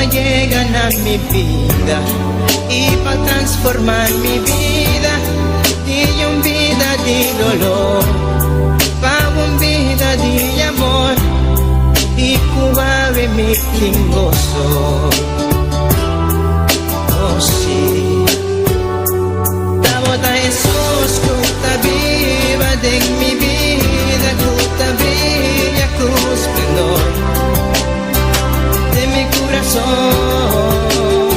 pa yega na mi bida i pa transformá mi bida di un bida di doló pa un bida di amor i ku awe mi tin goso. Oh sí. Tabata Hesus ku ta biba den mi bida ku ta bria ku splendor den mi kurason.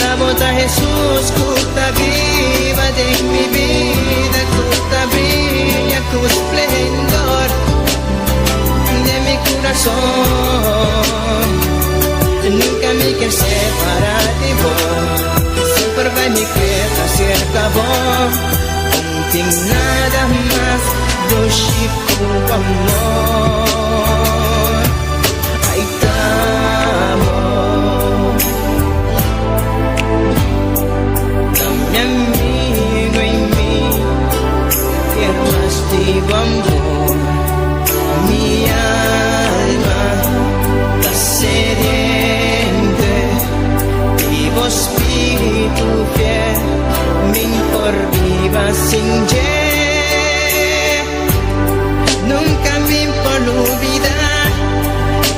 Tabata Hesus ku ta biba den mi bida ku ta bria ku splendor den mi kurason. Nunka mi ke separá di bo, semper bai mi keda serka bo. No tin nada mas dushi ku amor. Ai t'amo. Ta mi amigu i mi kier mas di bo amor. Mi alma ta sediente di bo spiritu fiel, mi'n por biba sin dje. Nunka mi'n por lubidá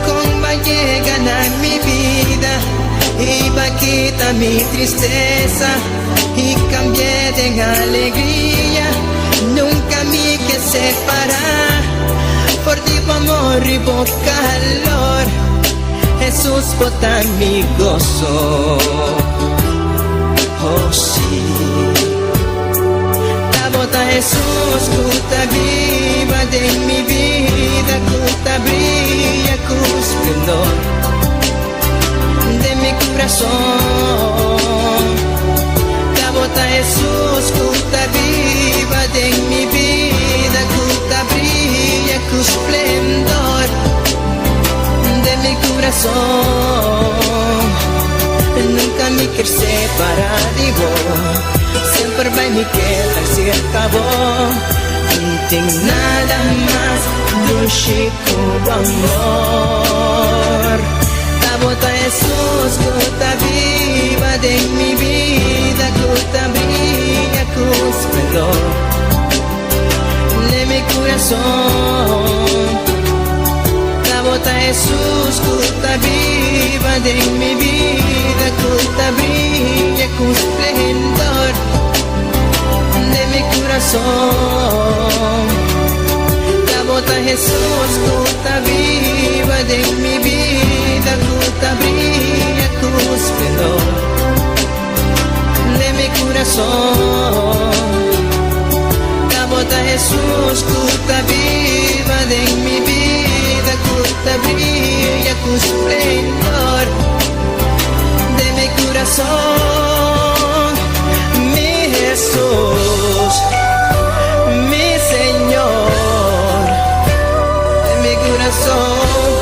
kon b'a yega na mi bida i b'a kita mi tristesa i kambi'é den alegria. Nunka mi ke separá for di bo amor i bo kalor. Hesus, bo ta mi goso. Oh sí. Tabata Hesus ku ta biba den mi bida ku ta bria ku splendor den mi kurason. Tabata Hesus ku ta biba den mi bida ku ta bria ku splendor den mi kurason. Nunka mi ke separá di bo, semper bai mi keda serka bo. No tin nada mas dushi ku bo amor. Tabata Hesus ku ta biba den mi bida ku ta bria ku splendor den mi kurason. Tabata Hesus ku ta biba den mi bida ku ta bria ku splendor den mi kurason. Tabata Hesus ku ta biba den mi bida ku ta bria ku splendor den mi kurason. Tabata Hesus ku ta biba den mi bida ku ta bria ku splendor den mi kurason. Mi Hesus, mi Señor, den mi kurason.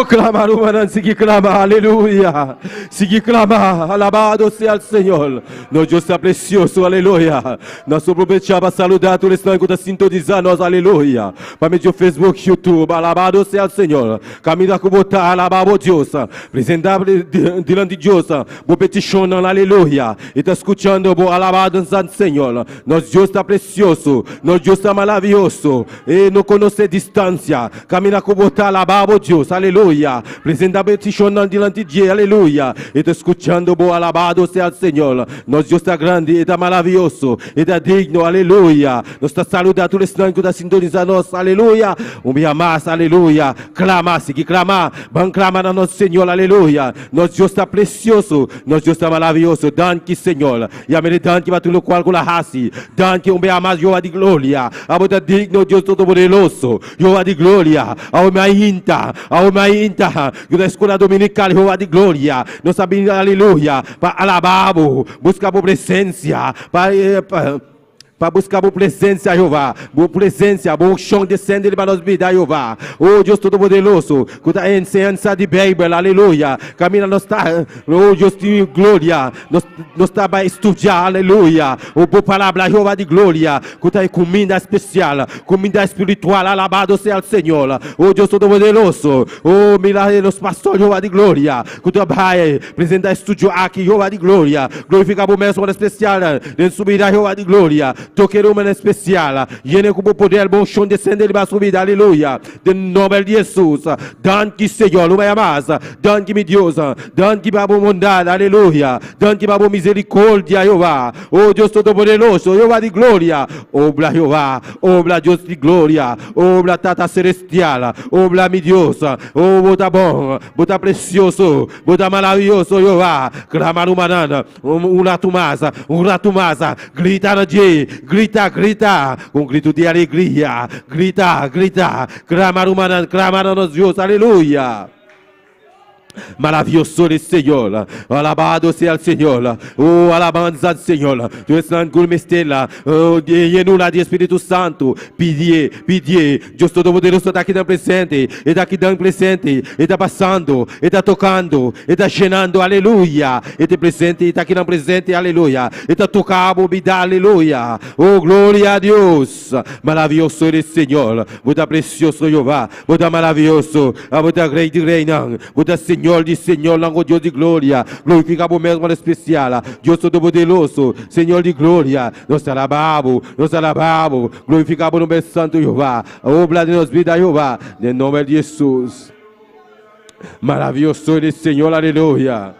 Oh, clama, rumannan, sigui clama, aleluya. Sigui clama, alabado sea el Señor. Nos Dios ta precioso, aleluya. Nos ta aprovecha pa saluda tur esnan cu ta sintonisa nos, aleluya. Pa medio Facebook, YouTube, alabado sea el Señor. Caminda cu bo ta, alaba bo Dios. Presenta dilanti Dios bo peticionnan, aleluya. E ta scuchando bo, alabado sea el Señor. Nos Dios ta precioso, nos Dios ta maraviyoso. E no conoce distancia. Caminda cu bo ta, alaba bo Dios, aleluya. Presenta peticionnan dilanti dje, aleluya. E ta scuchando bo, alabado sea el Señor. Nos Dios ta grandi, e ta maraviyoso, e ta digno, aleluya. Nos ta saluda tur esnan cu ta sintonisa nos, aleluya. Un bia mas, aleluya. Clama, sigui clama. Ban clama na nos Señor, aleluya. Nos Dios ta precioso, nos Dios ta maraviyoso. Danki, Señor. Yam'E danki pa tur locual cu El a haci. Danki un bia mas, Jehová di gloria. Abo ta digno, Dios Todopoderoso. Jehová di gloria. Awe mainta, awe mainta, cu ta escola dominical, Jehová di gloria. Nos a bini, aleluya, pa alaba bo, busca bo presencia, pa, pa, pa busca bo presencia, Jehová. Bo presencia, bo unción descende riba nos bida, Jehová. Oh Dios Todopoderoso, cu ta enseñansa di Bijbel, aleluya. Caminda nos ta, oh Dios di gloria, nos, nos ta bay studia, aleluya. Oh, bo palabra, Jehová di gloria, cu ta cuminda especial, cuminda espiritual, alabado sea el Señor. Oh Dios Todopoderoso, oh mira nos pastor, Jehová di gloria, cu ta bay presenta estudio aki, Jehová di gloria. Glorifica bo mes especial den su bida, Jehová di gloria. Toca un especial, yena cu bo poder, bo unción descende riba su bida, aleluya. Den nomber di Jesus. Danki, Señor, un bia mas. Danki, mi Dios. Danki pa bo bondad, aleluya. Danki pa bo misericordia, Jehová. Oh Dios Todopoderoso, Jehová di gloria. Obra, Jehová. Obra, Dios di gloria. Obra, Tata Celestial. Obra, mi Dios. Oh, bo ta bon, bo ta precioso, bo ta maraviyoso, Jehová. Clama, rumannan, un rato mas, un rato mas. Grita na dje, grita, grita, un grito di alegria. Grita, grita, clama, rumannan, clama na nos Dios, aleluya. Maravilloso el Señor. Alabado sea el Señor. Oh, alabanza al Señor. Dios stella. Oh, llenura di Spirito Santo. Pidi, pidi. Dios Todopoderoso ta aki den presente. E ta aki den presente. E ta pasando. E ta tocando. E ta yenando. Aleluya. E ta presente. E ta aki den presente. Aleluya. E ta tocando bida. Aleluya. Oh, gloria a Dios. Maravilloso eres, Señor. Bo ta precioso, Jehová. Bo ta maraviyoso. Bo ta Rey di reynan. Bo ta Señor di señornan, oh Dios di gloria. Glorifica bo mes especial. Dios Todopoderoso, Señor di gloria. Nos ta alaba bo, nos ta alaba bo. Glorifica bo nomber santo, Jehová. Obra den nos bida, Jehová. Den nomber di Jesus. Maravilloso eres, Señor, aleluya.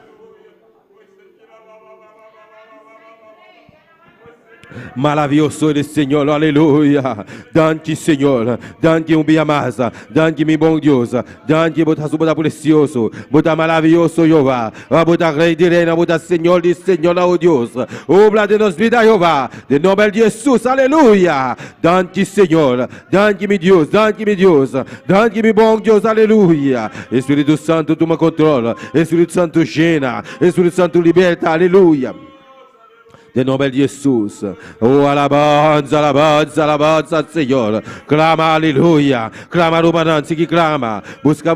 Maravilloso eres, Señor, aleluya. Danki, Señor. Danki un dia mas. Danki, mi bon Dios. Danki, bo ta precioso. Bo ta maraviyoso, Jehová. Bo ta Rey di reynan, bo ta Señor di señor, oh Dios. Obra den nos bida, Jehová. Den nomber di Jesus, aleluya. Danki, Señor. Danki, mi Dios. Danki, mi Dios. Danki, mi bon Dios, aleluya. Spirito Santo, tuma control. Spirito Santo, yena. Spirito Santo, liberta, aleluya. Den nomber di Jesus. Oh, alabanza, alabanza, alabanza, Señor. Clama, aleluya. Clama, rumannan, sigui clama. Busca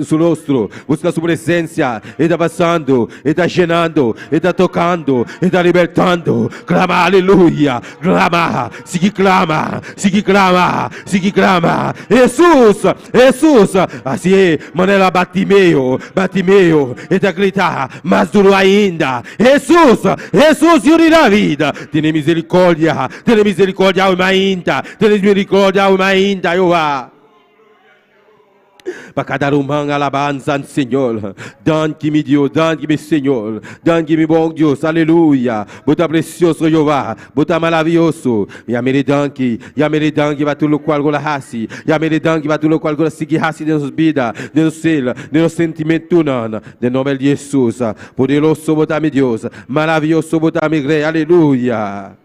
su rostro, busca su presencia. E ta pasando, e ta yenando, e ta tocando, e ta libertando. Clama, aleluya. Clama, sigui clama, sigui clama, sigui clama. Jesus, Jesus. Asina e, manera Bartimeo, Bartimeo, e ta grita mas duro ainda. Jesus, Jesus, Yiu di David, tene misericordia, tene misericordia, ainda, tene misericordia, ainda, Jehová. Pa cada ruman, alabanza, Señor. Danki, mi Dios, danki, mi Señor. Danki, mi bon Dios, aleluya. Bo ta precioso, Jehová. Bo ta maraviyoso. Yam'E danki, yam'E danki pa tur locual cu El a haci. Yam'E danki pa tur locual cu El a sigui haci den nos bida, den nos ser, den nos sentimento. Den nomber di Jesus. Poderoso bo ta, mi Dios. Maraviyoso bo ta, mi Rey. Aleluya.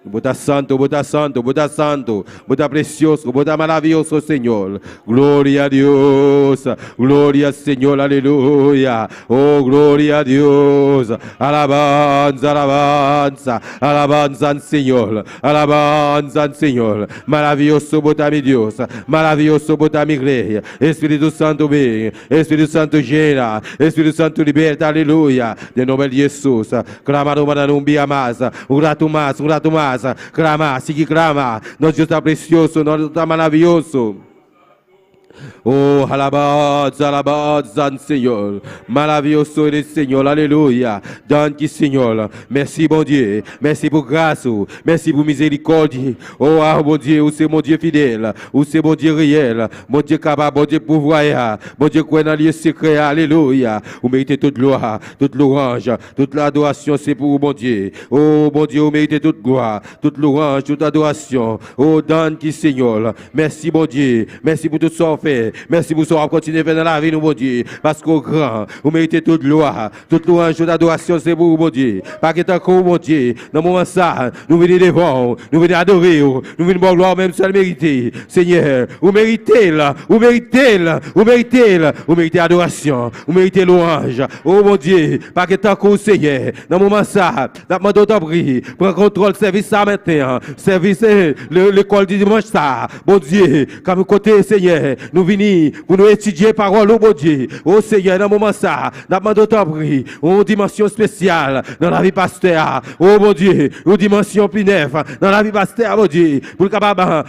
Bo ta santo, Bo ta santo, Bo ta santo, Bo ta precioso, Bo ta maraviyoso, Señor. Gloria a Dios, gloria Señor, aleluya. Oh, gloria a Dios. Alabanza, alabanza, alabanza al Señor, alabanza al Señor. Maraviyoso Bo ta mi Dios, maraviyoso Bo ta mi Rey. Spirito Santo bin, Spirito Santo yena, Spirito Santo liberta, aleluya. Den nomber di Jesus. Clama rumannan un bia mas, un rato mas, un rato mas. Clama, sigui clama. Nos Dios ta precioso, nos Dios ta maraviyoso. Oh, alabanza, alabanza al Señor. Maraviyoso eres Señor, aleluya. Danki Señor. Merci bon Dieu. Merci pa gracia. Merci pa misericordia. Oh, ah, bon Dieu, Bo ta bon Dieu fidel. Bo ta bon Dieu real. Bon Dieu capable, bon Dieu pourvoyeur. Bon Dieu qui est dans lieu secret. Alléluia. Vous méritez toute gloire, toute louange, toute l'adoration, c'est pour vous, bon Dieu. Oh, bon Dieu, vous méritez toute gloire, toute louange, toute adoration. Oh, danki Señor. Merci, bon Dieu. Merci pour tout ce qu'on fait. Merci pour ce qu'on continue à faire dans la vie, nous, bon Dieu. Parce qu'on grand. Vous méritez toute gloire, toute louange, toute adoration, c'est pour vous, bon Dieu. Pas que tant que bon Dieu. Dans le moment ça, nous venons devant, nous venons adorer, nous venons bon gloire, même seul mérité. Seigneur, vous méritez là, vous méritez là, vous méritez là, vous méritez adoration, vous méritez louange. Oh, mon Dieu, pas que tant que Seigneur. Dans le moment ça, dans le moment prends contrôle service ça maintenant. Service lekòl di dimanch sa. Bon Dieu, comme côté Seigneur, nous venons pour nous étudier parole, oh bon Dieu. Oh Seigneur, dans le moment ça, dans le une dimension spéciale dans la vie pasteur. Oh bon Dieu, une dimension plus neuve dans la vie pasteur, bon Dieu, pour capable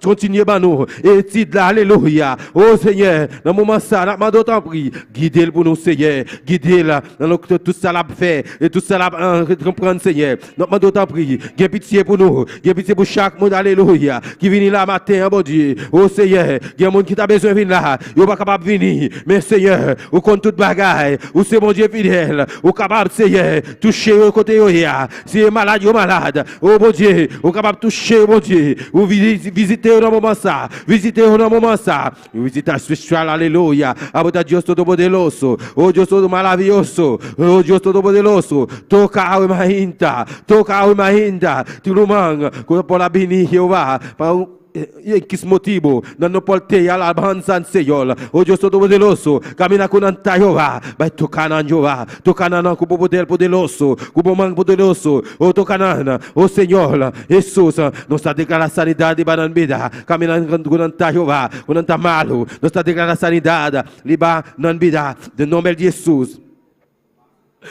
continuer nous étude là, alléluia. Oh Seigneur, dans le moment ça, dans le prix, guidez pour nous, Seigneur, guidez là, dans tout ça l'a fait et tout ça l'a comprendre, Seigneur. Nous demandons prier, j'ai pitié pour nous, j'ai pitié pour chaque monde, alléluia, qui vient là matin, bon Dieu. Oh Seigneur, il y a monde qui a besoin de venir là, il pas capable de venir. Mais Seigneur, vous compte toute bagaille, ou c'est bon Dieu fidèle, ou capable, Seigneur, toucher au côté Si est malade, ou malade. Oh bon Dieu, ou capable de toucher, bon Dieu, ou visiter dans moment ça, visiter dans moment ça. Visita spiritual, aleluya. Abo ta Dios Todopoderoso. Oh Dios todo maravilloso. Oh Dios Todopoderoso. Toca awe mainta. Toca awe mainta. Tin ruman cu por a bini Jehová. Pa X motibo, nan no por tey alabanza al Señor. Oh Dios Todopoderoso, camina cu nan ta Jehová. Bay toca nan Jehová. Toca nan cu bo poder poderoso. Cu bo man poderoso. Oh toca nan. Oh Señor Jesus, nos ta declara sanidad riba nan bida. Camina cu nan ta Jehová. Cu nan ta malo. Nos ta declara sanidad riba nan bida. Den nomber di Jesus.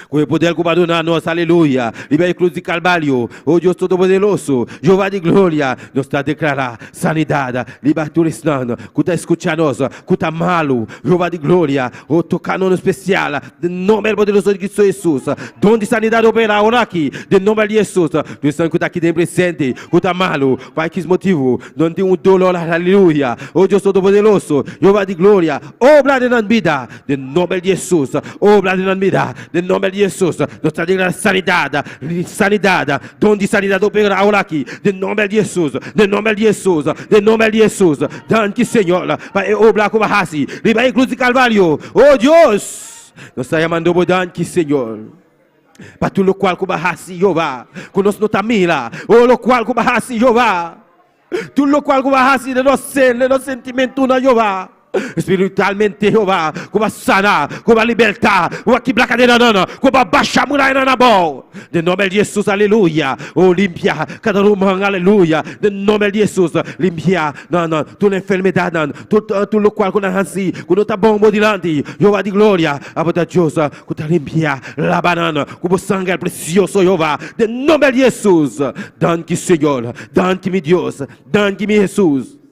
Cu e poder cu bo a duna nos, aleluya, riba e cruz di Calvario, oh Dios Todopoderoso, Jehová di gloria, nos ta declara sanidad riba tur esnan cu ta scucha nos, cu ta malo, Jehová di gloria, oh toca nos especial, den nomber poderoso di Cristo Jesus, don di sanidad opera awor aki, den nomber di Jesus, tur esnan cu ta aki den presente, cu ta malo, pa X motivo, nan tin un dolor, aleluya, oh Dios Todopoderoso, Jehová di gloria, obra den nan bida, Den nomber di Jesus, obra den nan bida. Den nomber di Jesus, nos ta declara sanidad, sanidad, don di sanidad opera awor aki. Den nomber di Jesus, den nomber di Jesus, den nomber di Jesus. Danki Señor pa e obra cu bo a haci riba e cruz di Calvario. Oh Dios, nos ta yamando bo danki Señor. Pa tur locual cu bo a haci, Jehová, cu nos no ta mira. Oh, locual cu bo a haci, Jehová. Tur locual cu bo a haci den nos ser, den nos sentimentonan, Jehová. Spiritualmente, Jehová, cu bo a sana, cu bo a liberta, cu bo a kibra cadenanan, cu bo a basha murayanan abou. Den nomber di Jesus, aleluya. Oh, limpia cada ruman, aleluya. Den nomber di Jesus, limpia nan, tur enfermedadnan, tur, tur locual cu nan haci, cu no ta bon bo dilanti. Jehová di gloria, abo ta Dios cu ta limpia, laba nan cu bo sanger precioso, Jehová. Den nomber di Jesus. Danki, Señor. Danki, mi Dios. Danki, mi Jesus.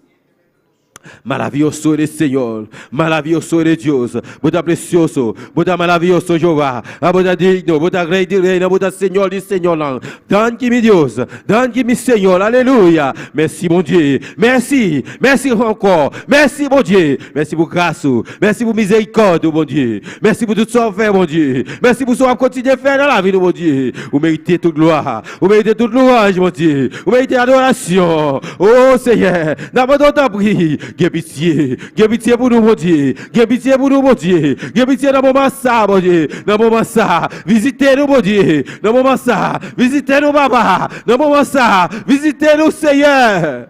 Maraviyoso eres Señor, maraviyoso eres Dios, bo ta precioso, bo ta maraviyoso Jehová, bo ta digno, bo ta Rey di reynan, bo ta Señor di señornan. Danki mi Dios, danki mi Señor, aleluya. Merci bon Dieu, merci, merci ankò, merci bon Dieu, merci pou gras ou, merci pou mizerikòd ou bon Dieu, merci pou tout sa ou fè bon Dieu, merci pou sa wap kontinye fè nan lavi nou bon Dieu. Ou merite tout glwa, ou merite tout louwanj bon Dieu, ou merite adorasyon. Oh Senyè, n ap mande w tanpri, Gen pitye, gen pitye pou nou, Bondye. Gen pitye pou nou, Bondye. Gen pitye nan moman sa, Bondye. Nan moman sa, vizite nou, Bondye. Nan moman sa, vizite nou, Papa. Nan moman sa, vizite nou, Seyè.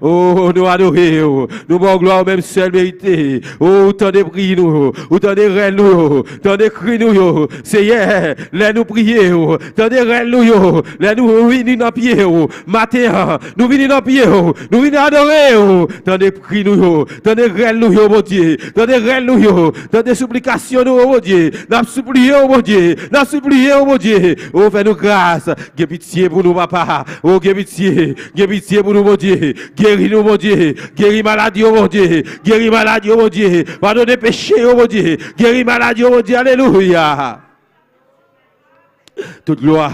Oh, nou adore ou. Nou ba w glwa ou menm sèl merite. Oh, ou tande pri nou, ou tande rèl nou yo, tande kri nou yo. Seyè, lè nou priye ou, tande rèl nou yo, lè nou vini nan pye ou maten an, nou vini nan pye ou, nou vini adore ou. Tande kri nou yo, tande rèl nou yo, Bondye, tande rèl nou yo, tande siplikasyon nou yo, Bondye. N ap sipliye ou, Bondye, n ap sipliye ou, Bondye. Oh, fè nou gras, gen pitye pou nou, Papa. Oh, gen pitye. Gen pitye pou nou Bondye, geri nou Bondye, geri malad yo Bondye, geri malad yo Bondye, padone peche yo Bondye, geri malad yo Bondye, alelouya. Tout glwa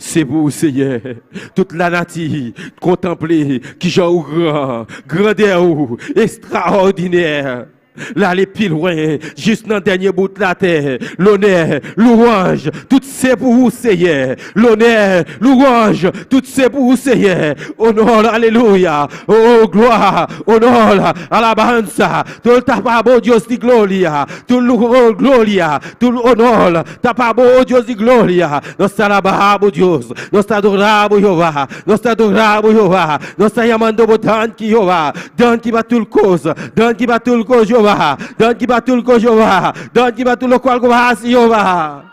se pou ou Seyè, tout lanati kontanple kijan ou gran, grandè ou estraòdinè. L ale pi lwen, jis nan dènye bout latè. Lonè, louwanj, tout se pou ou, Seyè. Lonè, louwanj, tout se pou ou, Seyè. Onò, alelouya. O, glwa, onò, alabansa. Tout ta pa bo, Dios di gloria. Tout lou, gloria. Tout onò, ta pa bo, Dios di gloria. Nos ta alabá bo, Dios. Nos ta adorá bo, Jehová. Nos ta adorá bo, Jehová. Nos ta yamando bo danki, Jehová. Danki pa tur kos. Danki pa tur kos, Jehová. Danki pa tur kos, Jehová. Danki pa tur lokual ku bo a hasi, Jehová.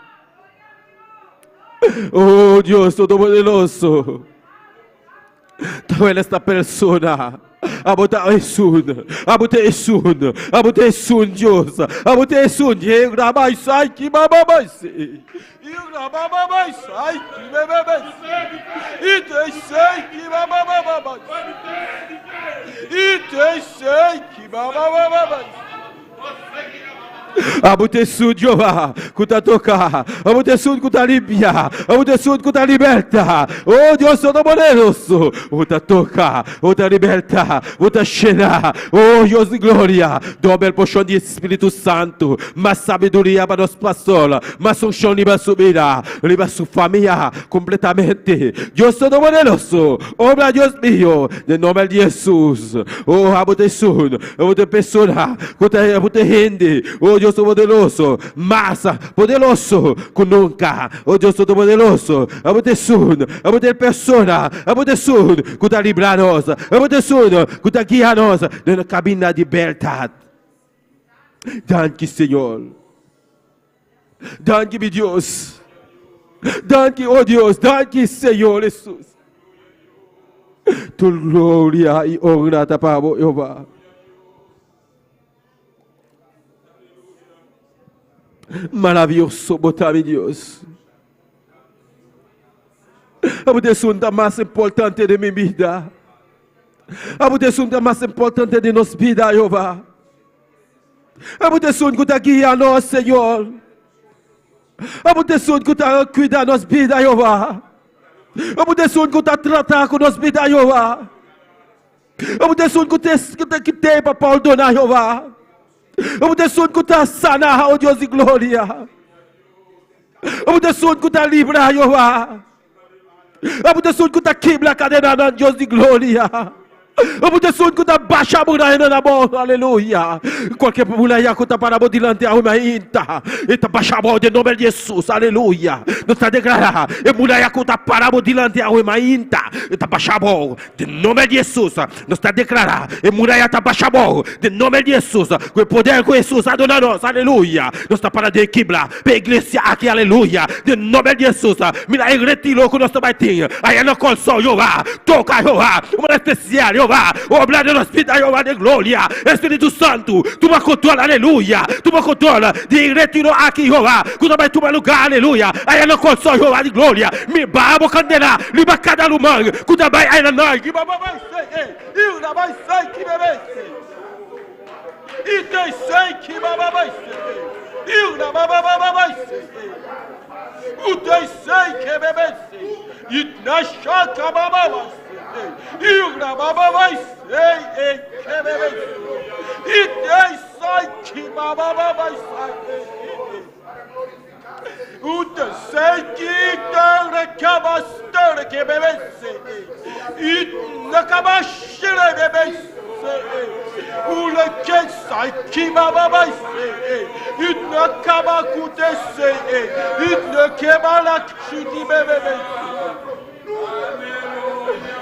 Oh, Dios Todopoderoso. Tawel esta persona. Abo ta esun. Abo ta esun. Abo ta esun, Dios. Abo ta esun. Abo ta esun, Jehová, ku ta toka. Abo ta esun ku ta limpia. Abo ta esun ku ta liberta. Oh, Dios Todopoderoso, bo ta toka, bo ta liberta, bo ta shena. Oh, Dios di gloria, dobel porshon di Spiritu Santu, mas sabiduria pa nos pastor, mas unshon riba su bida, riba su famia kompletamente. Dios Todopoderoso, obra Dios mio, den nomber di Hesus. Oh, abo ta esun, abo ta e persona ku ta, abo ta e hende, oh Dios Todopoderoso, mas poderoso ku nunka. Oh Dios Todopoderoso, abo ta esun, abo ta e persona, abo ta esun ku ta libra nos, abo ta esun ku ta guia nos den e kaminda di bèrdat. Danki Señor. Danki mi Dios. Danki oh Dios, danki Señor Hesus. Tur gloria i honra ta pa bo Jehová. Maravioso bo ta mi Dios. Abo ta esun ta mas importante den mi bida. Abo ta esun ta mas importante den nos bida, Jehová. Abo ta esun ku ta guia nos, Señor. Abo ta esun ku ta kuida nos bida, Jehová. Abo ta esun ku ta trata ku nos bida, Jehová. Abo ta esun ku ta ku te pa pordona, Jehová. Abo ta esun ku ta sana, o Dios di gloria. Abo ta esun ku ta libra, Jehová. Abo ta esun ku ta kibra kadenanan, Dios di gloria. Abo ta esun ku ta basha murayanan abou, aleluya. Kualke muraya ku ta para bo dilanti awe mainta, e ta basha abou den nomber di Hesus, aleluya. Nos ta deklará, e muraya ku ta para bo dilanti awe mainta, e ta basha abou den nomber di Hesus. Nos ta deklará, e muraya ta basha abou den nomber di Hesus, ku e poder ku Hesus a duna nos, aleluya. Nos ta para den e kibra pa e iglesia aki, aleluya, den nomber di Hesus. Mira e retiro ku nos ta bai tin aya na Kòrsou, Jehová. Toka, Jehová, un manera spesial, Jehová. Obra den nos bida, Jehová den gloria. Espíritu Santu, tuma kontrol, aleluya. Tuma kontrol di e retiro aki, Jehová, ku ta bai tuma lugá, aleluya, aya na Kòrsou, Jehová di gloria. Mi baha bo kandela riba kada ruman ku ta bai aya na.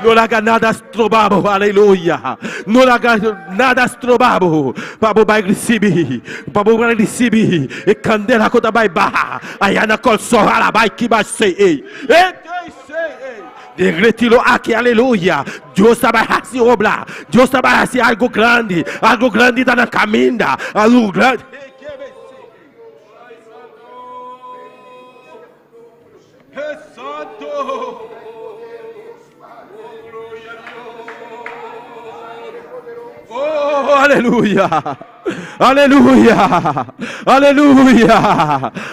No laga nada stroba bo, aleluya. No laga nada stroba bo pa bo bai risibi, pa bo bai risibi e kandela ku ta bai baha aya na Kòrsou, alabai kiba sei ei. E Den retiro aki, aleluya, Dios ta bai hasi obra, Dios ta bai hasi algu grandi, algu grandi ta na kaminda, algu grandi. Santo. Oh, aleluya. Aleluya. Aleluya.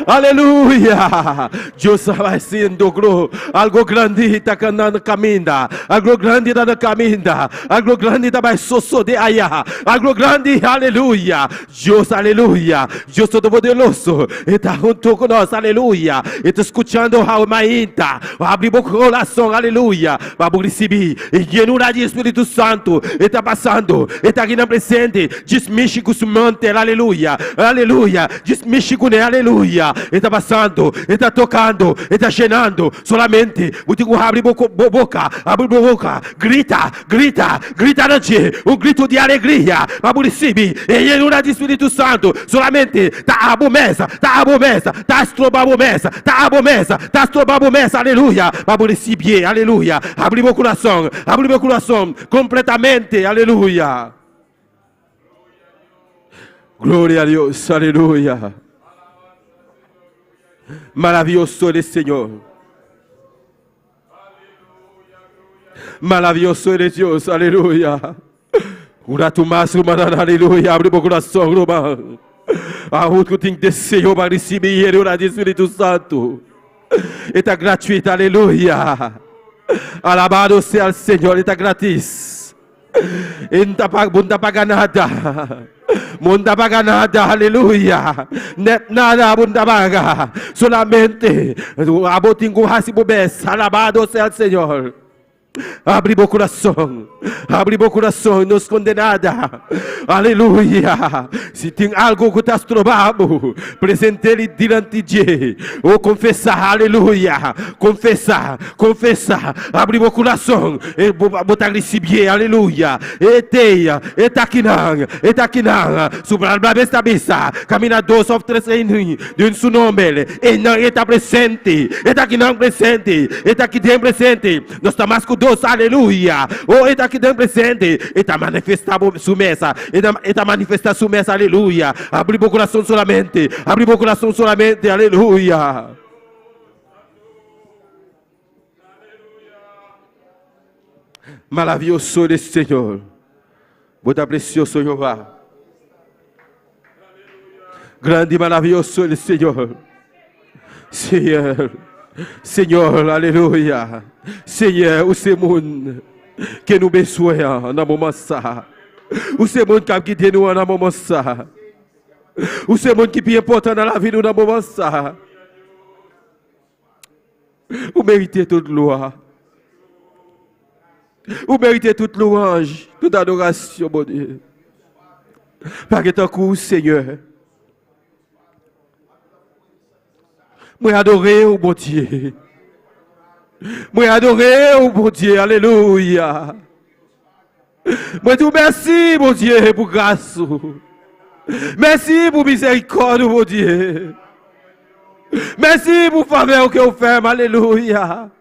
Aleluya. Dios ta haciendo algo grandi ta na caminda. Algo grandi ta na caminda. Algo grandi ta bai sosode aya. Algo grandi, aleluya. Dios, aleluya. Dios Todopoderoso ta hunto cu nos, aleluya. E ta scuchando awe mainta. Abri bo corazon, aleluya, pa bo ricibi e llenura di Spiritu Santo. E ta pasando, e ta akinan presente. Djis mishi cu su mantel, aleluya, aleluya. Djis mishi cune, aleluya. E ta pasando, e ta tocando, e ta llenando. Solamente bo tin cu habri bo boca, habri bo boca, grita, Grita, grita na dje, un gritu di alegria, pa bo risibi e yenura di Spiritu Santu. Solamente ta abo mes, ta abo mes, ta stroba bo mes, ta abo mes, ta stroba bo mes, aleluya, pa bo risibié, aleluya. Habri bo kurason, habri bo kurason kompletamente, aleluya. Gloria a Dios, aleluya. Maravioso eres, Señor. Maravioso eres Dios, aleluya. Un ratu mas, rumannan, aleluya. Abri bo kurason, ruman. Awor ku tin deseo pa risibí e luna di Spiritu Santu, e ta gratuito, aleluya. Alabado sea el Señor, e ta gratis. E no ta paga, bo no ta paga nada. Bo no ta paga nada, aleluya. Net nada bo no ta paga. Solamente abo tin ku hasi bo bes. Alabado sea el Señor. Abri bo kurason. Abri bo kurason, no skonde nada. Aleluya. Si tin algu ku ta stroba bo, present'é dilanti dje. O konfesá, aleluya. Konfesá, konfesá. Abri bo kurason, e bo, bo ta risibié, aleluya. E t'ei, e ta akinan, e ta akinan. Su palabra bes ta bisa, Kaminda dos òf tres reuní den su nòmber, einan e ta presente. E ta akinan presente, e ta aki den presente. Nos ta mas ku dos, aleluya. O, e ta aki den presente. E ta manifestá bo su mes, e ta, e ta manifestá su mes, aleluya. Abri bo kurason solamente, abri bo kurason solamente, aleluya. Maravioso eres, Señor. Bo ta precioso, Jehová. Grande y maravioso eres, Señor. Señor, Señor, aleluya. Señor, ou se moun ke nou bezwen an nan moman sa. Ou se moun kap gide nou an nan moman sa. Ou se moun ki pi enpòtan nan lavi nou nan moman sa. Ou merite tout glwa. Ou merite tout louanj, tout adorasyon, Bondye. Pa gen tankou ou, Senyè. Mwen adore ou, Bondye. Mwen adore ou, Bondye. Alelouya. Mwen di ou mèsi, Bondye, pou gras ou. Mèsi pou mizerikòd ou, Bondye. Mèsi pou favè ou ke ou fè m, alelouya.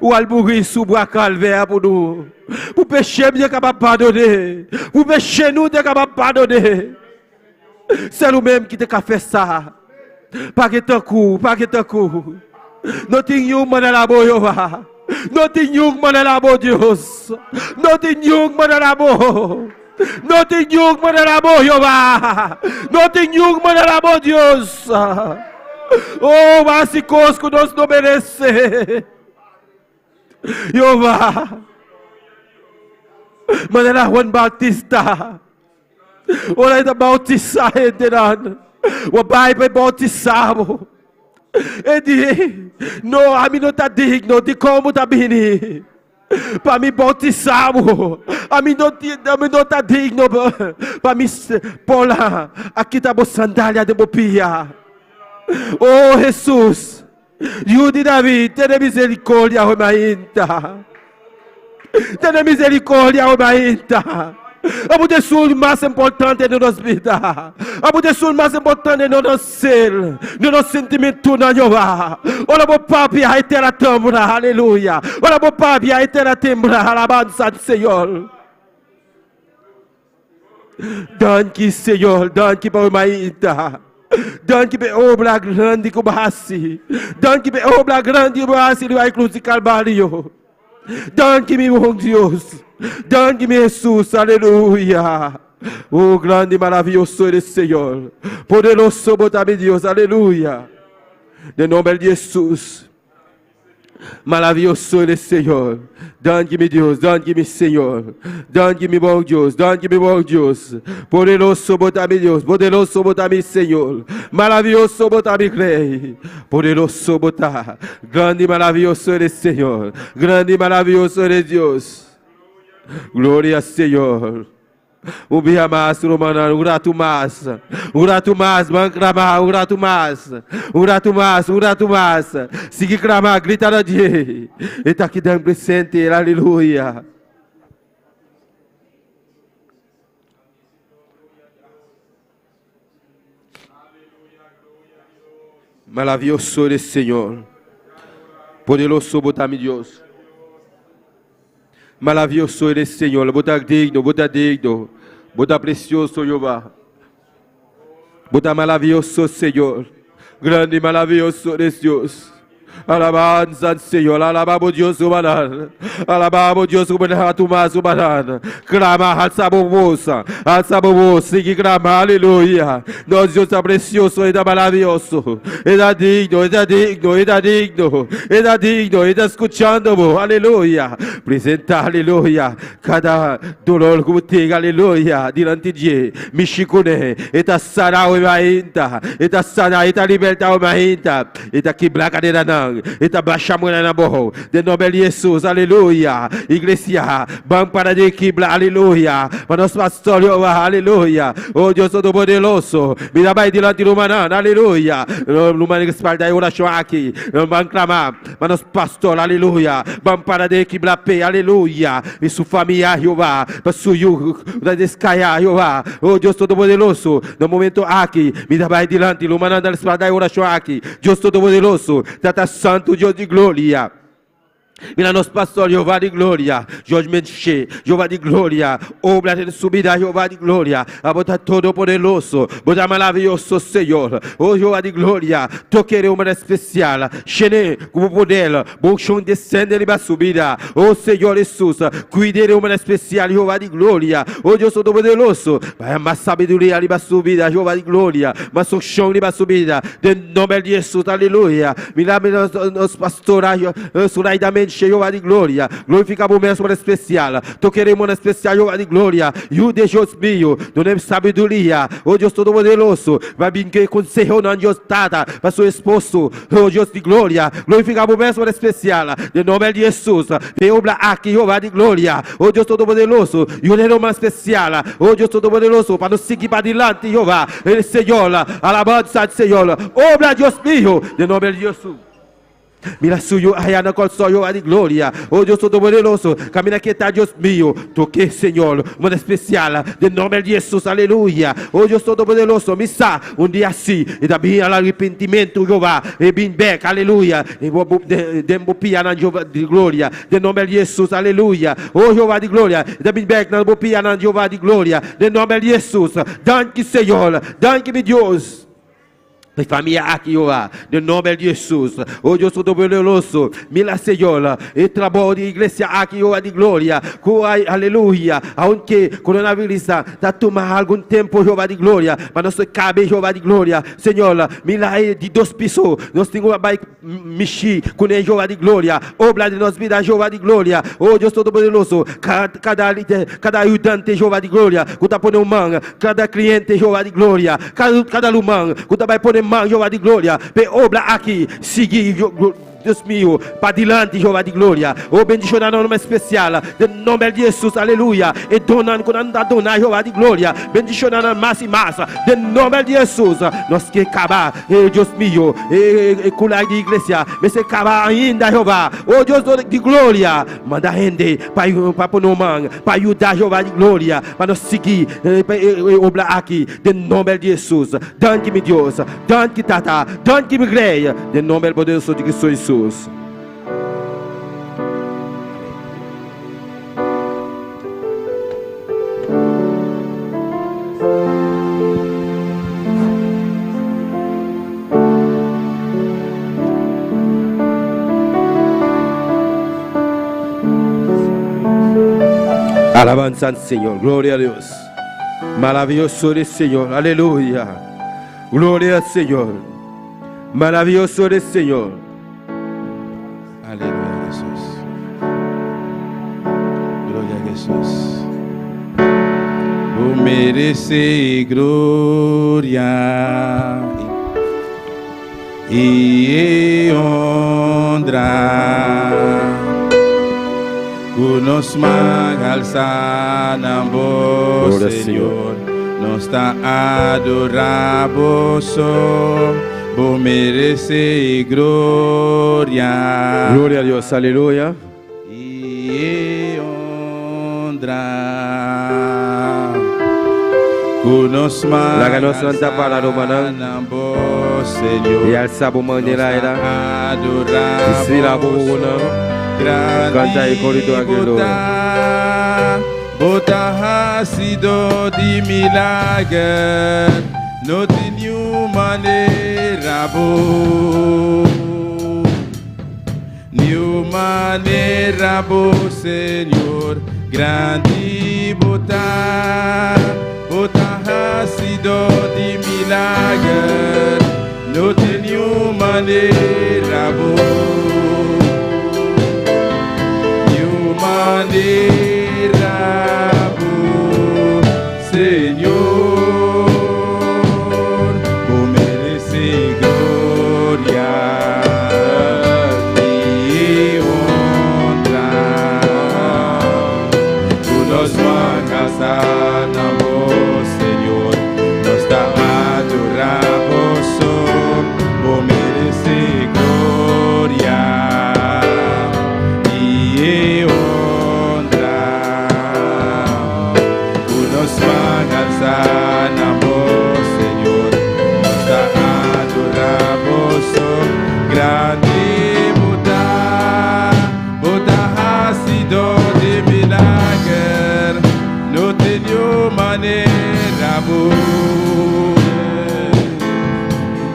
Ou al mouri sou bwa kalvè a pou nou. Pou peche m te kapab padone. Pou peche nou te kapab padone. Sèl ou menm ki te ka fè sa. Pa gen tankou ou, pa gen tankou ou. No tin niun manera bo, Jehová. No tin niun manera bo, Dios. No tin niun manera bo. No tin niun manera bo, Jehová. No tin niun manera bo, Dios. Oh, hasi kos ku nos no meresé. Jehová. Manera Juan Bautista. Ora e ta bautisá hendenan, bo bai pa e bautisá bo. E di, No, ami no ta digno, dikon bo ta bini? Pa mi bautisá bo. Ami no ami no ta digno pa mi pola a kita bo sandalia den bo pia. Oh Hesus, Yu di David, tene misericordia awe mainta. Tene misericordia awe mainta. Abo ta esun mas importante den nos bida. Abo ta esun mas importante den nos ser, den nos sentimentunan, Jehová. Ora bo papia, e tera tembla. Aleluya. Ora bo papia, e tera tembla. Alabansa al Señor. Danki, Señor. Danki pa bo mainta. Danki pa e obra grandi ku bo hasi. Danki pa e obra grandi ku bo hasi riba e krus di Kalvario. Danki mi bon Dios. Danki mi Hesus. Aleluya. Oh, grandi maravioso eres, Señor. Poderoso bo ta mi Dios. Aleluya. Den nomber di Hesus. Maravioso eres, Señor. Danki mi Dios, danki mi Señor. Danki mi bon Dios, danki mi bon Dios. Poderoso bo ta mi Dios, poderoso bo ta mi Señor. Maravioso bo ta mi Rey. Poderoso bo ta. Grandi maravioso eres, Señor. Grandi maravioso eres, Dios. Gloria Señor. Un bia mas, rumannan, un ratu mas. Un ratu mas, ban klama, un ratu mas. Un ratu mas, un ratu mas. Sigui klama, grita na dje. E ta aki den presente, aleluya. Maravioso eres, Señor. Poderoso bo ta mi Dios. Maravioso eres, Señor. Bo ta digno, bo ta digno. Bo ta precioso, Jehová. Bo ta maravioso, Señor. Grande y maravioso eres, Dios. Alabanza al Señor, alabamos Dios rumannan. Alabamos Dios rumannan, tu mas rumannan. Clama, alza bo voz, alza bo voz, sigui clama, aleluya. Nos Dios ta precioso, e ta maravioso, e ta digno, e ta digno, e ta digno, e ta digno, e ta scuchando bo, aleluya. Presenta, aleluya, cada dolor cu bo tin, aleluya, dilanti dje, mishi cune, e ta sana awe mainta, e ta sana, e ta liberta awe mainta. E ta kibra kadenanan, e ta basha muranan abou. Den nomber di Hesus, aleluya. Iglesia, ban para di kibra, aleluya. Pa nos pastor Jehová, aleluya. O Dios Todopoderoso, mira bai dilanti rumannan, aleluya. Ruman respalda e orashon aki. Ban klama pa nos pastor, aleluya. Ban para di kibra p'e, aleluya. I su famia, Jehová, pa su yu ku ta deskaya, Jehová. O Dios Todopoderoso, Na momento aki, mi ta bai dilanti lumanan ta spada e orashon aki. Dios Todopoderoso, Tata Santu, Dios di gloria. Mira nos pastor, Jehová di gloria, George Menche, Jehová di gloria, obra den su bida, Jehová di gloria. Abo ta todopoderoso, bo ta maravioso, Señor. Oh Jehová di gloria, toke den un manera spesial, shene ku bo poder, bo unshon desende riba su bida. Oh Señor Hesus, cuid'é den un manera especial, Jehová di gloria. Oh Dios Todopoderoso, baya mas sabiduria riba su bida, Jehová di gloria, mas unción riba su bida, den nomber di Hesus, aleluya. Mira nos, nos pastora, Suraida Menche, Jehová di gloria, glorifica bo mes manera especial, toque den manera especial, Jehová di gloria, yude Dios mío, dun'é sabiduria, oh Dios Todopoderoso, ba bin ke consehonan Dios Tata, pa su esposo, Oh Dios di gloria, glorifica bo mes manera especial, den nomber di Jesus, p'e obra aki, Jehová di gloria, oh Dios Todopoderoso, yuda e ruman especial, oh Dios Todopoderoso, pa nos sigui padilanti, Jehová, el Señor, alabanza al Señor, obra Dios mio, den nomber di Jesus. Mira suyo aya na Kòrsou, Jehová di gloria, oh Dios Todopoderoso, kaminda ke ta, Dios mio, toke, Señor, manera especial, den nomber di Jesus, aleluya, oh Dios Todopoderoso, mi sa, Un dia si e ta bin al arepentimentu, Jehová, e bin bek, aleluya, den bo pianan, Jehová di gloria, den nomber di Hesus, aleluya. O Jehová di gloria, e ta bin bek na bo pianan, Jehová di gloria, den nomber di Hesus. Danki, Señor, danki, mi Dios. E famia aki, Jehová, den nomber di Hesus. O Dios Todopoderoso, mira, Señor, e trabou di iglesia aki, Jehová di gloria, ku, aleluya, aunke coronavirus Ta tuma algun tempo, Jehová di gloria, pa nos cabe, Jehová di gloria. Señor, mira e di dos piso, nos tin cu bay mishi cune, Jehová di gloria. Obra den nos bida, Jehová di gloria. Oh Dios Todopoderoso, cada cada ayudante, Jehová di gloria, cu ta pone un man, cada cliente, Jehová di gloria, cada ruman cu ta bay pone man, Jehová di gloria, p'e obra aki sigui. Dios mio, padilanti, Jehová di gloria. Oh, bendishoná nan forma spesial, den nòmber di Hesus, aleluya. E donnan ku nan ta duna, Jehová di gloria, bendishoná nan mas i mas, den nòmber di Hesus. Nos ke kaba, e Dios mio, e e kula di iglesia mester kaba ainda, Jehová. Oh, Dios di gloria, manda hende pa pa pone man, pa yuda, Jehová di gloria, pa nos sigui e e obra aki, den nòmber di Hesus. Danki, mi Dios. Danki, Tata. Danki, mi Rei. Den nòmber poderoso di Kristu Hesus. Alabanza al Señor, gloria a Dios. Maravilloso eres, Señor, aleluya. Gloria al Señor. Maravilloso eres, Señor. Aleluya, Jesús. Gloria a Jesús. Bo merece gloria i honra. Ku nos man alsá na bo, Gloria al Señor. Nos ta adorá boso. Bo merece gloria. Gloria a Dios, aleluya. I honra. Ku nos man Laga nos lanta para, rumannan. alsá na bo, Señor. I alsa bo man den Nos ta aire. adorá I sila bo boso. wowonan. Grandi Kanta e korito aki, bo Lord. ta, bo ta hasidó di milager, no tin niun manera bo. Niun manera bo, Señor, grandi bo ta, bo ta hasidó di milager, no tin niun manera bo. Niun manera bo, Señor, bo merece gloria i honra. Ku nos man alsá na bo, Señor, nos ta adorá boso, bo merece gloria i honra. Ku nos man alsá na bo, Señor, nos ta adorá boso. Grandi bo ta, bo ta hasidó di milager, no tin niun manera bo.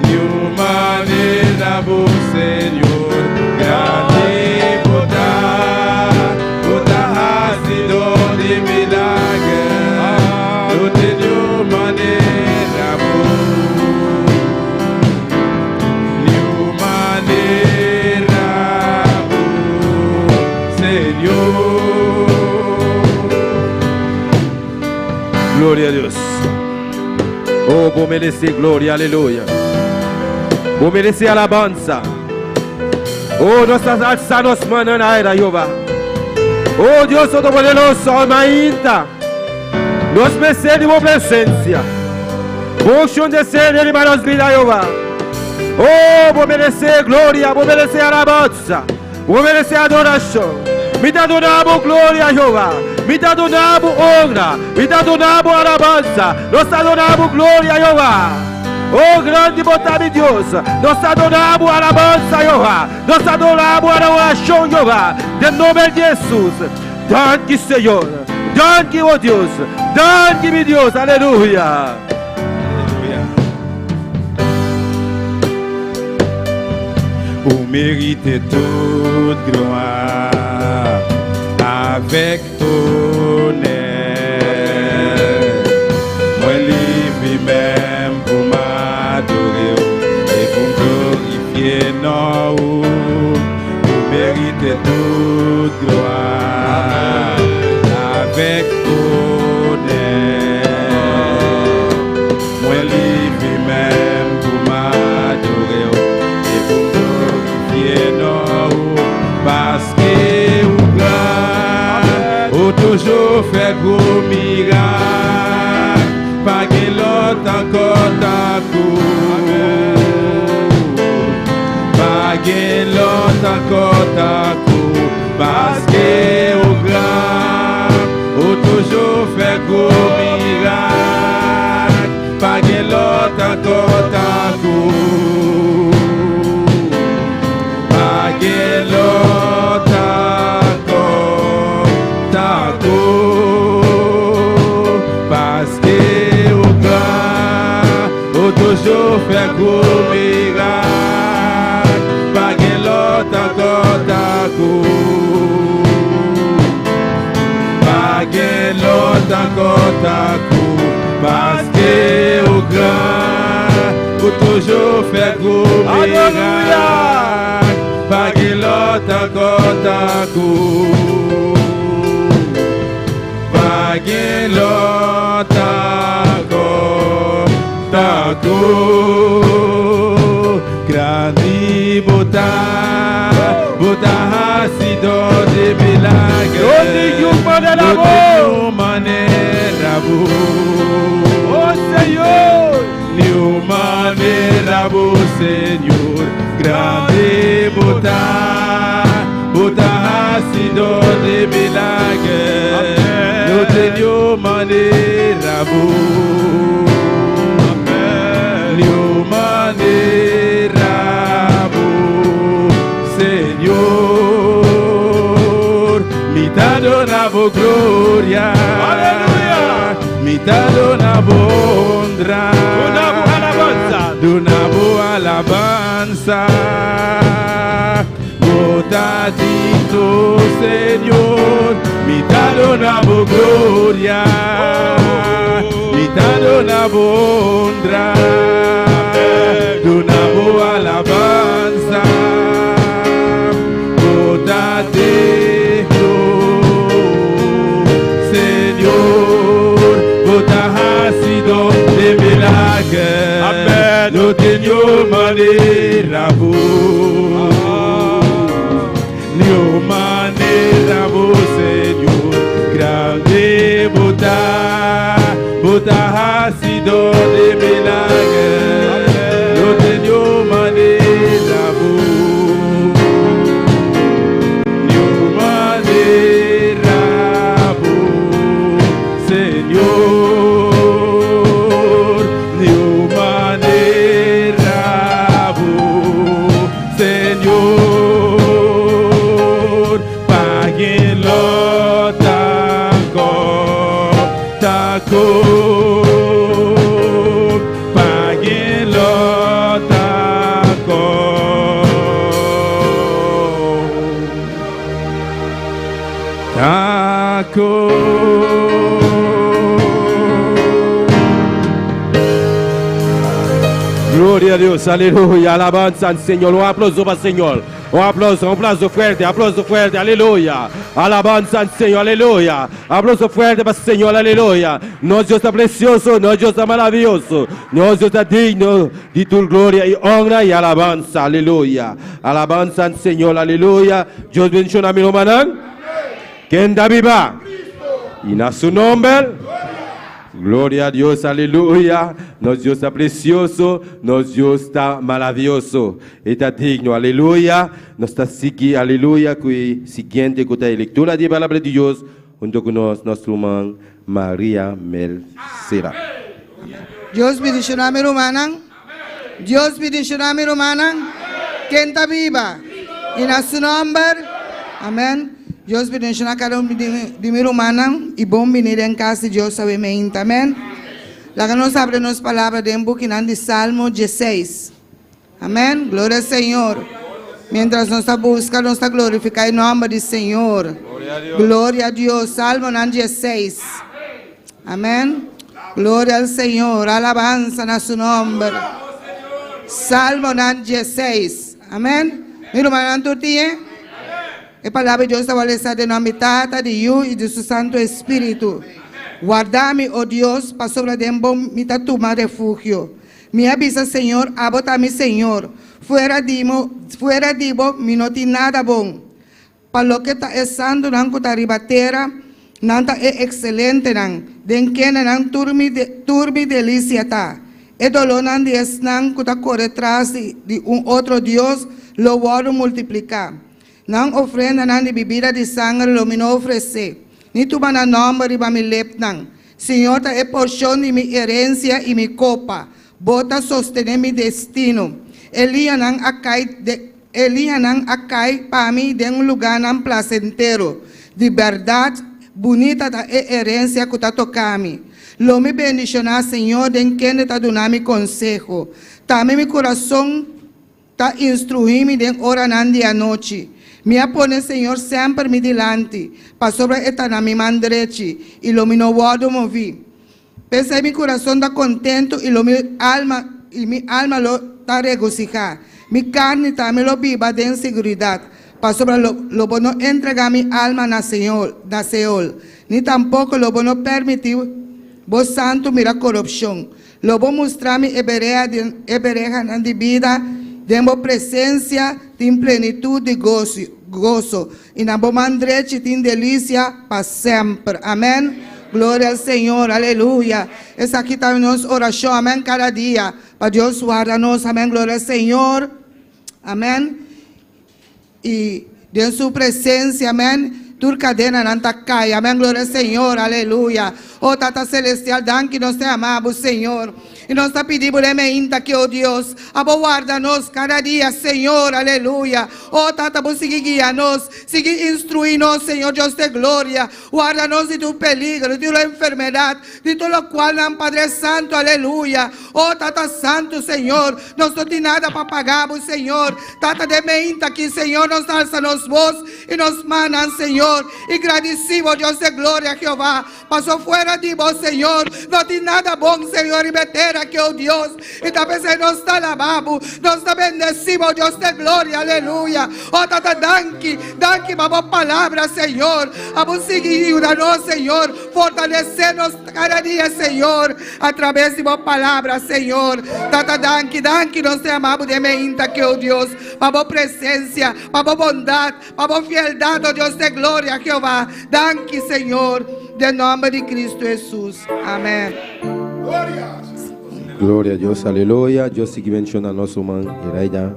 Niun manera bo, Señor, grandi bo ta, bo ta hasidó di milager, no tin niun manera bo. Niun manera bo, Señor. Gloria a Dios. Oh, bo merece gloria, aleluya. Bo merece alabansa. Oh, nos ta alsa nos mannan na aire, Jehová. Oh, Dios Todopoderoso, mainta. Nos mester di bo presencia. Bo unción descende riba nos bida, Jehová. Oh, bo merece gloria, bo merece alabansa, bo merece adoracion. Mi ta duna bo gloria, Jehová. Mi ta duna bo honra. Mi ta duna bo alabansa. Nos ta duna bo gloria, Jehová. Oh, grandi bo ta, mi Dios. Nos ta duna bo alabansa, Jehová. Nos ta duna bo adoracion, Jehová. Den nomber di Hesus. Danki, Señor. Danki, oh Dios. Danki, mi Dios. Aleluya. Aleluya. Ou merite tout glwa avèk onè. Mwen leve men m pou m adore w e pou m glorifye non ou. Ou merite tout glwa avèk onè. Mwen leve men m pou m adore w e pou m glorifye non. toujou fè gwo mirak, pa gen lòt ankò tankou w. Pa gen lòt ankò tankou w, paske ou gran, ou toujou fè gwo mirak, pa gen lòt ankò tankou w. Pa gen lòt ankò tankou Grandi bo ta, bo ta hasidó di milager. No tin niun manera No bo. tin niun manera bo. Oh Señor. Niun manera bo, Señor. Grandi bo ta, bo ta hasidó di milager. No tin niun manera bo. Niun manera bo, Señor. Mi ta duna bo gloria. Aleluya. Mi ta duna bo honra. Duna bo alabansa. Duna bo alabansa. Bo ta digno, Señor. Mi ta duna bo gloria. Mi ta duna bo honra. Duna bo alabansa. Bo ta digno, Señor. Bo ta hasidó di milager. Amèn. No tin niun manera bo. Niun manera bo, Señor. Grandi bo ta, bo ta hasidó di milager. No tin niun manera bo. Niun manera bo, Señor. Niun manera bo, Señor. Pa gen lòt ankò, tankou. Pa gen lòt ankò. Tankou. Gloria a Dios, aleluya, alabanza al Señor. Un aplauso para el Señor. Un aplauso, un aplauso fuerte, aplauso fuerte, aleluya. Alabanza al Señor, aleluya. Aplauso fuerte para el Señor, aleluya. Nos Dios ta presioso, nos Dios ta maravioso. Nos Dios ta digno di tur gloria i honra i alabansa, aleluya. Alabanza al Señor, aleluya. Dios bendishoná mi rumannan. Ken ta biba? I na su nòmber. Gloria a Dios, aleluya. Nos Dios ta presioso, nos Dios ta maravioso. E ta digno, aleluya. Nos ta sigui, aleluya, ku e siguiente ku ta e lektura di e Palabra di Dios hunto ku nos, nos ruman Maria Mercera. Dios bendishoná mi rumannan. Dios bendishoná mi rumannan. Ken ta biba? I na su nòmber. Amèn. Dios bendishoná kada un di mi rumannan i bon bini den kas di Dios awe meinta. Amèn. Laga nos abri nos palabra den bukinan di Salmo dieseis. Amèn. Gloria Señor. Miéntras nos ta buska, nos ta glorifiká e nòmber di Señor. Gloria a Dios. Salmonan dieseis. Amèn. Gloria al Señor. Alabansa na su nòmber. Salmonan dieseis. Amèn. Mi rumannan tur tin e? E palabra di Dios ta wòrdu lesá den nòmber di Tata, di Yu i di su Santu Espíritu. Warda mi, o Dios, pasobra den bo mi ta tuma refugio. Mi a bisa Señor, Abo ta mi Señor. Fuera di mo, fuera di bo mi no tin nada bon. Pa loke ta e santunan ku ta riba tera, nan ta e ekselentenan, den kendenan tur mi tur mi delisia ta. E dolónan di esnan ku ta kore tras di di un otro dios lo wòrdu multipliká. Nan ofrendanan di bibida di sanger lo mi no ofresé, ni tuma nan nòmber riba mi lepnan. Señor ta e porshon di mi herensia i mi kopa, Bo ta sostené mi destino. E liñanan a kai de E liñanan a kai pa mi den un lugánan plasentero. Di bèrdat, bunita ta e herensia ku ta toká mi. Lo mi bendishoná Señor den kende ta duna mi konseho. Tambe mi kurason ta instruí mi den oranan di anochi. Mi a pone Señor semper mi dilanti, pasobra e ta na mi man drechi, i lo mi no wòrdu moví. P'esei mi kurason ta kontentu i lo mi alma i mi alma lo ta regosihá. Mi karni tambe lo biba den siguridat, pasobra lo lo bo no entregá mi alma na Señor na Seol, ni tampoko lo bo no permití bo Santu mira korupshon. Lo bo mustra mi e berea di e berehanan di bida, den bo presensia tin plenitut di goso, i na bo man drechi tin delisia pa semper. Amen. Gloria al Señor. Aleluya. Esaki ta nos orashon. Amen. Kada dia. Pa Dios warda nos. Amen. Gloria al Señor. Amen. I den su presensia, amen, tur kadenanan ta kai, amen, gloria al Señor, aleluya. O Tata Celestial, danki nos te ama bo, Señor. I nos ta pidi bo den meinta aki, o Dios, abo warda nos kada dia, Señor, aleluya. O Tata, bo sigui guia nos, sigui instrui nos, Señor Dios de gloria. Warda nos di tur peligro, di tur enfermedad, di tur locualnan, Padre Santo, aleluya. O Tata Santo, Señor, nos no tin nada pa paga bo, Señor. Tata, den meinta aki, Señor, nos ta alsa nos voz y nos mannan, Señor, y gradici bo, Dios de gloria, Jehová. Paso fuera di bo, Señor, no tin nada bon, Señor, riba e tera aki, o Dios. Y ta p'esei nos ta alaba bo, nos ta bendeci bo, Dios de gloria, aleluya. O Tata, danki, danki pa bo palabra, Señor. Abo sigui yuda nos, Señor, fortalece nos cada dia, Señor, a traves di bo palabra, Señor. Tata, danki, danki, nos te ama bo den meinta aki, o Dios, pa bo presencia, pa bo bondad, pa bo fieldad, o Dios de gloria, Jehová. Danki, Señor, den nomber di Cristo Jesús. Amen. Gloria a Dios, aleluya. Dios sigui bendiciona nos ruman Iraida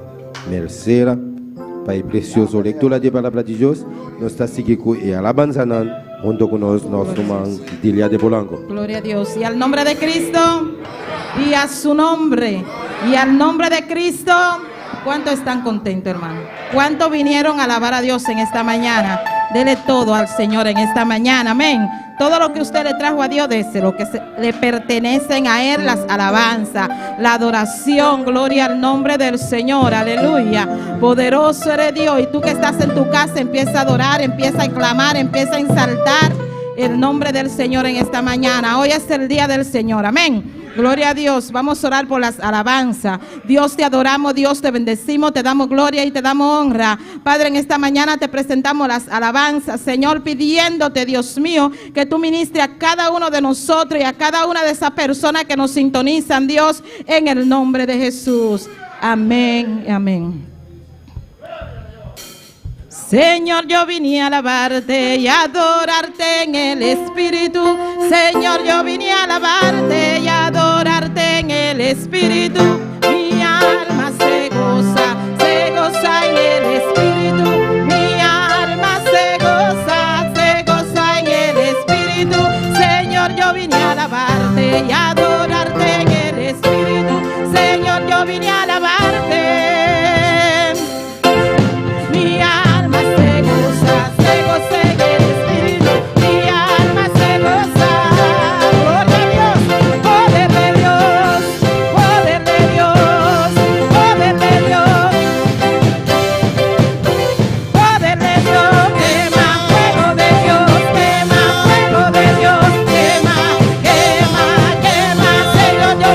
Mercera pa e precioso lectura di e palabra di Dios. Nos ta sigui cu e alabanzanan hunto cu nos nos ruman Dilia de Polanco. Gloria a Dios. Y al nombre de Cristo y a su nombre. Y al nombre de Cristo. ¿Cuántos están contentos, hermano? ¿Cuántos vinieron a alabar a Dios en esta mañana? Dele todo al Señor en esta mañana. Amén. Todo lo que usted le trajo a Dios, dese lo que se, le pertenecen a Él, las alabanzas, la adoración, gloria al nombre del Señor, aleluya. Poderoso eres Dios. Y tú que estás en tu casa, empieza a adorar, empieza a clamar, empieza a exaltar el nombre del Señor en esta mañana. Hoy es el día del Señor, amén. Gloria a Dios. Vamos a orar por las alabanzas. Dios te adoramos, Dios te bendecimos, te damos gloria y te damos honra. Padre, en esta mañana te presentamos las alabanzas, Señor, pidiéndote, Dios mío, que tú ministres a cada uno de nosotros y a cada una de esas personas que nos sintonizan, Dios, en el nombre de Jesús. Amén y amén. Señor, yo vine a alabarte y adorarte en el Espíritu. Señor, yo vine a alabarte y adorarte en el Espíritu. Mi alma se goza, se goza en el Espíritu. Mi alma se goza, se goza en el Espíritu. Señor, yo vine a alabarte y adorarte en el Espíritu. Señor, yo vine a alabarte. Mi alma se goza, se goza en el Espíritu. Mi alma se goza. Gloria a Dios, poder de Dios, poder de Dios, poder de Dios. Poder de Dios, quema, fuego de Dios, quema, fuego de Dios, quema, quema, quema. Señor, yo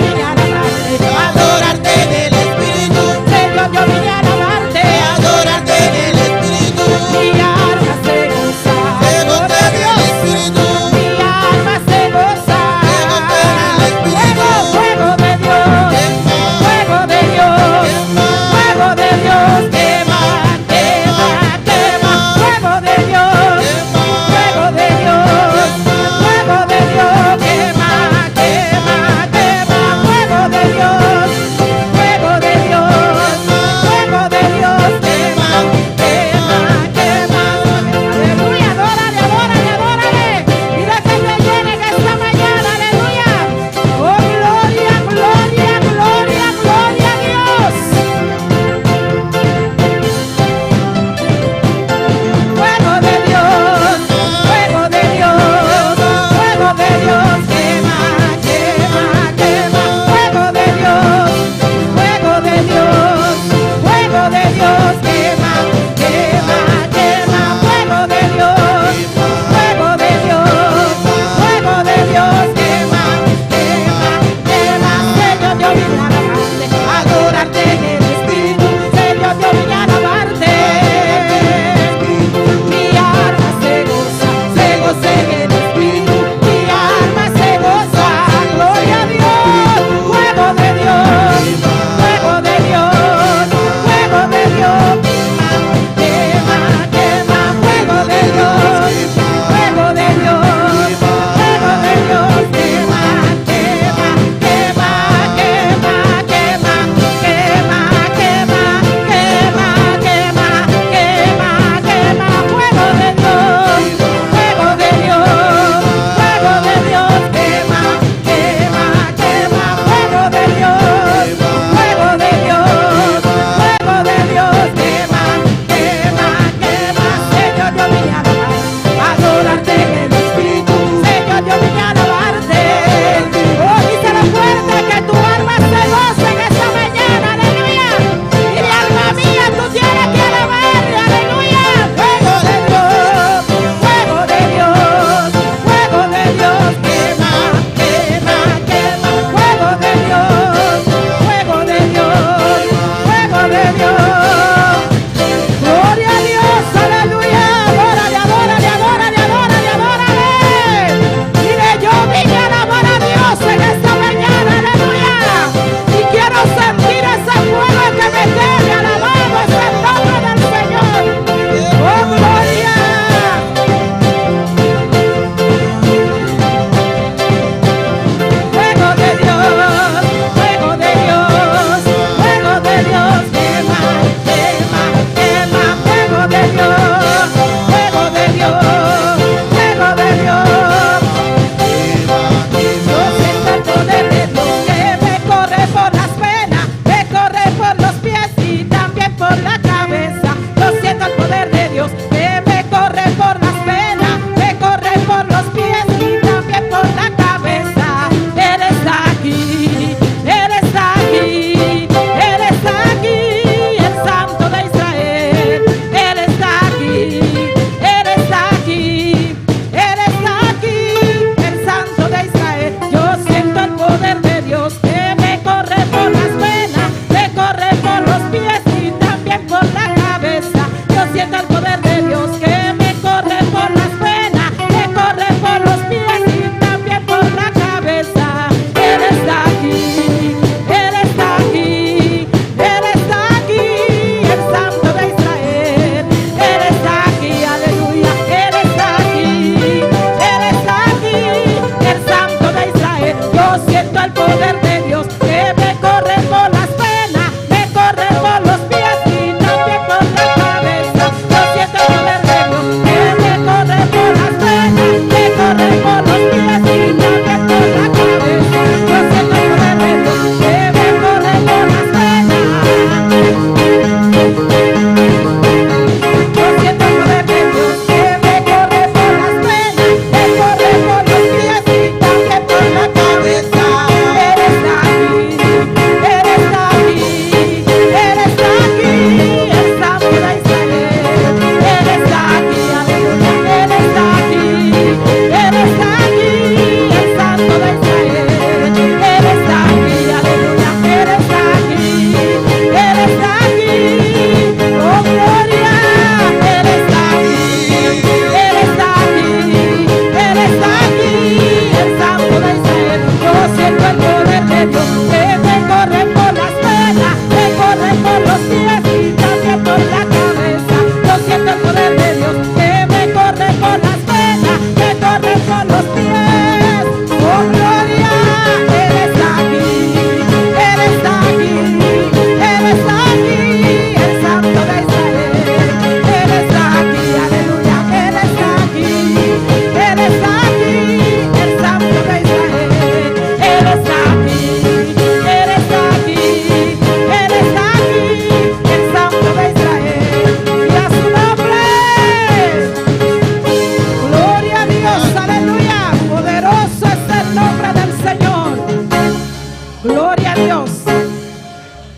Gloria a Dios.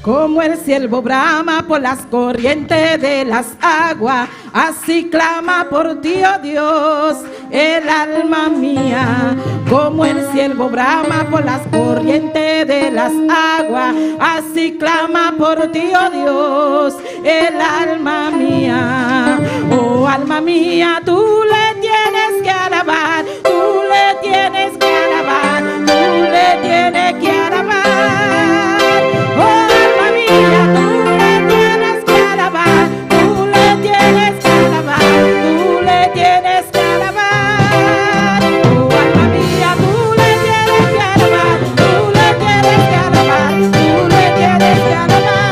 Como el ciervo brama por las corrientes de las aguas, así clama por ti, oh Dios, el alma mía. Como el ciervo brama por las corrientes de las aguas, así clama por ti, oh Dios, el alma mía. Oh alma mía, tú le tienes que alabar, tú le tienes que alabar, tú le tienes que alabar. Oh alma mía, tú le tienes que alabar, tú le tienes que alabar, tú le tienes que alabar. Oh alma mía, tú le tienes que alabar, tú le tienes que alabar, tú le tienes que alabar.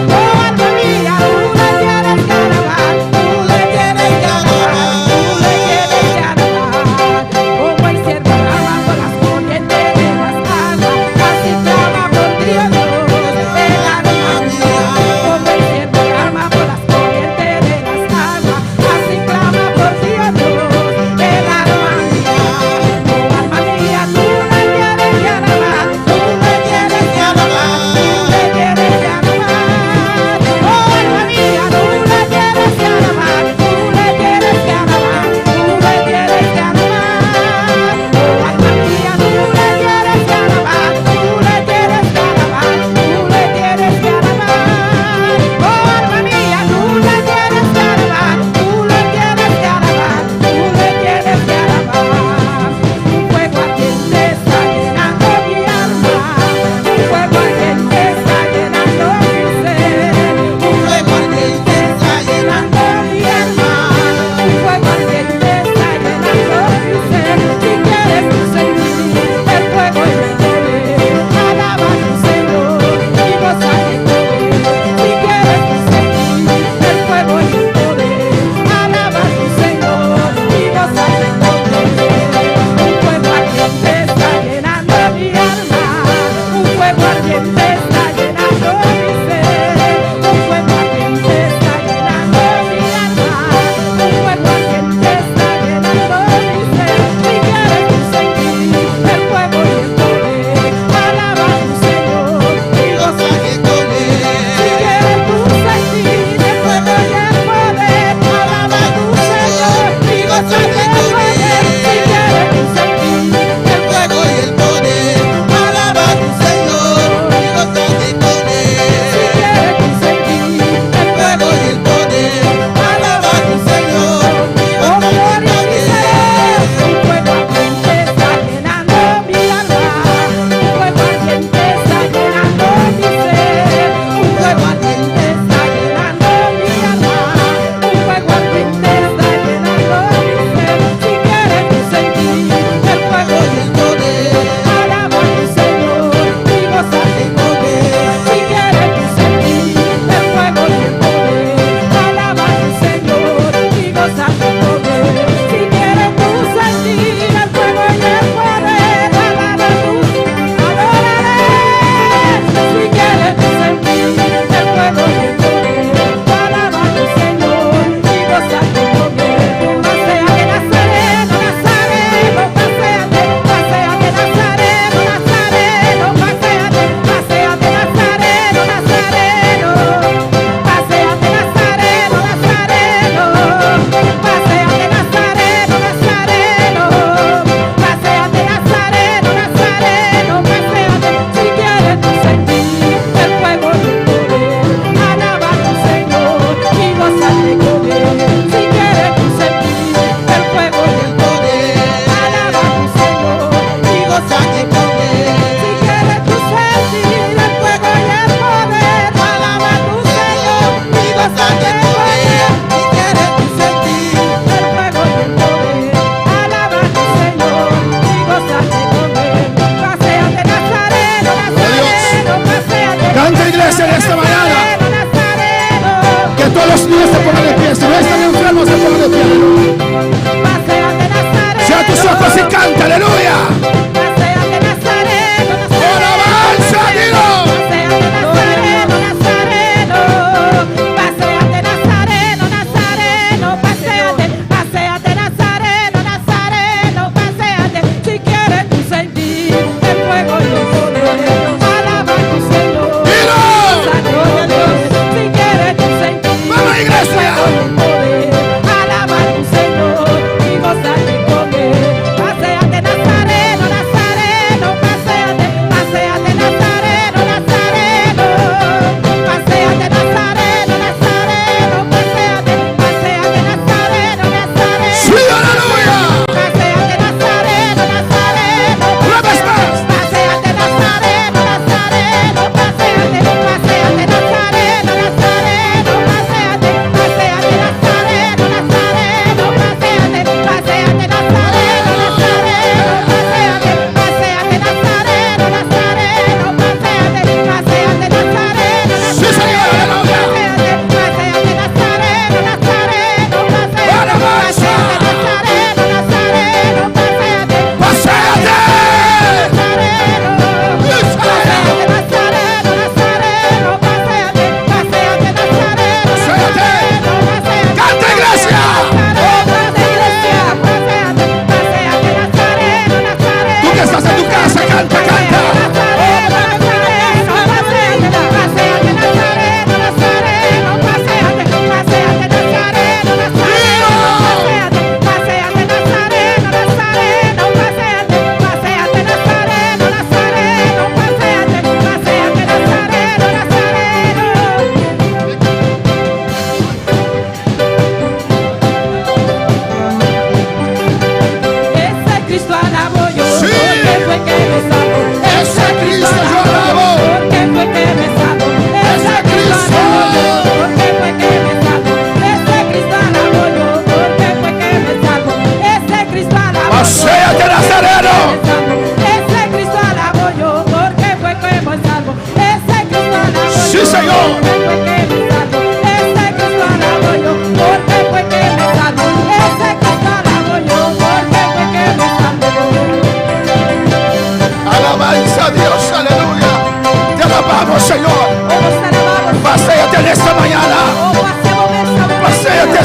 Oh alma mía, tú le tienes que alabar, tú le tienes que alabar, tú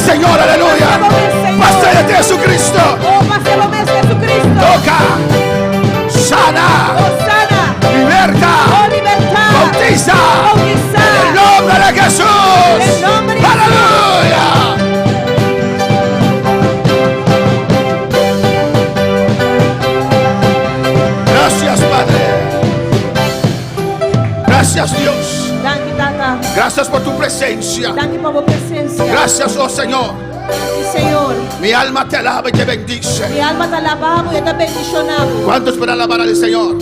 Señor, aleluya. Pase de Jesucristo. Oh, pase bo mes Jesucristo. Toca. Sana. Oh, sana. Liberta. Oh, libertá. Bautiza. Boutisá. En el nombre de Jesús. En nombre de Jesús. Aleluya. Gracias, Padre. Gracias, Dios. Danki, Tata. Gracias por tu presencia. Danki pa bo presensia. Gracias, oh Señor. Danki, Señor. Mi alma te alaba y te bendice. Mi alma ta alabá bo i ta bendishoná bo. ¿Cuántos para alabar al Señor?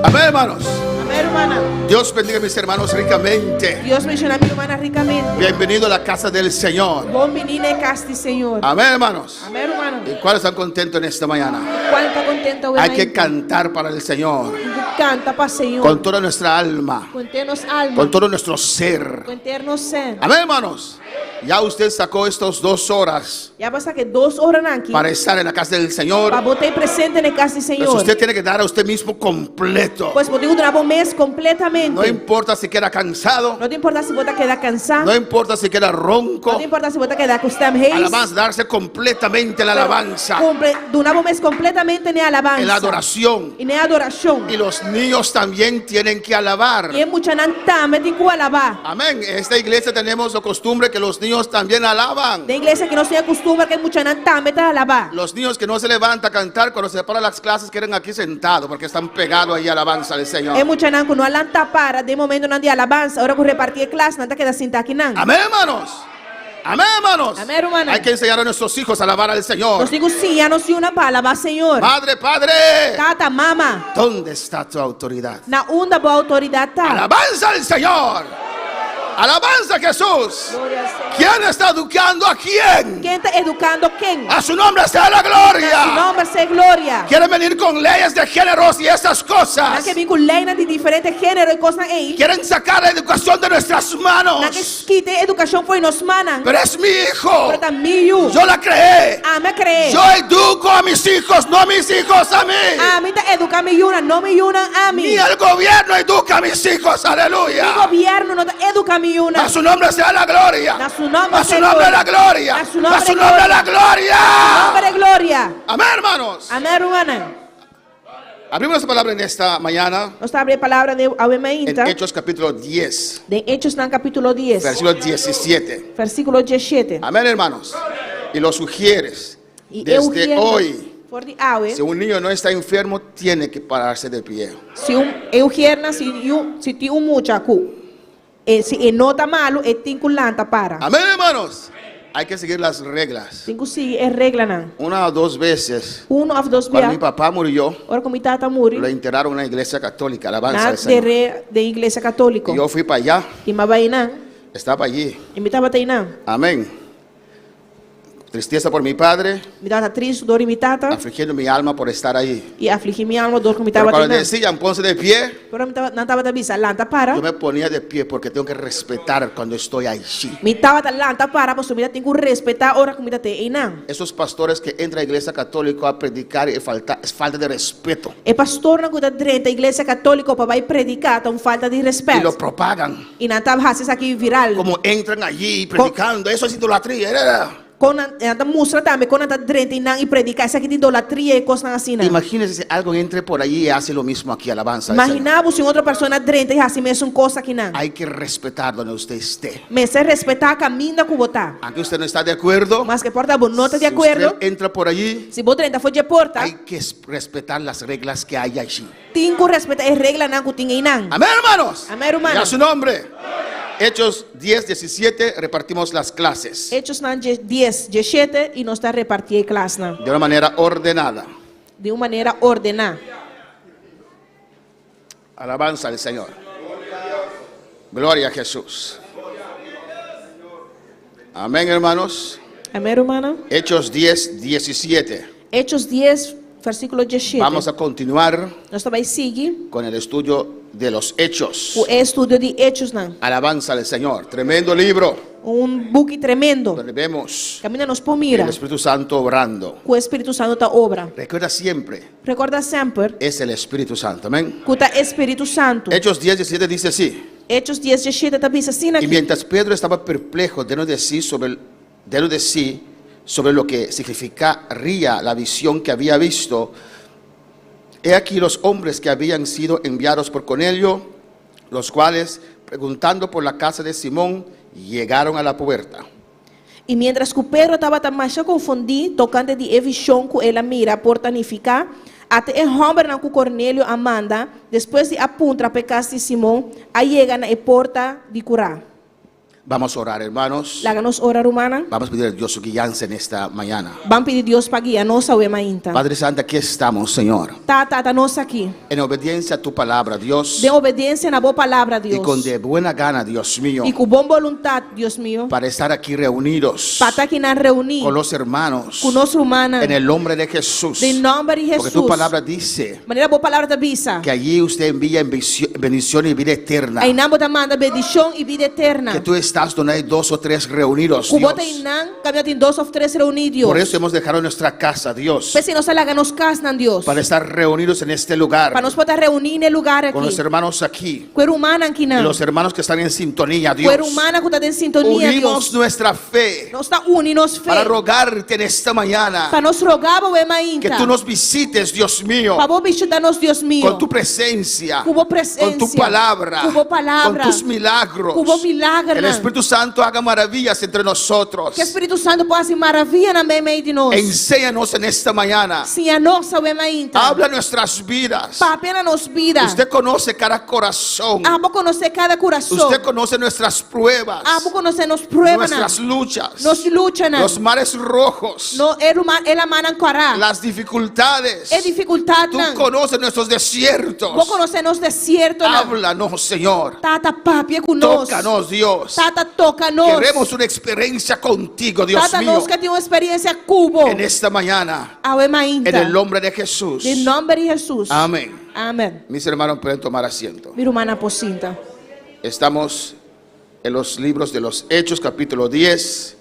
Amén, hermanos. Amèn, rumannan. Dios bendiga a mis hermanos ricamente. Dios bendishoná mi rumannan rikamente. Bienvenido a la casa del Señor. Bon biní na kas di Señor. Amén, hermanos. Amèn, rumannan. ¿Y cuáles están contentos en esta mañana? Kuantu ta kontentu Hay que cantar para el Señor. Kanta pa Señor. Con toda nuestra alma. Ku henter nos alma. Con todo nuestro ser. Ku henter nos ser. Amén, hermanos. Ya usted sacó estas 2 horas Ya bo a saka e 2 oranan aki. para estar en la casa del Señor. Pa bo ta presente na kas di Pues Señor. usted tiene que dar a usted mismo completo. Pues bo tin ku duna bo mes kompletamente. No importa si queda cansado. No ta importá si bo ta keda kansá. No importa si queda No ronco. ta importá si bo ta keda ku stem hees. Alabanza, darse completamente la alabanza, Duna bo mes kompletamente na alabansa. en la adoración. I na adorashon. Y los niños también tienen que alabar. I e muchanan tambe tin ku alabá. Amén. En esta iglesia tenemos la costumbre que los niños también alaban. Den e iglesia aki nos tin kustumber ku e muchanan tambe ta alabá. Los niños que no se levantan a cantar cuando se paran las clases quedan aquí sentados porque están pegados ahí a alabanza del Señor. E muchanan ku no ta lanta para den momentonan di alabansa, ora ku repartí klas, nan ta keda sintá akinan. Amén, hermanos. Amén, hermanos. Amén, hermano. Hay que enseñar a nuestros hijos a alabar al Señor. Nos tin ku siña nos yunan pa alabá Señor. Madre, padre, Tata, mama, ¿dónde está tu autoridad? Na unda bo outoridat ta? Alabanza al Señor. Alabanza a Jesús. Gloria al Señor. ¿Quién está educando a quién? Ken ta edukando ken? A su nombre sea la Su gloria. nòmber sea gloria. Quieren venir con leyes de géneros y esas cosas. Nan ke bin ku leinan di diferente género i kosnan ei. Quieren sacar la educación de nuestras manos. Nan ke kita edukashon for di nos mannan. Pero es mi hijo. Pero ta mi yu. Yo la creé. Ami a kri'é. Yo educo a mis hijos, no a mis hijos a mí. Ami ta eduká mi yunan, no mi yunan ami. Ni el gobierno educa a mis hijos. Mi Aleluya. gobièrnu no ta eduká mi yunan. A su nombre sea la gloria. A su nombre A su sea nombre la gloria. gloria. A su nombre A su nombre la gloria. Nòmber gloria. Amén, hermanos. Amèn, rumannan. Abrimos la palabra en esta mañana Nos ta habri e palabra den en mainta. Hechos capítulo 10, Den Echonan kapítulo 10, versículo 17. Versíkulo 17. Amén, hermanos. Y los ujieres, I desde ujiernan, hoy, For di awe, si un niño no está enfermo, tiene que pararse de pie. si un ujiernan, si yu- si tin un mucha ku, si e no ta malu, e tin ku lanta para. Amén, hermanos. Hay que seguir las reglas. Tin ku sigui e reglanan. Una o dos veces, Un òf dos cuando mi biaha, papá murió, ora ku mi tata muri, lo enterraron en una iglesia católica, alabanza na al Señor. der'é den iglesia katóliko. Y yo fui para allá, I m'a bai einan, estaba allí. I mi tabata einan. Amén. Tristeza por mi padre, Mi tabata tristu dor di mi tata afligiendo mi alma por estar ahí. i afligí mi alma dor ku mi Pero tabata cuando einan. decían, ponse de pie, Pero mi tabata, nan tabata bisa, lanta para. yo me ponía de pie porque tengo que respetar cuando estoy allí. Mi tabata lanta para, pasobra mi tin ku respetá ora ku mi ta einan. Esos pastores que entran a la iglesia católica a predicar es falta de respeto. E pastornan ku ta drenta iglesia katóliko pa bai prediká, ta un falta di Y rèspèt. lo propagan. I nan ta hasi esaki viral. Como entran allí predicando, eso es idolatría. Kon nan ta mustra tambe, kon nan ta drenta einan i prediká, esaki ta idolatria i kosnan asina. Imagínense si alguien entre por allí y hace lo mismo aquí, alabanza al Señor. Imaginá si un otro persona drenta i hasi mesun kos akinan. Hay que respetar donde usted esté. Mester respetá kaminda ku bo ta. Aunque usted no está de acuerdo, Maske por ta bo no ta di si akuerdo, usted entra por allí, si bo drenta for di e porta, hay que respetar las reglas que hay allí. Tin ku respetá e reglanan ku tin einan. Amén, hermanos. Amén, hermano. Y a su nombre. Hechos 10, 17, repartimos las clases Echonan 10, 17 i nos ta repartí e klasnan. De una manera ordenada. Di un manera ordená. Alabanza al Señor. Gloria a Jesús. Amén, hermanos. Amèn, rumannan. Hechos 10, 17. Hechos 10, versíkulo 17. Vamos a continuar Nos ta bai sigui con el estudio de los Hechos. ku e estudio di Echonan. Alabanza al Señor. Tremendo libro Un buki tremendo. donde vemos Kaminda nos por mira el Espíritu Santo obrando. ku Spiritu Santu ta obra. Recuerda siempre, Rekordá semper es el Espíritu Santo. Amén. ku ta Spiritu Santu. Hechos 10, 17 dice así. Hechos 10, 17 ta bisa asina Y aki. mientras Pedro estaba perplejo dentro de sí sobre, dentro de sí, sobre lo que significaría la visión que había visto, he aquí los hombres que habían sido enviados por Cornelio, los cuales, preguntando por la casa de Simón, llegaron a la puerta. I miéntras ku Pedro tabata masha konfundí tokante di e vishon ku el a mira por ta nifiká, ata e hòmbernan ku Kornelio a manda, despues di a puntra pa e kas di Simon, a yega na e porta di kurá. Vamos a orar, hermanos. Laga nos ora, rumannan. Vamos a pedir a Dios su guianza en esta mañana. Ban pidi Dios pa guia nos awe mainta. Padre Santo, aquí estamos, Señor. Tata, ata nos aki. En obediencia a tu palabra, Dios. Den obedensia na bo palabra, Y con Dios. de buena gana, Dios mío. I ku bon boluntat, Dios mio. Para estar aquí reunidos. Pa ta akinan reuní. Con los hermanos. Ku nos rumannan. En el nombre de Jesús. Den nòmber di Porque tu Hesus. palabra dice. Manera bo palabra ta bisa. Que allí usted envía bendición y vida eterna. Einan bo ta manda bendishon i bida eterna. Que tú estás donde hay dos o tres reunidos, Ku bo ta Dios. einan kaminda tin dos òf tres reuní, Dios. Por eso hemos dejado nuestra casa, Dios. P'esei nos a laga nos kasnan, Dios. Para estar reunidos en este lugar. Pa nos por ta reuní na e lugar Con aki. los hermanos aquí. Ku e rumannan akinan. Y los hermanos que están en sintonía, Ku e Dios. rumannan ku ta den sintonia, Unimos Dios. nuestra fe. Nos ta uni nos fe. Para rogarte en esta mañana. Pa nos roga bo e Que mainta. tú nos visites, Dios mío. Pa bo bishita nos, Dios mío. Con tu presencia. Ku bo presensia. Con tu palabra. Ku bo palabra. Con tus milagros. Ku bo milagernan. El Espíritu Santo haga maravillas entre nosotros. Ku Spiritu Santu por hasi maravianan meimei di nos. Enséñanos en esta mañana. Siña nos awe mainta. Habla nuestras vidas. Papia na nos bida. Usted conoce cada corazón. Abo konosé kada kurason. Usted conoce nuestras pruebas. Abo konosé nos pruebanan. Nuestras luchas. Nos luchanan. Los mares rojos. No, e ruman, e lamannan kòrá. Las dificultades. E difikultatnan. Tú conoces nuestros desiertos. Bo konosé nos desiertonan. Háblanos, Señor. Tata, papia ku nos. Tócanos, Dios. Tata, toka nos. Queremos una experiencia contigo, Dios Tata, mío. nos ke tin un eksperensia ku bo. En esta mañana. Awe mainta. En el nombre de Jesús. Den nòmber di Hesus. Amén. Amèn. Mis hermanos pueden tomar asiento. Mi rumannan por sinta. Estamos en los libros de los Hechos, capítulo 10.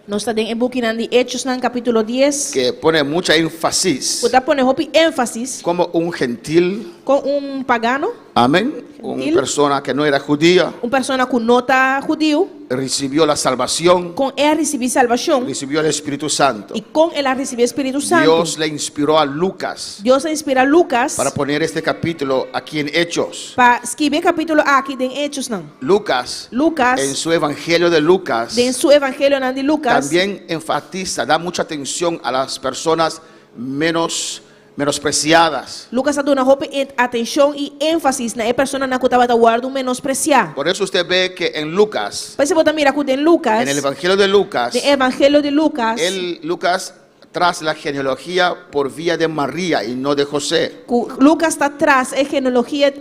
Nos ta den e bukinan di Hechosnan kapítulo 10. Que pone mucha énfasis. Ku ta pone hopi énfasis. Como un gentil. Kon un pagano. Amén. Una Gentil. persona que no era judía. Un persona ku no ta hudiu. Recibió la salvación. Kon el a risibí salbashon. Recibió el Espíritu Santo. I kon el a risibí Spiritu Santu. Dios le inspiró a Lucas. Dios a inspirá Lucas. Para poner este capítulo aquí en Hechos. Pa skirbi e kapítulo aki den Hechosnan. Lucas. Lucas. En su evangelio de Lucas. Den su evangelionan di Lucas. También enfatiza, da mucha atención a las personas menos menospreciadas. Lucas a duna hopi atenshon i énfasis na e personanan ku tabata wòrdu menospresiá. Por eso usted ve que en Lucas, P'esei bo ta mira ku den Lucas, en el Evangelio de Lucas, den Evangelio di Lucas, él, Lucas tras la genealogía por vía de María y no de José. ku Lucas ta tras e genealogia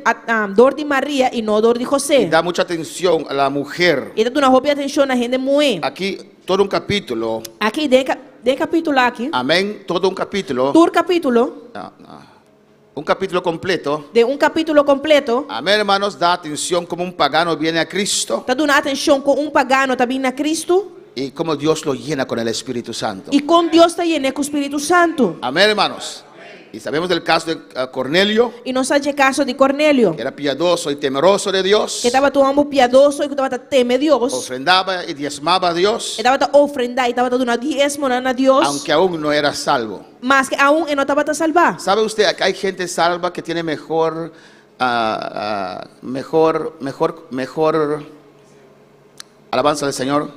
dor di Maria i no dor di José. Y da mucha atención a la mujer. I ta duna hopi atenshon na hende muhé. Aquí todo un capítulo. Aki den den kapítulo aki. Amén, todo un capítulo. Tur kapítulo. No, no. Un capítulo completo. Den un kapítulo kompleto. Amén, hermanos, da atención como un pagano viene a Cristo. Ta duna atenshon kon un pagano ta bin na Cristo. Y cómo Dios lo llena con el Espíritu Santo. I kon Dios ta yen'é ku Spiritu Santu. Amén, hermanos. Y sabemos del caso de Cornelio. I nos sa dje kaso di Cornelio. Que era piadoso y temeroso de Dios. Ku tabata un hòmber piadoso i ku tabata teme Dios. Ofrendaba y diezmaba a Dios. E tabata ofrendá i tabata duna diesmonan na Dios. Aunque aún no era salvo. Maske aún e no tabata salbá. ¿Sabe usted que hay gente salva que tiene mejor, ah, ah, mejor, mejor, mejor alabanza al Señor?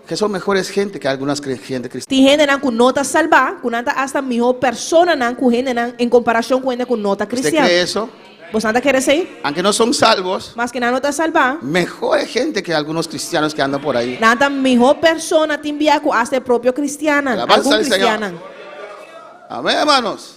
Que son mejores gente que algunas gente cristianas. Tin hendenan ku no ta salbá, ku nan ta asta mihó personanan ku hendenan en komparashon ku hende ku no ta ¿Usted kristian. cree eso? Boso ta kere esei? Aunque no son salvos, Maske nan no ta salbá. mejores gente que algunos cristianos que andan por ahí. Nan ta mihó persona tin bia ku asta e propio kristiannan, Alabanza algun al Señor. kristiannan. Amén, hermanos.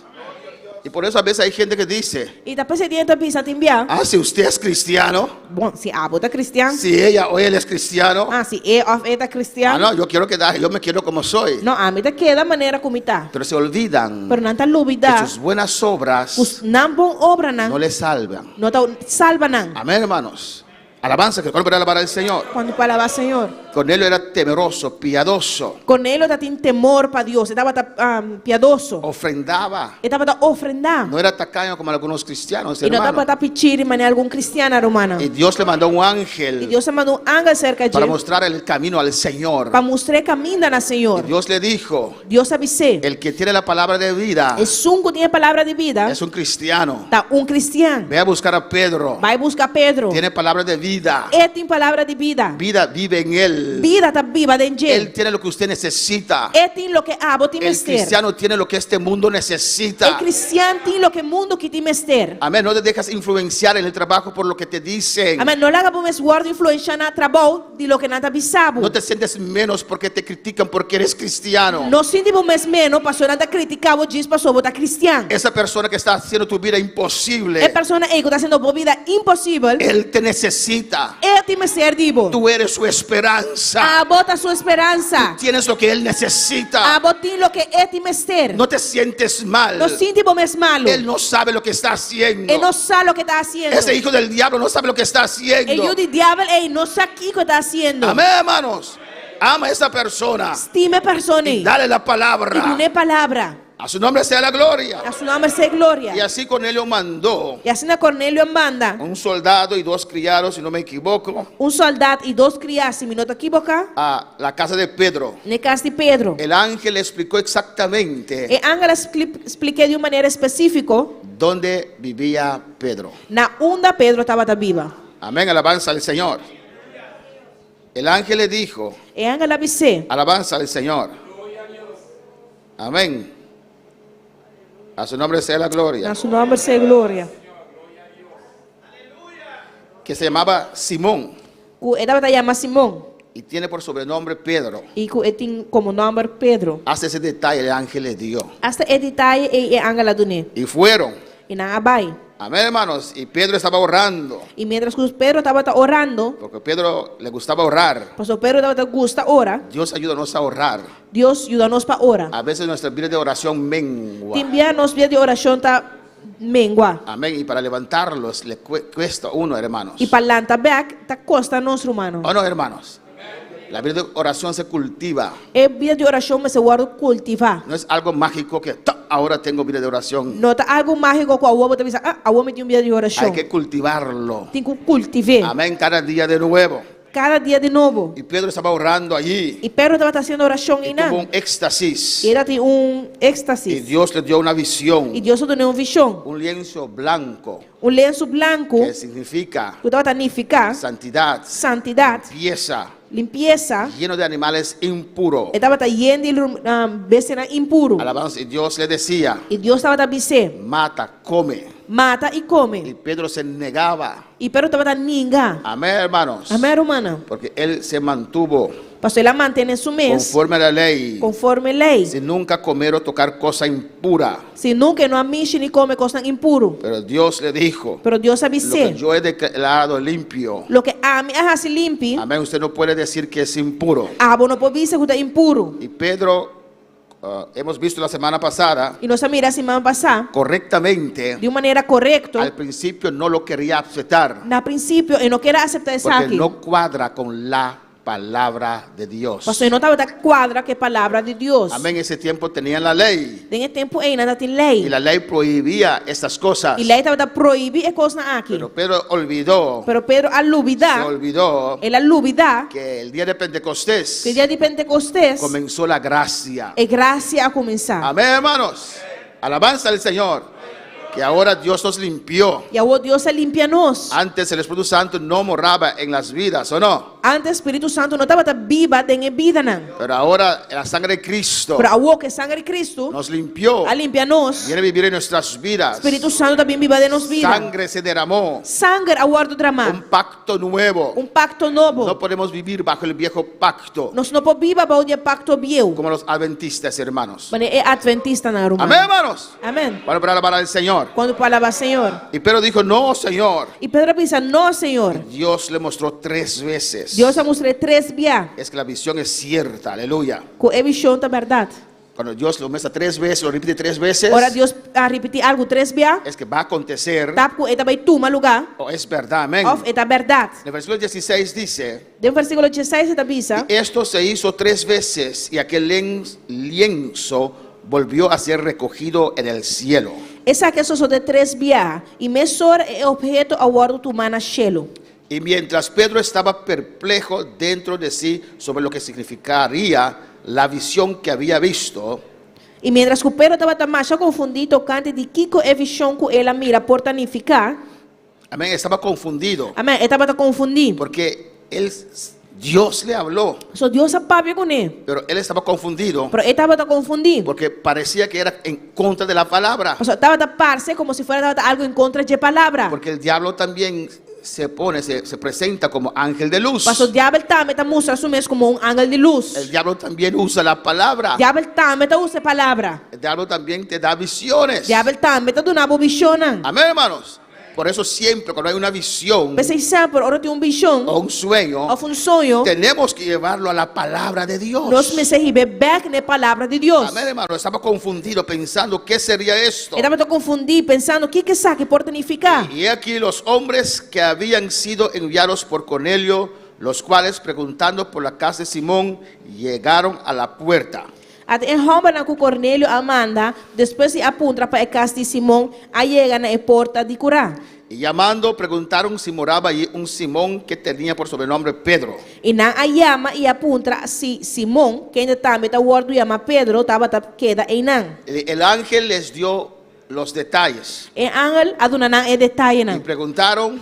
Y por eso a veces hay gente que dice, I ta p'esei tin hende ta bisa tin bia. Ah, si usted es cristiano. Bon, si abo ta cristian. Si ella o él es cristiano. Ah, si e òf e ta cristian. Ah, no, yo quiero quedar, yo me quiero como soy. No, ami ta keda manera ku mi ta. Pero se olvidan Pero nan ta lubidá. que sus buenas obras Ku nan bon obranan no le salvan. No ta salba nan. Amén, hermanos. Alabanza, que para alabar al Señor. Kuantu por alabá Señor? Cornelio era temeroso, piadoso, Cornelio tabatin temor pa Dios, e tabata um, piadoso. Ofrendaba. E tabata ofrendá. No era tacaño como algunos cristianos, E no hermano. tabata pichiri manera algun kristian, rumannan. Y Dios le mandó un I ángel Dios a manda un angel serka para dje mostrar el camino al Señor. pa mustr'é kaminda na Y Señor. Dios le dijo, Dios a bis'é, el que tiene la palabra de vida Esun ku tin e palabra di bida es un cristiano. ta un kristian. Ve a buscar a Pedro. Bai buska Pedro. Tiene palabra de vida. E tin palabra di bida. Vida vive en él. Bida ta biba den Él dje. tiene lo que usted necesita. E tin loke abo tin El mester. cristiano tiene lo que este mundo E necesita. kristian tin loke mundu aki tin mester. Amén. No te dejas influenciar en el trabajo por lo que te dicen. Amèn. No laga bo mes wòrdu influenshá na trabou di loke nan ta bisa bo. No te sientes menos porque te critican porque eres cristiano. No sinti bo mes ménos pasobra nan ta kritiká bo djis pasobra bo ta kristian. Esa persona que está haciendo tu vida imposible, E persona ei ku ta hasiendo bo bida imposibel, él te necesita. e tin mester di bo. Tú eres su esperanza. Abo ta su speransa. Tienes lo que él necesita. Abo tin loke e tin mester. No te sientes mal. No sinti bo mes malu. Él no sabe lo que está haciendo. E no sa loke e ta hasiendo. Ese hijo del diablo no sabe lo que está E haciendo. yu di diabel ei no sa kiko e ta hasiendo. Amén, hermanos. Ama a esa persona. Stima e persona ei. Dale la I palabra. dun'é palabra. A su nombre sea la gloria. Na su nòmber sea gloria. Y así Cornelio mandó I asina Cornelio a manda un soldado y dos criados, si no me equivoco, un sòldá i dos kriá, si mi no ta kiboká, a la casa de Pedro. na kas di Pedro. El ángel le explicó exactamente E angel a splik'é di un manera espesífiko dónde vivía Pedro. na unda Pedro tabata biba. Amén, alabanza al Señor. El ángel le dijo, E angel a bis'é, alabanza al Señor. Amén. A su nombre sea la gloria. Na su nòmber sea gloria. Que se llamaba Simón Ku e tabata yama Simon y tiene por sobrenombre Pedro. i ku e tin komo nòmber Pedro. Hasta ese detalle el ángel le dio. Asta e detaye ei e angel a dun'é. Y fueron. I nan a bai. Amén, hermanos. Y Pedro estaba orando, I miéntras ku Pedro tabata orando, porque Pedro le gustaba orar. pasobra Pedro tabata gusta ora, Dios ayúdanos a orar. Dios yuda nos pa ora. A veces nuestra vida de oración mengua. Tin bia nos bida di orashon ta mengua. Amén. Y para levantarlos le cuesta uno, hermanos. I pa lanta bèk ta kosta nos, rumannan. ¿O no, hermanos? La vida de oración se cultiva. E bida di orashon mester wòrdu kultivá. No es algo mágico que ¡ta! ahora tengo vida de oración. No ta algu mágiko ku awor bo ta bisa, ah, awor mi tin un bida di orashon. Hay que cultivarlo. Tin ku kultiv'é. Amén. Cada día de nuevo. Kada dia di nobo. Y Pedro estaba orando allí. I Pedro tabata hasiendo orashon Y einan. tuvo un éxtasis. I el a tin un Y éxtasis. Dios le dio una visión. I Dios a dun'é un vishon. Un lienzo blanco. Un lensu blanku Que significa ku tabata nifiká santidad, santidat, limpieza, limpiesa. lleno de animales impuros. E tabata yen di bestianan impuru. Alabanza. Y Dios le decía, I Dios tabata bis'é, mata, come. Mata i kome. Y Pedro se negaba. I Pedro tabata ninga. Amén, hermanos. Amèn, rumannan. Porque él se mantuvo Pasobra el a mantené su mes conforme a la ley, konforme lei. sin nunca comer o tocar cosa impura. Si nunka e no a mishi ni kome kosnan impuru. Pero Dios le dijo, Pero Dios a lo que bis'é, yo he declarado limpio. Loke ami a hasi limpi, Amén. Usted no puede decir que es impuro. abo no por bisa ku ta impuru. Y Pedro, hemos visto la semana pasada, I nos a mira siman pasá, correctamente, di un manera korekto, al principio no lo quería aceptar, na prinsipio e no ker a aseptá porque esaki. no cuadra con la palabra de Dios. Pasobra e no tabata kuadra ku e palabra di Dios. Amén. Ese tiempo tenían la ley. Den e tempu ei nan tabatin lei. Y la ley prohibía estas cosas. I lei tabata prohibí e kosnan aki. Pero Pedro olvidó, Pero Pedro a se lubidá, olvidó el a lubidá que el día de Pentecostés ku e dia di Pentekostes comenzó la gracia. e grasia a kuminsá. Amén, hermanos. Alabanza al Señor. Que ahora Dios nos limpió. I awor Dios a limpia nos. Antes el Espíritu Santo no moraba en las vidas, ¿o no? Antes Spiritu Santu no tabata biba den e bidanan. Pero ahora la sangre de Cristo Pero awor ku e sanger di Cristo nos limpió. a limpia nos. Viene a vivir en nuestras vidas. Spiritu Santu ta bin biba den nos bida. Sangre se derramó. Sanger a wòrdu dramá. Un pacto nuevo. Un pakto nobo. No podemos vivir bajo el viejo pacto Nos no por biba bou di e pakto bieu. como los adventistas, hermanos. Manera e adventistanan, ruman. Amén, hermanos. Amèn. Para alabar al Señor. Kuantu por alabá Señor? Y Pedro dijo, no, Señor. I Pedro a bisa, No, Señor. Dios le mostró tres veces. Dios a mustr'é tres bia. Es que la visión es cierta, aleluya. Ku e vishon ta bèrdat. Cuando Dios lo muestra tres veces, lo repite tres veces, Ora Dios a ripití algu tres bia, es que va a acontecer ta ku e ta bai tuma lugá o es verdad. Amén. òf e ta bèrdat. En el versículo 16 dice, Den versíkulo dieseis e ta bisa. Y esto se hizo tres veces y aquel lienzo volvió a ser recogido en el cielo. Esaki a sosodé tres biaha, i mesora e opheto a wòrdu tumá na shelu. Y mientras Pedro estaba perplejo dentro de sí sobre lo que significaría la visión que había visto, I miéntras ku Pedro tabata masha konfundí tokante di kiko e vishon ku el a mira por ta nifiká, Amén, estaba confundido, amèn, e tabata konfundí. porque él, Dios le habló, So Dios a papia kuné, pero él estaba confundido pero e tabata konfundí. porque parecía que era en contra de la palabra, Pasobra tabata parse komo si fuera tabata algu en kontra dje palabra. porque el diablo también se pone, se, se presenta como ángel de luz. Paso diabel tambe ta mustra su mes komo un angel di lus. El diablo también usa la palabra. Diabel tambe ta usa e palabra. El diablo también te da visiones. Diabel tambe ta duna bo vishonnan. Amén, hermanos. Por eso siempre cuando hay una visión P'esei semper ora tin un vishon o un sueño, òf un soño, tenemos que llevarlo a la palabra de Dios. nos mester hib'é bèk na e palabra di Dios. Amén, hermano. Estaba confundido pensando qué sería esto. E tabata konfundí pensando kiko esaki por ta nifiká. Y he aquí los hombres que habían sido enviados por Cornelio, los cuales preguntando por la casa de Simón, llegaron a la puerta. Ata e hòmbernan ku Kornelio a manda, despues di a puntra pa e kas di Simon, a yega na e porta di kurá. Y llamando, preguntaron si moraba allí un Simón que tenía por sobrenombre Pedro. I nan a yama i a puntra si Simon, kende tambe ta wòrdu yamá Pedro, tabata keda einan. El ángel les dio los detalles. E angel a duna nan e Y detayenan. preguntaron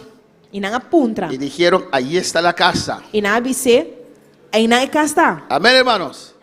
I nan a puntra. y dijeron, allí está la casa. I nan a bis'é, Einan e kas ta. Amén, hermanos.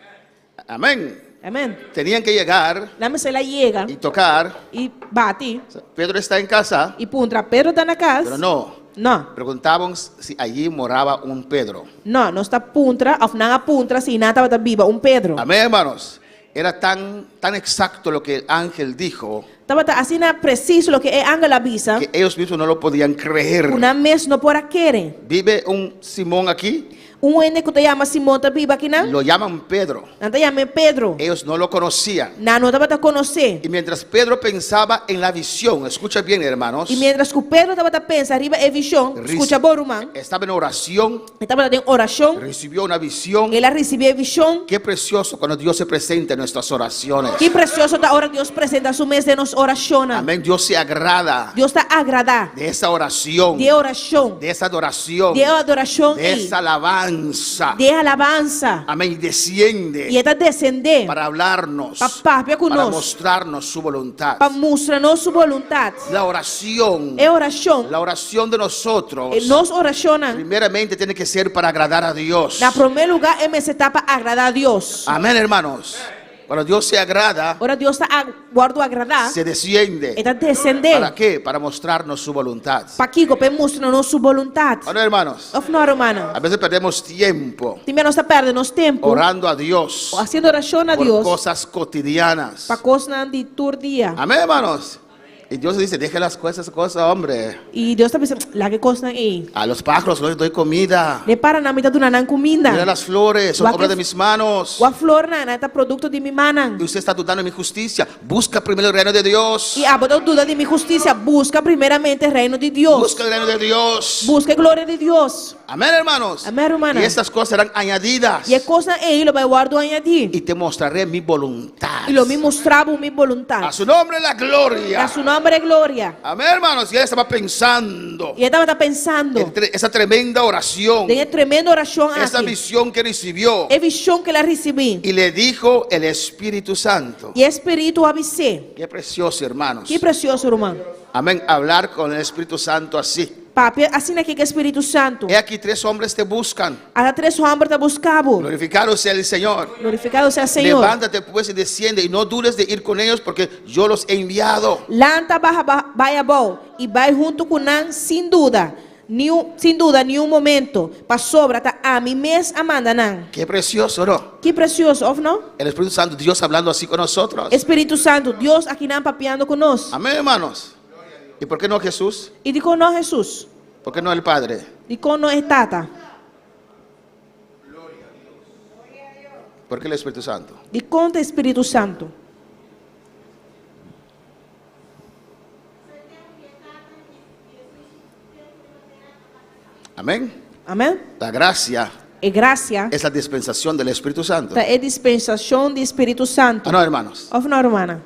Amén. Amén. Tenían que llegar Nan mester a yega y tocar. i bati Pedro está en casa, i puntra, Pedro ta na kas? pero no. No. Preguntaban si allí moraba un Pedro. No, nos ta puntra, òf nan a puntra si einan tabata biba un Pedro. Amén, hermanos. Era tan, tan exacto lo que el ángel dijo Tabata asina presiso loke e angel a bisa, que ellos mismos no lo podían creer. ku nan mes no por a kere. Vive un Simón aquí, Un hende ku ta yama Simon ta biba akinan? lo llaman Pedro. Nan ta yam'é Pedro. Ellos no lo conocían. Nan no tabata konos'é. Y mientras Pedro pensaba en la visión, escucha bien hermanos, I miéntras ku Pedro tabata pensa riba e vishon, skucha bo ruman, estaba en oración, e tabata den orashon, recibió una visión. el a risibí e vishon. Qué precioso cuando Dios se presenta en nuestras oraciones. Ki presioso ta ora Dios presenta su mes den nos orashonnan. Amén, Dios se agrada Dios ta agradá de esa oración, di e orashon, de esa adoración, di e adorashon de ei, esa alabanza. di e alabansa. Amén, y desciende I e ta desendé para hablarnos, pa papia ku para nos, mostrarnos su voluntad. pa mustra nos su boluntat. La oración, E orashon, la oración de nosotros, e nos orashonnan, primeramente tiene que ser para agradar a Dios. na promé lugá e mester ta pa agradá Dios. Amén, hermanos. Cuando Dios se agrada, Ora Dios ta wòrdu agradá, se desciende. e ta desendé. ¿Para qué? Para mostrarnos su voluntad. Pakiko? Pa e mustra nos su boluntat. ¿O no, hermanos? Òf no, rumannan? A veces perdemos tiempo Tin bia nos ta pèrdè nos tempu orando a Dios hasiendo orashon na por Dios cosas cotidianas. pa kosnan di tur dia. Amén, hermanos. Y Dios dice, deje las cosas, cosas, hombre. I Dios ta bisa, Laga e kosnan ei. A los pájaros les doy comida. Ne paranan mi ta duna nan kuminda. Mira las flores, son Wak obra e de mis manos. Wak flornan, nan ta produkto di mi mannan. Y usted está dudando de mi justicia. Busca primero el reino de Dios. I abo ta duda di mi hustisia. Buska primeramente e reino di Dios. Busca el reino de Dios. Buska e gloria di Dios. Amén, hermanos. Amén, rumannan. Y estas cosas serán añadidas. I e kosnan ei lo bai wòrdu añadí. Y te mostraré mi voluntad. I lo mi mustra bo mi boluntat. A su nombre la gloria. Na su nomber e gloria. Amén, hermanos. Y él estaba pensando I e tabata pensando en esa tremenda oración, den e tremendo orashon esa aki. visión que recibió. E vishon ku el a risibí. Y le dijo el Espíritu Santo. I e Spiritu a bis'é. Qué precioso, hermanos. Ki presioso, ruman. Amén. Hablar con el Espíritu Santo así. Papia asina aki ku e Spiritu Santu. He aquí tres hombres te buscan. Ata tres hòmber ta buska bo. Glorificado sea el Señor. Glorificado sea Señor. Levántate pues y desciende y no dudes de ir con ellos porque yo los he enviado. Lanta baha bai abou i bai huntu ku nan sin duda, ni un, sin duda ni un momento, pasobra ta ami mes a manda nan. Qué precioso, ¿no? Ki precioso, of no? El Espíritu Santo, Dios hablando así con nosotros. E Spiritu Santu, Dios akinan papiando ku nos. Amén, hermanos. ¿Y por qué no Jesús? I dikon no Hesus? ¿Por qué no el Padre? Dikon no e Tata? ¿Por qué el Espíritu Santo? Dikon ta e Spiritu Santu? Amén. Amèn. La gracia E grasia es la dispensación del Espíritu Santo. ta e dispensashon di Spiritu Santu. ¿O no, hermanos? Òf no, rumannan?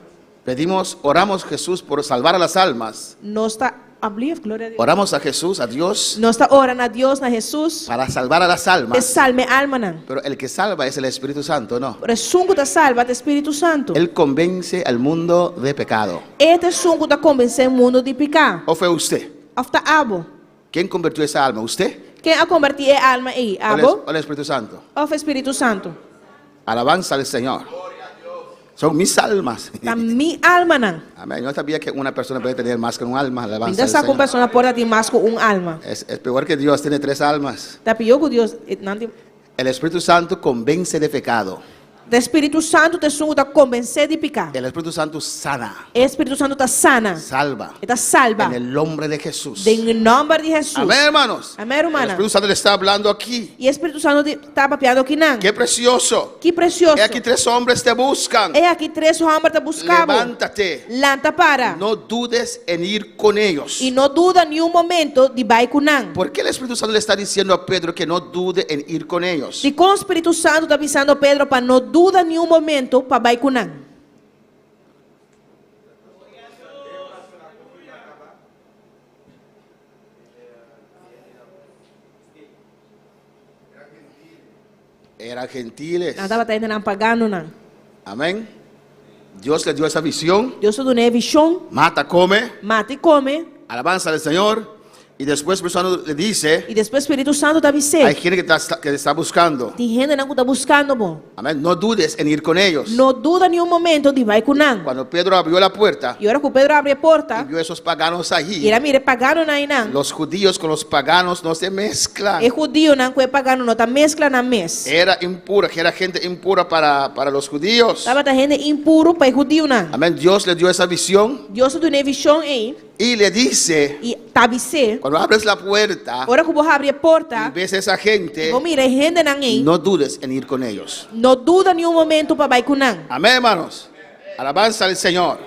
Pedimos, oramos Jesús por salvar a las almas. Nos ta ablief, gloria a Dios. Oramos a Jesús, a Dios, Nos ta ora na Dios, na Hesus, para salvar a las pa almas. salba e almanan. Pero el que salva es el Espíritu Santo, ¿no? Pero esun ku ta salba ta Spiritu Santu. Él convence al mundo de pecado. E ta esun ku ta konvensé mundu di piká. ¿O fue usted? Òf ta abo? ¿Quién convirtió esa alma? ¿Usted? Ken a kombertí e alma ei? ¿O el, Abo? o el Espíritu Santo? Òf Spiritu Santu? Alabanza al Señor. Son mis almas. Ta mi almanan. Amén. Yo no sabía que una persona puede tener más que un alma. Alabanza Mi no al sa ku un Señor. persona por tin mas ku un alma. Es peor que Dios tiene tres almas. Ta pió ku Dios. eh, nan tin- El Espíritu Santo convence de pecado. Ta Spiritu Santu ta esun ku ta konvensé di piká. El Espíritu Santo sana, E Spiritu Santu ta sana. salva. E ta salba. En el nombre de Jesús. Den nòmber di Hesus. Amén, hermanos. Amèn, rumannan. El Espíritu Santo le está hablando aquí. I Spiritu Santu ta papiando akinan. Qué precioso. Ki presioso. He aquí tres hombres te buscan. E aki tres hòmber ta buska bo. Levántate. Lanta para. No dudes en ir con ellos. I no duda ni un momento di bai ku nan. ¿Por qué el Espíritu Santo le está diciendo a Pedro que no dude en ir con ellos? Dikon Spiritu Santu ta bisando Pedro pa no duda ni un momento pa bai ku nan? Eran gentiles. Nan tabata hendenan paganonan. Amén. Dios le dio esa visión. Dios a dun'é e vishon. Mata, come. Mata i kome. Alabanza al Señor. Y después el Espíritu Santo le dice, I despues Spiritu Santu ta bis'é. Hay gente que te está, que te está buscando. Tin hendenan ku ta buskando bo. Amén. No dudes en ir con ellos. No duda ni un momento di bai ku nan. Cuando Pedro abrió la puerta I ora ku Pedro a habri e porta, y vio esos paganos allí, i el a mira e paganonan einan. Los judíos con los paganos no se mezclan. E hudiunan ku e pagano no ta meskla nan mes. Era impura, que era gente impura para, para los judíos. Tabata hende impuru pa e hudiunan. Amén. Dios le dio esa visión Dios a dun'é e vishon ei. y le dice, I ta bis'é, cuando abres la puerta Ora ku bo habri e porta, y ves esa gente, i bo mira e hendenan ei, no dudes en ir con ellos. no duda ni un momento pa bai ku nan. Amén, hermanos. Alabanza al Señor.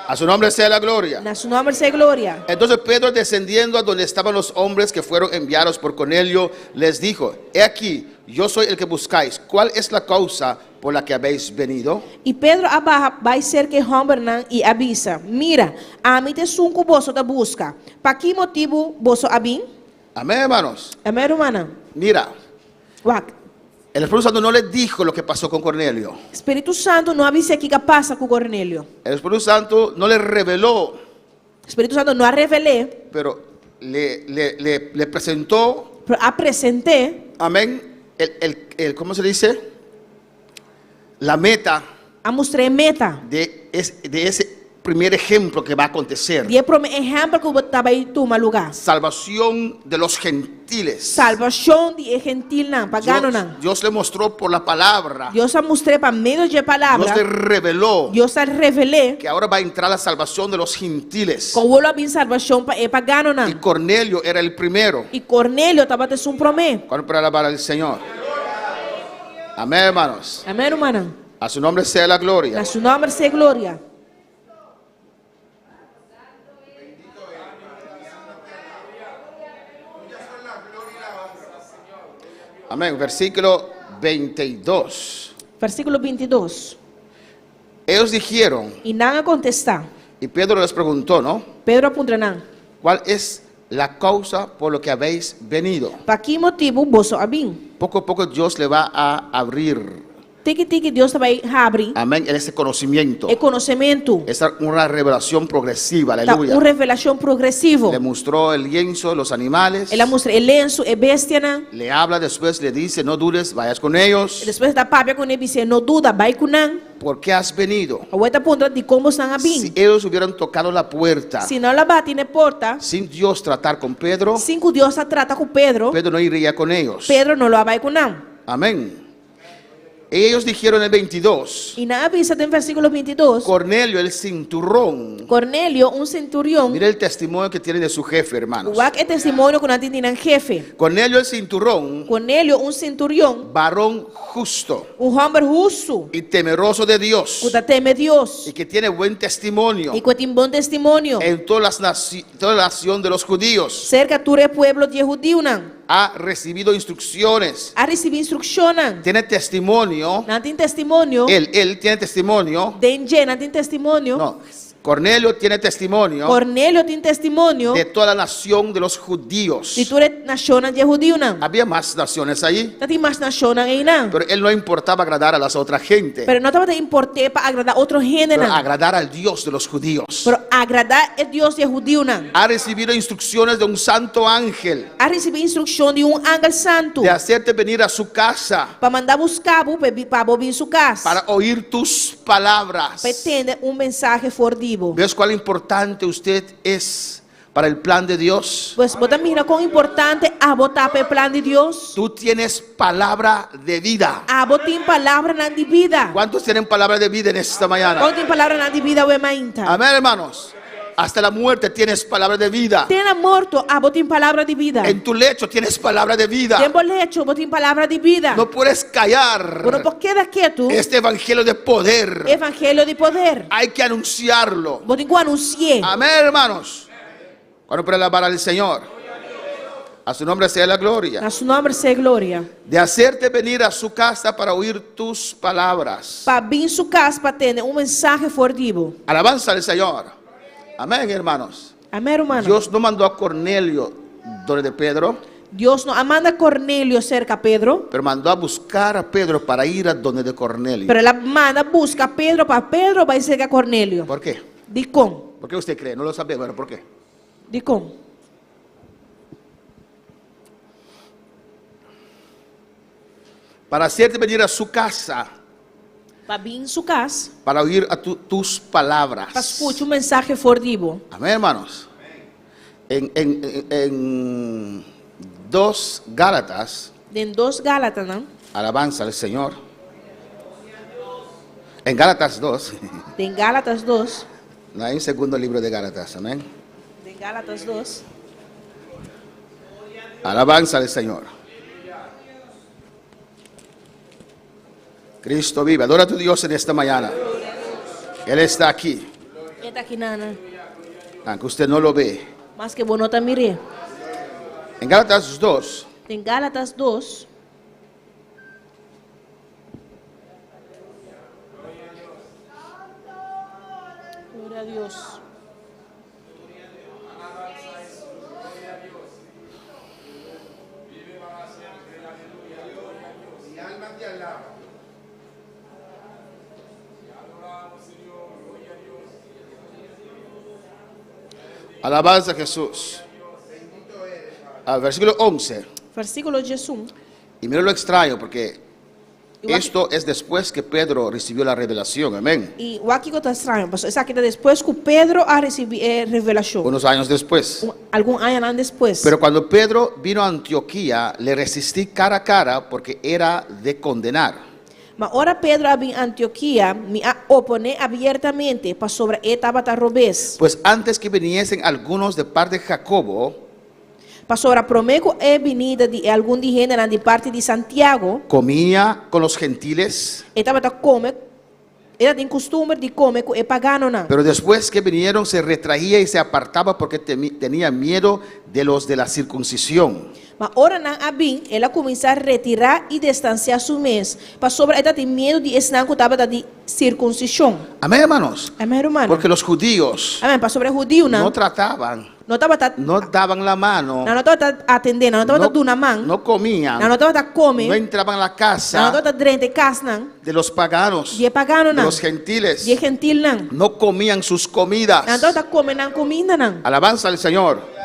A su nombre sea la gloria. Na su nòmber sea gloria. Entonces Pedro, descendiendo a donde estaban los hombres que fueron enviados por Cornelio, les dijo, He aquí, yo soy el que buscáis. ¿Cuál es la causa por la que habéis venido? I Pedro a baha bai serka e hòmbernan i a bisa, Mira, ami ta esun ku boso ta buska. Pa ki motibu boso a bin? Amén, hermanos. Amèn, rumannan. Mira, Wak. el Espíritu Santo no le dijo lo que pasó con Cornelio. Spiritu Santu no a bis'é kiko a pasa ku Cornelio. El Espíritu Santo no le reveló. Spiritu Santu no a revel'é. Pero le, le, le, le presentó. Pero a present'é. Amén. El, el, el, ¿cómo se dice? La meta. A mustr'é e meta. De, es, de ese primer ejemplo que va a acontecer. Di e promé ehèmpel ku ta bai tuma lugá. Salvación de los gentiles. Salbashon di e gentilnan, paganonan. Dios, Dios le mostró por la palabra. Dios a mustr'é pa medio di e palabra. Dios le reveló. Dios a revel'é. Que ahora va a entrar la salvación de los gentiles. Ku awor lo bin salbashon pa e paganonan. Y Cornelio era el primero. I Cornelio tabata esun promé. ¿Cuánto para alabar al Señor? Amén, hermanos. Amén, rumannan. A su nombre sea la gloria. Na su nòmber sea gloria. Amén. Versículo 22. Versíkulo bintidos. Ellos dijeron. I nan a kontestá. Y Pedro les preguntó, ¿no? Pedro a puntra nan. ¿Cuál es la causa por lo que habéis venido? Pa ki motibu boso a bin? Poco a poco Dios le va a abrir. Tiki tiki Dios ta bai habri. Amén, ese conocimiento. E konosementu. Es una revelación progresiva, Ta aleluya. un revelashon progresivo. Le mostró el lienzo, los animales. El a mustra e lensu, e bestianan. Le habla después, le dice, no dudes, vayas con ellos. Despues e ta papia kuné bis'é, no duda, bai ku nan. ¿Por qué has venido? Awor e ta puntra dikon bosan a bin. Si ellos hubieran tocado la puerta. Si nan a bati na e porta. Sin Dios tratar con Pedro. Sin ku Dios a trata ku Pedro. Pedro no iría con ellos. Pedro no lo a bai ku nan. Amén. Ellos dijeron en el 22, I nan a bisa den versíkulo 22, Cornelio el cinturón. Cornelio, un senturion, Mira el testimonio que tiene de su jefe, hermanos. wak e testimonio ku nan tin di nan hefe. Cornelio el cinturón, Cornelio, un senturion, varón justo un hòmber hustu, y temeroso de Dios ku ta teme Dios y que tiene buen testimonio i ku tin bon testimonio en toda, las naci- toda la nación de los judíos, serka tur e pueblo di e hudiunan, ha recibido instrucciones, a risibí instrukshonnan. tiene testimonio, Nan tin testimonio, él, él tiene testimonio, den dje nan tin testimonio, no, Cornelio tiene testimonio Cornelio tin testimonio de toda la nación de los judíos. di tur e nashonnan di e hudiunan. Había más naciones ahí, Tabatin mas nashonnan einan. pero él no importaba agradar a las otras gente, Pero no tabata import'é pa agradá otro pero hendenan, agradar al Dios de los judíos. pero agradá e Dios di e hudiunan. Ha recibido instrucciones de un santo ángel A risibí instrukshon di un angel santu de hacerte venir a su casa pa manda buska bo pa bo bin su kas para oír tus palabras. pa e tende un mensahe for di bo. ¿Ves cuán importante usted es para el plan de Dios? Pues bo ta mira kon importante abo ta pa e plan di Dios? Tú tienes palabra de vida. Abo tin palabranan di bida. ¿Cuántos tienen palabra de vida en esta mañana? Kon tin palabranan di bida awe mainta? Amén, hermanos. Hasta la muerte tienes palabra de vida. Te na morto abo tin palabra di bida. En tu lecho tienes palabra de vida. Den bo lecho bo tin palabra di bida. No puedes callar Bo no por keda ketu. este evangelio de poder. Evangelio di poder. Hay que anunciarlo. Bo tin ku anunsi'é. Amén, hermanos. Cuando para alabar al Señor. A su nombre sea la gloria. Na su nòmber sea gloria. De hacerte venir a su casa para oír tus palabras. Pa bin su kas pa tende un mensahe for di bo. Alabanza al Señor. Amén, hermanos. Amén, rumannan. Dios no mandó a Cornelio donde de Pedro, Dios no a manda Cornelio serka Pedro, pero mandó a buscar a Pedro para ir a donde de Cornelio. pero el a manda buska Pedro pa Pedro bai serka Cornelio. ¿Por qué? Dikon? ¿Por qué usted cree? No lo sabe, pero ¿por qué? Dikon? Para hacerte venir a su casa, Pa bin su kas, para oír a tu, tus palabras. Pa skucha un mensahe for di bo. Amén, hermanos. En, en, en, en 2 Gálatas, Den 2 Gálatanan. Alabanza al Señor. En Gálatas 2. Den Gálatas 2. No hay un segundo libro de Gálatas, amén. Den Gálatas 2. Alabanza al Señor. Cristo vive. Adora a tu Dios en esta mañana. Él está aquí. E ta akinan. Aunque usted no lo ve. Maske bo no ta mir'é. En Gálatas 2. Den Gálatas 2. Gloria a Dios. Alabanza a Jesús. Al versículo 11. Versíkulo 11. Y mira lo extraño, porque esto es después que Pedro recibió la revelación. Amén. I wak kiko ta straño, pasobra esaki ta despues ku Pedro a risibí e revelashon. Unos años después. Un, algun añanan despues. Pero cuando Pedro vino a Antioquía, le resistí cara a cara porque era de condenar. Ma ora Pedro a bin Antioquia, mi a oponé abiertamente, pasobra e tabata robes. Pues antes que viniesen algunos de parte de Jacobo, Pasobra promé ku e binida di e algun di hendenan di parti di Santiago, comía con los gentiles, e tabata kome, e tabatin kustumber di kome ku e paganonan. pero después que vinieron se retraía y se apartaba porque tenía miedo de los de la circuncisión. Ma ora nan a bin, el a kuminsá retirá i distansiá su mes, pasobra e tabatin miedu di esnan ku tabata di sirkunsishon. Amén, hermanos. Amén, rumannan. Porque los judíos Amén, pasobra e hudiunan no trataban, no tabata, no daban la mano, nan no tabata atendé, nan no tabata duna man, no comían, nan no tabata kome, no entraban a la casa nan no tabata drenta e kasnan de los paganos, di e paganonan, de los gentiles, di e gentilnan, no comían sus comidas. Nan no tabata kome nan kumindanan. Alabanza al Señor.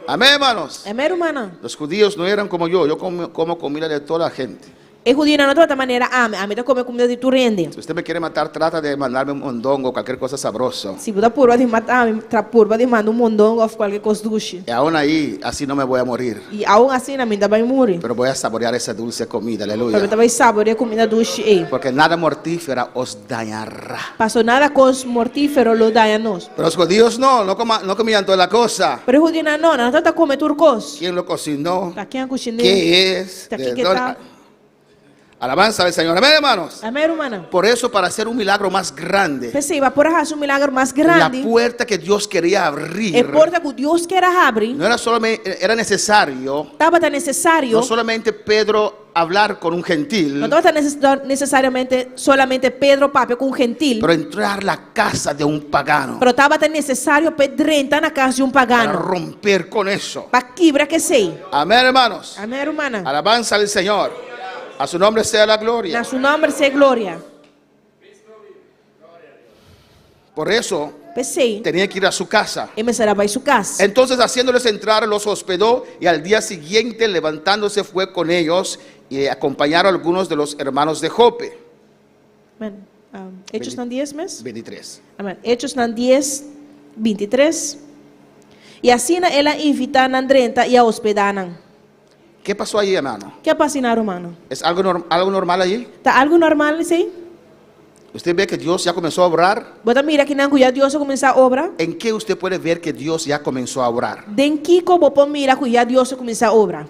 Amén, hermanos. Amén, rumannan. Los judíos no eran como yo, yo como comida de toda la gente. E hudiunan no tabata manera ami, ami ta kome kumida di tur hende. Si usted me quiere matar, trata de mandarme un mondongo o cualquier cosa sabroso. Si bo ta purba di mata mi, tra purba di manda un mondongo òf kualke kos dushi. Y aun ahí, así no me voy a morir. I aun asina mi ta bai muri. Pero voy a saborear esa dulce comida, aleluya. Pero mi ta bai saborea kumida dushi ei. Porque nada mortífera os dañará. Paso nada kos mortífero lo daña nos. Pero los judíos no, no coma, no comían toda la cosa. Pero e hudiunan no, nan no tabata kome tur kos. ¿Quién lo cocinó? Ta ken a kushiné? ¿Qué es? Ta ¿De kiko dónde? ta? Alabanza al Señor. Amén, hermanos. Amén, rumannan. Por eso, para hacer un milagro más grande, P'esei, pa por a hasi un milagro mas la grandi, puerta que Dios quería e abrir porta ku Dios kier a habri no era solamente, era necesario, tabata nesesario, no solamente Pedro hablar con un gentil, no tabata nesesariamente solamente Pedro papia ku un gentil, pero entrar la casa de un pagano pero tabata nesesario p'e drenta na kas di un para pagano romper con eso. pa kibra k'esei. Amén, hermanos. Amén, rumannan. Alabanza al Señor. A su nombre sea la gloria. Na su nòmber sea gloria. Por eso P'esei, tenía que ir a su casa. e mester a bai su kas. Entonces, haciéndoles entrar, los hospedó y al día siguiente, levantándose, fue con ellos y le acompañaron algunos de los hermanos de Jope. Amén. Um, Hechosnan 10 mes? 23. Amén. Hechosnan 10, 23. I asina el a invitá nan drenta i a hospedá nan. ¿Qué pasó allí, hermano? Ke a pasa einan, rumannan? ¿Es algo, algo normal allí? Ta algu normal esei? ¿Usted ve que Dios ya comenzó a obrar? Bo ta mira akinan ku ya Dios a kuminsá obra? ¿En qué usted puede ver que Dios ya comenzó a obrar? Den kiko bo por mira ku ya Dios a kuminsá obra?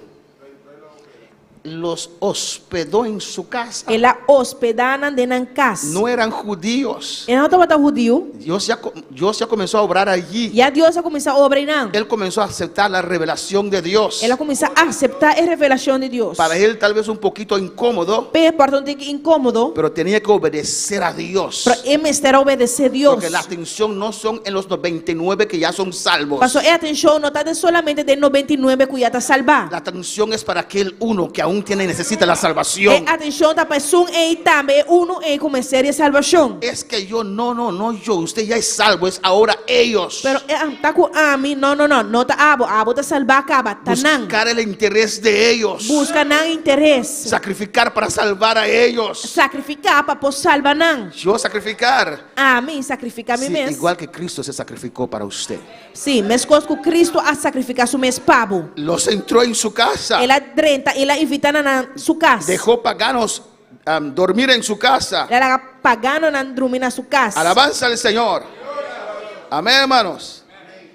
Los hospedó en su casa. El a hospedá nan den nan kas. No eran judíos. E no tabata hudiu. Dios ya, Dios ya comenzó a obrar allí. Ya Dios a kuminsá obra einan. Él comenzó a aceptar la revelación de Dios. El a kuminsá aseptá e revelashon di Dios. Para él tal vez un poquito incómodo, P'e por ta un tiki inkómodo, pero tenía que obedecer a Dios. pero e mester a obedesé Dios. Porque la atención no son en los 99 que ya son salvos. Paso e atenshon no ta den solamente den 99 ku ya ta salbá. La atención es para aquel uno que aún tiene y necesita la salvación. E atenshon ta pa esun ei tambe, e unu ei ku mester di e salbashon. Es que yo, no, no, no yo, usted ya es salvo, es ahora ellos. Pero e ta ku ami, no, no, no, no ta abo, abo ta salbá kaba, ta nan. Buscar el interés de ellos. Buska nan interes. Sacrificar para salvar a ellos. Sakrifiká pa por salba nan. Yo sacrificar. Ami sakrifiká mi Sí, mes. igual que Cristo se sacrificó para usted. Sí, meskos ku Kristu a sakrifiká su mes pa bo. Los entró en su casa. El a drenta, el a invitá nan na su kas. Dejó paganos dormir en su casa. El a laga paganonan drumi na su kas. Alabanza al Señor. Amén, hermanos.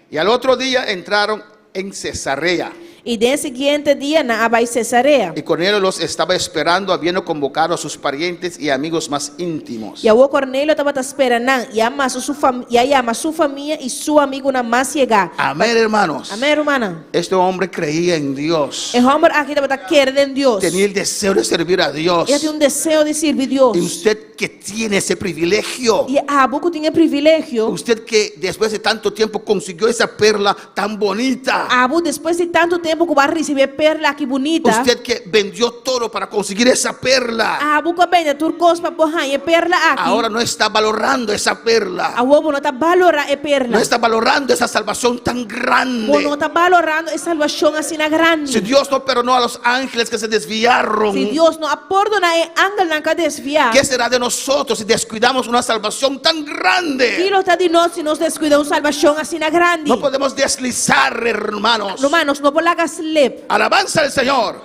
Y al otro día entraron en Cesarea. I den e siguiente dia nan a bai Cesarea. Y Cornelio los estaba esperando, habiendo convocado a sus parientes y amigos más íntimos. I awor Cornelio tabata spera nan, i a masa su fam, i a yama su famia i su amigunan mas yegá. Amén, hermanos. Amén, rumannan. Este hombre creía en Dios. E hòmber aki tabata kere den Dios. Tenía el deseo de servir a Dios. E a tin un deseo di sirbi Dios. Y usted que tiene ese privilegio. I abo ku tin e privilegio. Usted que después de tanto tiempo consiguió esa perla tan bonita. Abo despues di tantu tempu ku bo a risibí e perla aki bunita. Usted que vendió todo para conseguir esa perla. Abo ku a bende tur kos pa por haña e perla aki. Ahora no está valorando esa perla. Awor bo no ta balorá e perla. No está valorando esa salvación tan grande. Bo no ta balorando e salbashon asina grandi. Si Dios no perdonó a los ángeles que se desviaron. Si Dios no a pordoná e angelnan ku a desviá. ¿Qué será de nosotros si descuidamos una salvación tan grande? Ki lo ta di nos si nos descuida un salvacion asina grandi? No podemos deslizar, hermanos. Ruman, nos no por laga slip. Alabanza al Señor.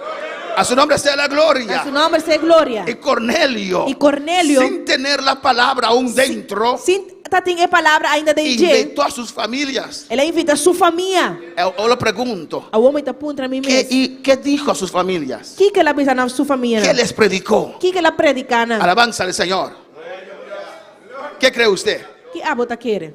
A su nombre sea la gloria. A su nombre sea gloria. Y Cornelio. Y Cornelio. Sin tener la palabra aún dentro. Sin ta tin e palabra ainda den dje. Invitó a sus familias. El a invita su famia. Yo lo pregunto. Awor mi ta puntra mi mes. ¿Qué, y, qué dijo a sus familias? Kiko el a bisa na su famianan? ¿Qué les predicó? Kiko el a prediká nan? Alabanza al Señor. ¿Qué cree usted? Ki abo ta kere?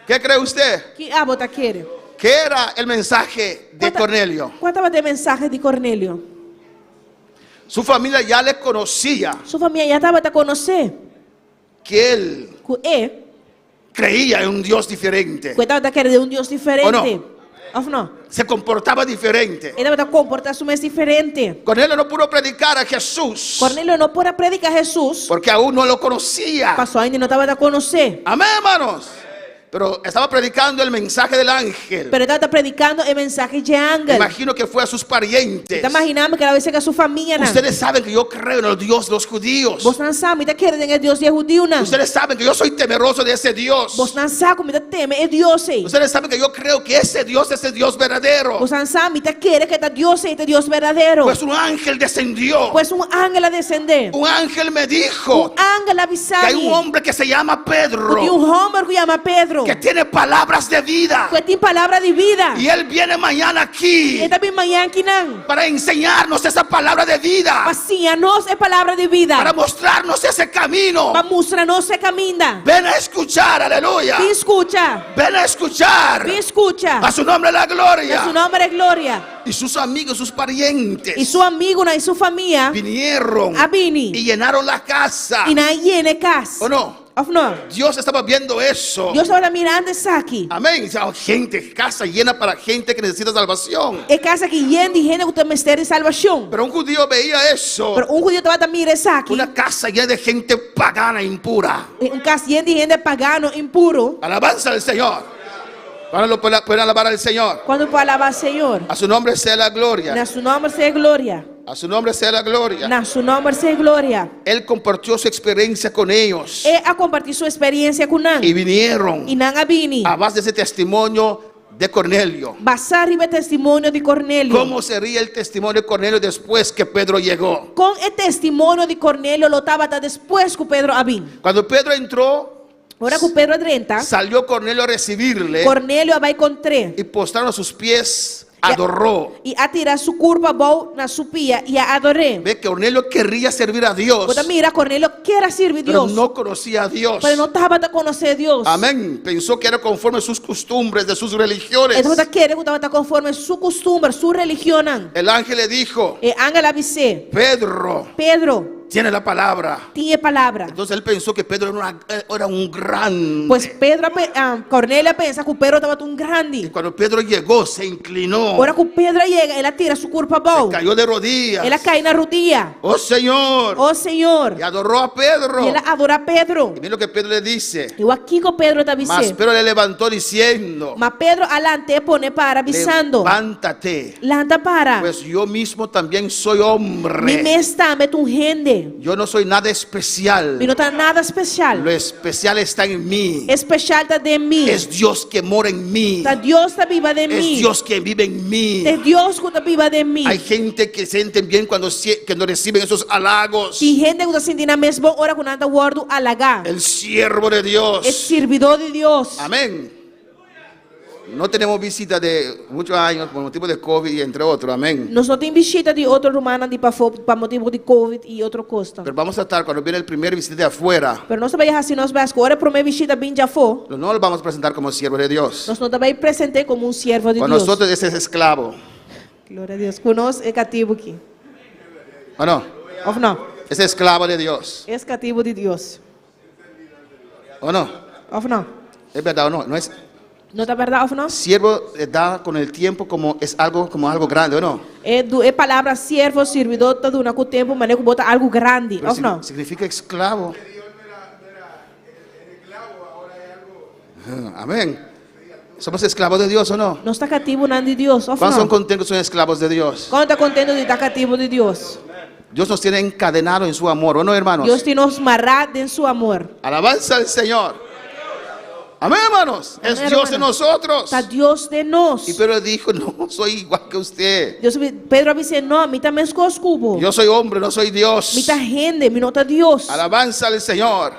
¿Qué cree usted? Ki abo ta kere? ¿Qué era el mensaje de Cornelio? Kua tabata e mensahe di Cornelio? Su familia ya le conocía. Su famia ya tabata konosé. Que él Ku e. creía en un Dios diferente. Ku e tabata kere den un Dios diferente. O no? Of no? Se comportaba diferente. E tabata komportá su mes diferente. Cornelio no pudo predicar a Jesús. Cornelio no por a prediká Hesus. Porque aún no lo conocía. Paso ainda no tabata konosé. Amén, hermanos. Pero estaba predicando el mensaje del ángel. Pero e tabata predikando e mensahe dje angel. Imagino que fue a sus parientes. Mi ta imaginá mi ku el a bai serka su famianan. Ustedes saben que yo creo en el Dios de los judíos. Bosnan sa, mi ta kere den e Dios di e hudiunan. Ustedes saben que yo soy temeroso de ese Dios. Bosnan sa ku mi ta teme e Dios ei. Ustedes saben que yo creo que ese Dios es el Dios verdadero. Bosnan sa, mi ta kere ku e ta Dios ei ta e Dios berdadero. Pues un ángel descendió. Pues un ángel a desendé. Un ángel me dijo Un ángel a bisa que hay mi un hombre que se llama Pedro. ku tin un hòmber ku yama Pedro. Que tiene palabras de vida. Ku e tin palabra di bida. Y él viene mañana aquí. I e ta bin mañan akinan. Para enseñarnos esa palabra de vida. Pa siña nos e palabra di bida. Para mostrarnos ese camino. Pa mustra nos e kaminda. Ven a escuchar, aleluya. Bin skucha. Ven a escuchar. Bin skucha. A su nombre la gloria. Na su nòmber e gloria. Y sus amigos, sus parientes. I su amigunan i su famia. Vinieron. A bini. Y llenaron la casa. I nan a yena e kas. ¿O no? Òf no? Dios estaba viendo eso. Dios tabata mirando esaki. Amén. Gente, casa llena para gente que necesita salvación. E kas aki yen di hende ku ta mester di salbashon. Pero un judío veía eso. Pero un hudiu tabata mira esaki. Una casa llena de gente pagana, impura. Un kas yen di hende pagano, impuro. Alabanza al Señor. Para lo pueden alabar al Señor. Kuantu por alabá Señor? A su nombre sea la gloria. Na su nòmber sea gloria. A su nombre sea la gloria. Na su nòmber sea gloria. Él compartió su experiencia con ellos. E a kompartí su eksperensia ku nan. Y vinieron. I nan a bini. A base de ese testimonio de Cornelio. Basá riba e testimonio di Cornelio. ¿Cómo sería el testimonio de Cornelio después que Pedro llegó? Kon e testimonio di Cornelio lo tabata despues ku Pedro a bin? Cuando Pedro entró, Ora ku Pedro a drenta, salió Cornelio a recibirle. Cornelio a bai kontr'é. Y postrado a sus pies, adoró. I a tira su kurpa abou na su pia i a ador'é. Ve que Cornelio quería servir a Dios. Bo ta mira, Cornelio kier a sirbi Pero Dios. no conocía a Dios. Pero e no tabata konosé Dios. Amén. Pensó que era conforme a sus costumbres de sus religiones. E tabata kere ku tabata konforme su kustumber, su religionnan. El ángel le dijo, E angel a bis'é, Pedro, Pedro, tiene la palabra. Tin e palabra. Entonces él pensó que Pedro era, una, era un gran. Pues Pedro a Cornelio a pensa ku Pedro tabata un grandi. Y cuando Pedro llegó, se inclinó. Ora ku Pedro a yega, el a tira su kurpa abou. Se cayó de rodillas. El a kai na rudia. Oh Señor. Oh Señor. Y adoró a Pedro. I el a adorá Pedro. Y mira lo que Pedro le dice. I wak kiko Pedro ta Mas bis'é. Pedro le levantó diciendo. Ma Pedro a lant'é pone para bisando. Levántate. Lanta para. Pues yo mismo también soy hombre. Mi mes tambe ta un hende. Yo no soy nada especial. Mi no ta nada especial. Lo especial está en mí. Especial ta den mi. Es Dios que mora en mí. Ta Dios ta biba den Es mi. Dios que vive en mí. Ta Dios ku ta biba den mi. Hay gente que se sienten bien cuando, cuando reciben esos halagos. Tin hende ku ta sinti nan mes bon ora ku nan ta wòrdu halagá. El siervo de Dios. E sirbidó di Dios. Amén. No tenemos visita de muchos años por motivo de COVID y entre otros, amén. Nos no tin bishita di otro rumannan di pafó pa motibu di COVID i otro kosnan. Pero vamos a estar cuando viene el primer visita de afuera. Pero nos ta bai hasi nos bes ku ora e promé bishita bin djafó. No lo vamos a presentar como siervo de Dios. Nos no ta bai present'é komo un siervo di Con Dios. nosotros ese es esclavo. Gloria a Dios. Ku nos e katibu aki. ¿O no? Of no? Es esclavo de Dios. Es katibu di Dios. ¿O no? Of no? ¿Es verdad o no? No es No ta berdad of no? Siervo eh, da con el tiempo como es algo como algo grande, ¿o no? E du e palabra siervo, sirbidó ta duna ku tempu manera ku bo ta algu grandi, Pero of no? significa esclavo. Ah, Amén. ¿Somos esclavos de Dios o no? Nos ta katibunan di Dios, of ¿Cuántos son no? contentos que son esclavos de Dios? Kuantu ta kontentu di ta katibu di Dios? Dios nos tiene encadenado en su amor, ¿o no, hermanos? Dios tin nos mará den su amor. Alabanza al Señor. Amén, hermanos. Es Amén, Dios en hermano. nosotros. Ta Dios den nos. Y Pedro dijo, no, soy igual que usted. Dios, Pedro a bisa, No, mi ta meskos ku bo. Yo soy hombre, no soy Dios. Mi ta hende, mi no ta Dios. Alabanza al Señor.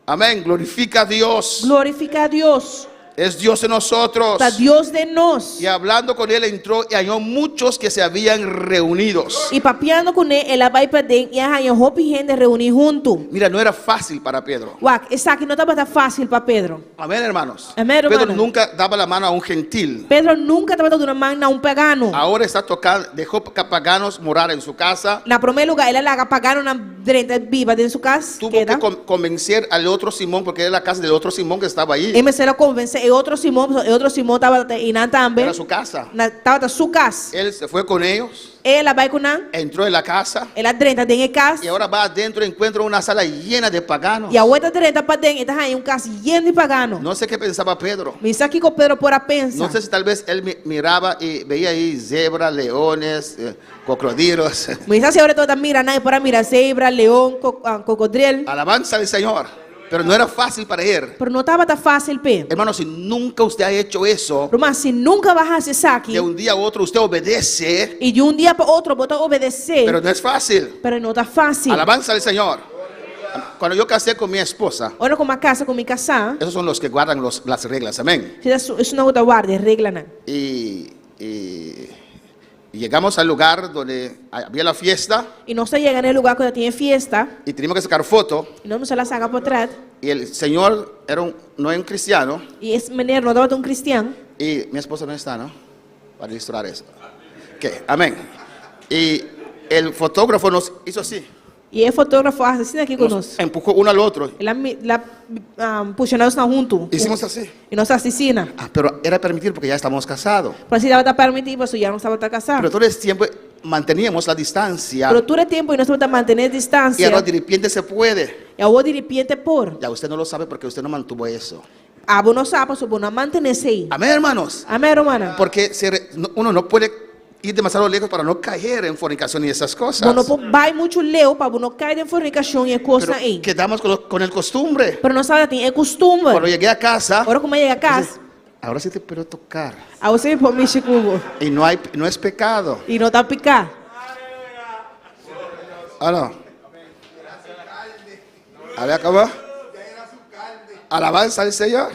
Amén. Glorifica a Dios. Glorifica Dios. Es Dios en nosotros. Ta Dios den nos. Y hablando con él entró y halló muchos que se habían reunidos. I papiando kuné, el a bai paden i a haña hopi hende reuní huntu. Mira, no era fácil para Pedro. Wak, esaki no tabata fásil pa Pedro. Amén, hermanos. Amén, Pedro hermano. nunca daba la mano a un gentil. Pedro nunka tabata duna man na un pagano. Ahora está tocando, dejó que paganos morar en su casa. Na promé lugá, el a laga paganonan drenta biba den su kas. Tuvo Keda. que convencer al otro Simón, porque era la casa del otro Simón que estaba ahí. E mester a konvensé e otro Simon, pasobra e otro Simon tabata einan tambe. Era su casa. Na, tabata su kas. Él se fue con ellos. El a bai ku nan. Entró en la casa. El a drenta den e kas. Y ahora va adentro y encuentra una sala llena de paganos. I awor e ta drenta paden, e ta haña un kas yen di pagano. No sé qué pensaba Pedro. Mi sa kiko Pedro por a pensa. No sé si tal vez él miraba y veía ahí zebra, leones, cocodrilos. Mi sa si ora e tabata mira nan, e por a mira zebra, leon, cocodril. Alabanza al Señor. Pero no era fácil para él. Pero no tabata fácil p'e. Hermano, si nunca usted ha hecho eso, Ruman, si nunka bo a hasi esaki, de un día a otro usted obedece, i di un dia pa otro bo ta obedesé, pero no es fácil. Pero no ta fácil. Alabanza al Señor. Cuando yo casé con mi esposa, Ora ku mi a kasa ku mi kasá, esos son los que guardan los, las reglas, amén. Esunnan ku ta warda e reglanan. Y llegamos al lugar donde había la fiesta. I nos a yega na e lugá ku ta tin e fiesta. Y teníamos que sacar foto. I nos mester a saka potret. Y el señor era un, no era un cristiano. I e meneer no tabata un kristian. Y mi esposa no está, ¿no? Para ilustrar eso. Ok, amén. Y el fotógrafo nos hizo así. I e fotógrafo a hasi asina aki ku nos. Empujó uno al otro. El a pusha nos nan huntu. Hicimos así. I nos a hasi asina. Ah, pero era permitido porque ya estábamos casados. Pero así tabata permití pasobra ya nos tabata kasá. Pero todo el tiempo manteníamos la distancia. Pero tur e tempu nos tabata mantené Y distansia. ahora de repente se puede. I awor diripiente por. Ya usted no lo sabe porque usted no mantuvo eso. Abo no sa pasobra bo no a mantené esei. Amén, hermanos. Amén, rumannan. Porque se re, no, uno no puede ir demasiado lejos para no caer en fornicación y esas cosas. Bo no por bai muchu leu pa bo no kai den fornicacion y e Pero cosnan ei. quedamos con, lo, con el costumbre. Pero nos tabata tin e costumber. Cuando llegué a casa, Ora cu mi a yega cas, dice, ahora sí te puedo tocar. Awor sí mi por mishi cu bo. Y no hay, no es pecado. Y no ta pica. Ah, no. A ver, acabó. Alabanza al Señor.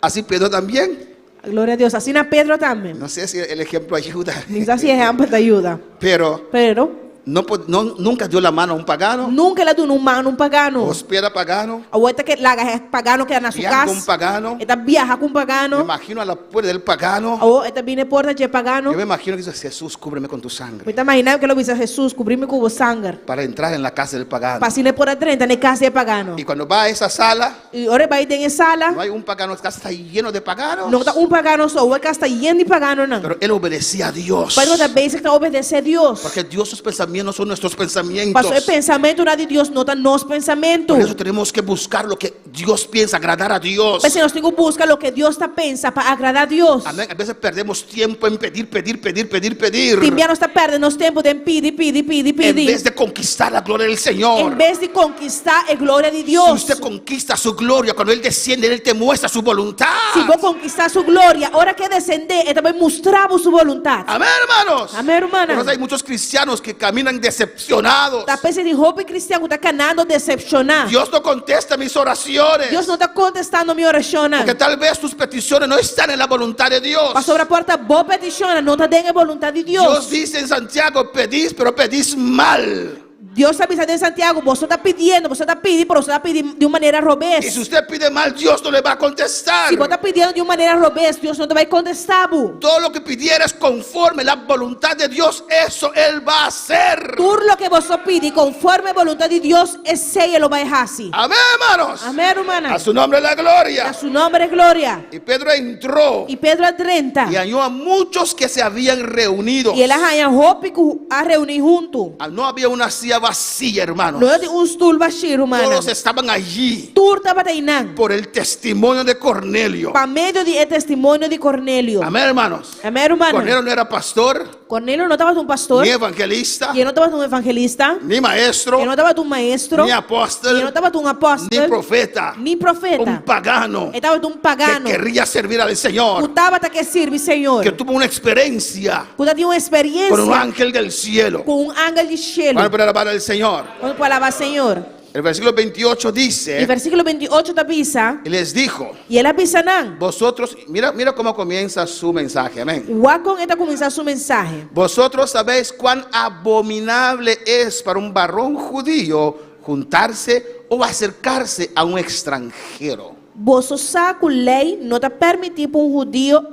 Así Pedro también. Gloria a Dios. Asina Pedro tambe. No sé si el ejemplo ayuda. Mi sa si e ehèmpel ta yuda. Pero Pero no, no, nunca dio la mano a un pagano. Nunka el a duna un man na un pagano. Hospeda pagano. Awor e ta ke laga e pagano keda na su Viaja kas. con un pagano. E ta biaha ku un pagano. Me imagino a la puerta del pagano. Awor e ta bini e porta dje pagano. Yo me imagino que dice, Jesús, cúbreme con tu sangre. Mi ta imaginá ku el a bisa Hesus, kubrí mi ku bo sanger. Para entrar en la casa del pagano. Pa asina e por a drenta na e kas di e pagano. Y cuando va a esa sala, I ora e bai den e sala, no hay un pagano, la casa está lleno de paganos. No ta un pagano so, e kas ta yen di paganonan. Pero él obedecía a Dios. Pero e ta bezig ta obedesé Dios. Porque Dios sus pensamientos no son nuestros pensamientos. Pasobra e pensamentunan di Dios no ta nos pensamentu. Por eso tenemos que buscar lo que Dios piensa, agradar a Dios. P'esei nos tin ku buska loke Dios ta pensa pa agradá Dios. Amén. A veces perdemos tiempo en pedir, pedir, pedir, pedir, pedir. Tin bia nos ta pèrdè nos tempu den pidi, pidi, pidi, pidi. En vez de conquistar la gloria del Señor. En bes di konkistá e gloria di Dios. Si usted conquista su gloria, cuando Él desciende, Él te muestra su voluntad. Si bo konkistá su gloria, ora ku e desendé, e ta bai mustra bo su boluntat. Amén, hermanos. Amén, rumannan. Por eso hay muchos cristianos que caminan decepcionados. Ta p'esei tin hopi kristian ku ta kanando desepshoná. Dios no contesta mis oraciones. Dios no ta kontestando mi orashonnan. Porque tal vez tus peticiones no están en la voluntad de Dios. Pasobra por ta bo petishonnan no ta den e boluntat di Dios. Dios dice en Santiago, pedís, pero pedís mal. Dios a bisa den Santiago, boso ta pidiendo, boso ta pidi, pero boso ta pidi di un manera robes. Y si usted pide mal, Dios no le va a contestar. Si bo ta pidiendo di un manera robes, Dios no ta bai kontestá bo. Todo lo que pidieres conforme la voluntad de Dios, eso Él va a hacer. Tur loke boso pidi konforme e boluntat di Dios, esei e lo bai hasi. Amén, hermanos. Amén, rumannan. A su nombre la gloria. Na su nomber e gloria. Y Pedro entró. Y Pedro a drenta. Y halló a muchos que se habían reunido. Y el a haña hopi ku a reuní huntu. Ah, no había una silla vacía, hermanos. No tabatin un stul bashí, rumannan. Todos estaban allí. Tur tabata einan. Por el testimonio de Cornelio. Pa medio di e testimonio di Cornelio. Amén, hermanos. Amén, rumannan. Cornelio no era pastor. Cornelio no tabata un pastor. Ni evangelista. I e no tabata un evangelista. Ni maestro. E no tabata un maestro. Ni apóstol. E no tabata un apóstol. Ni profeta. Ni profeta. Un pagano. E tabata un pagano. Que quería servir al Señor. Ku tabata ke sirbi Señor. Que tuvo una experiencia. Ku tatin un experiencia. Con un ángel del cielo. Ku un angel di shelu. Van a alabar al Señor. Nos por alabá Señor. El versículo 28 dice. E versíkulo 28 ta bisa. Y les dijo. I el a bisa nan. Vosotros, mira, mira cómo comienza su mensaje, amén. Wak kon e ta kuminsá su mensahe. Vosotros sabéis cuán abominable es para un varón judío juntarse o acercarse a un extranjero. Boso sa ku lei no ta permití pa un hudio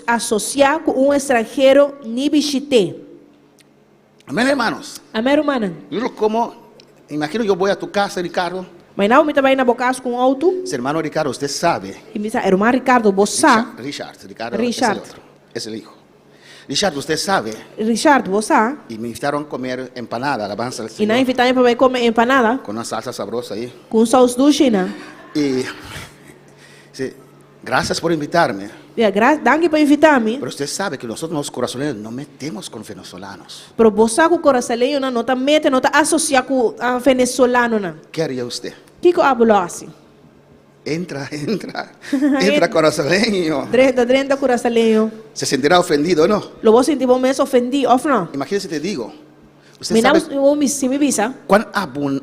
asosiá ku un estranhero ni bishit'é. Amén, hermanos. Amén, rumannan. Mira cómo, imagino yo voy a tu casa, Ricardo. Mainao mi ta bai na bo cas cu un auto. Dice, hermano Ricardo, usted sabe. Y mi sa, herman Ricardo, bo sa. Richard, Ricardo Richard. es el otro, es el hijo. Richard, usted sabe. Richard, bo sa. Y me invitaron a comer empanada, alabanza al I nan Señor. invitá mi pa bai kome empanada Con una salsa sabrosa ahí. ku un sous dushi nan. Y sí, gracias por invitarme. Mira, gra danki pa invitá mi. Pero usted sabe que nosotros los corazoneños no metemos con venezolanos. Pero bo sa ku korasaleñonan no ta mete, no ta asosiá ku venezolanonan. ¿Qué haría usted? Kiko abo lo hasi? Entra, entra, entra corazoleño. Drenta, drenta corazaleño. Se sentirá ofendido, ¿no? Lo bo sinti bo mes ofendí, òf no? Imagínese, te digo. Usted Mi na sabe bo mi si mi bisa. cuán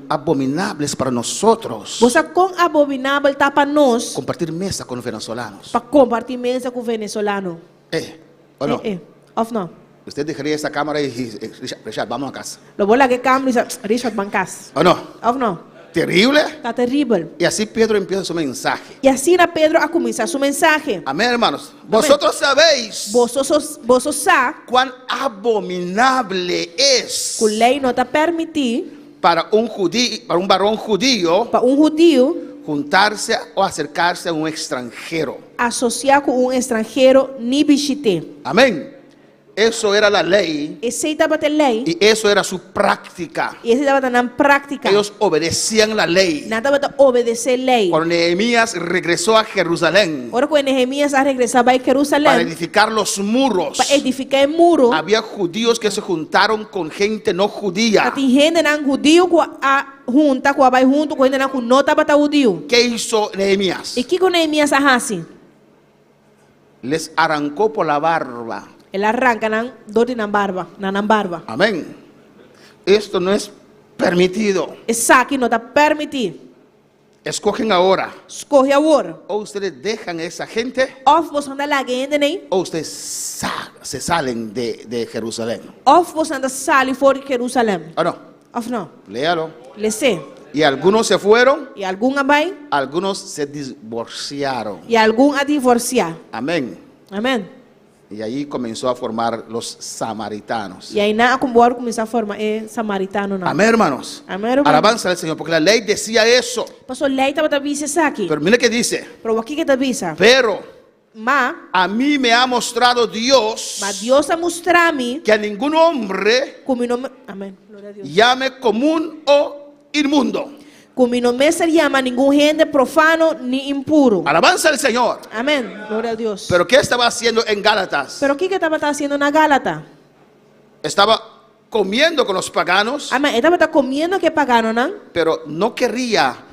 abominable es para nosotros Bo sa kon abominabel ta pa nos compartir mesa con venezolanos. pa kompartí mesa ku venezolano. Eh, ¿o no? Eh, eh, òf no? Usted dejaría esa cámara y, y, Richard, Richard, vamos a casa. Lo bo laga e kámara i bisa, Richard, ban kas. ¿O no? Òf no? Terrible. Ta teribel. Y así Pedro empieza su mensaje. I asina Pedro a kuminsá su mensahe. Amén, hermanos. Vosotros sabéis Boso sos, boso sa cuán abominable es ku lei no ta permití para un judío, para un varón judío pa un hudiu juntarse o acercarse a un extranjero. asosiá ku un estranhero ni bishit'é. Amén. Eso era la ley Esei tabata e lei y eso era su práctica. i esei tabata nan práktika. Ellos obedecían la ley. Nan tabata obedesé lei. Cuando Nehemías regresó a Jerusalén Ora ku Nehemías a regresá bai para Jerusalèm edificar los muros, pa edifiká e muro, había judíos que se juntaron con gente no judía. tatin hendenan hudiu ku a junta, ku a bai huntu ku hendenan ku no tabata hudiu. ¿Qué hizo Nehemías? I kiko Nehemías a hasi? Les arrancó por la barba. El a ranka nan dor di nan barba, na nan barba. Amén. Esto no es permitido. Esaki no ta permití. Escogen ahora. Skohe awor. O ustedes dejan a esa gente Òf boso ta laga e hendenan ei. o ustedes se salen de Jerusalén. Òf boso ta sali for di Jerusalèm. ¿O no? Òf no? Léalo. Les'é. Y algunos se fueron, I algun a bai. algunos se divorciaron. I algun a divorsiá. Amén. Amèn. Y ahí comenzó a formar los samaritanos. I einan a kuminsá forma e samaritanonan. Amén, hermanos. Amén, hermano. Alabanza al Señor, porque la ley decía eso. Paso lei tabata bisa esaki. Pero mira que dice. Pero wak kiko e ta bisa. Pero Ma, a mí me ha mostrado Dios ma Dios a mustra mi que a ningún hombre ku mi no Amén. Gloria a Dios. llame común o inmundo. Ku mi no mester yama ningun hende profano ni impuru. Alabanza al Señor. Amén. Gloria a Dios. Pero ¿qué estaba haciendo en Gálatas? Pero kiko e tabata hasiendo na Gálata? Estaba comiendo con los paganos, Amén. E tabata komiendo ku e paganonan? pero no quería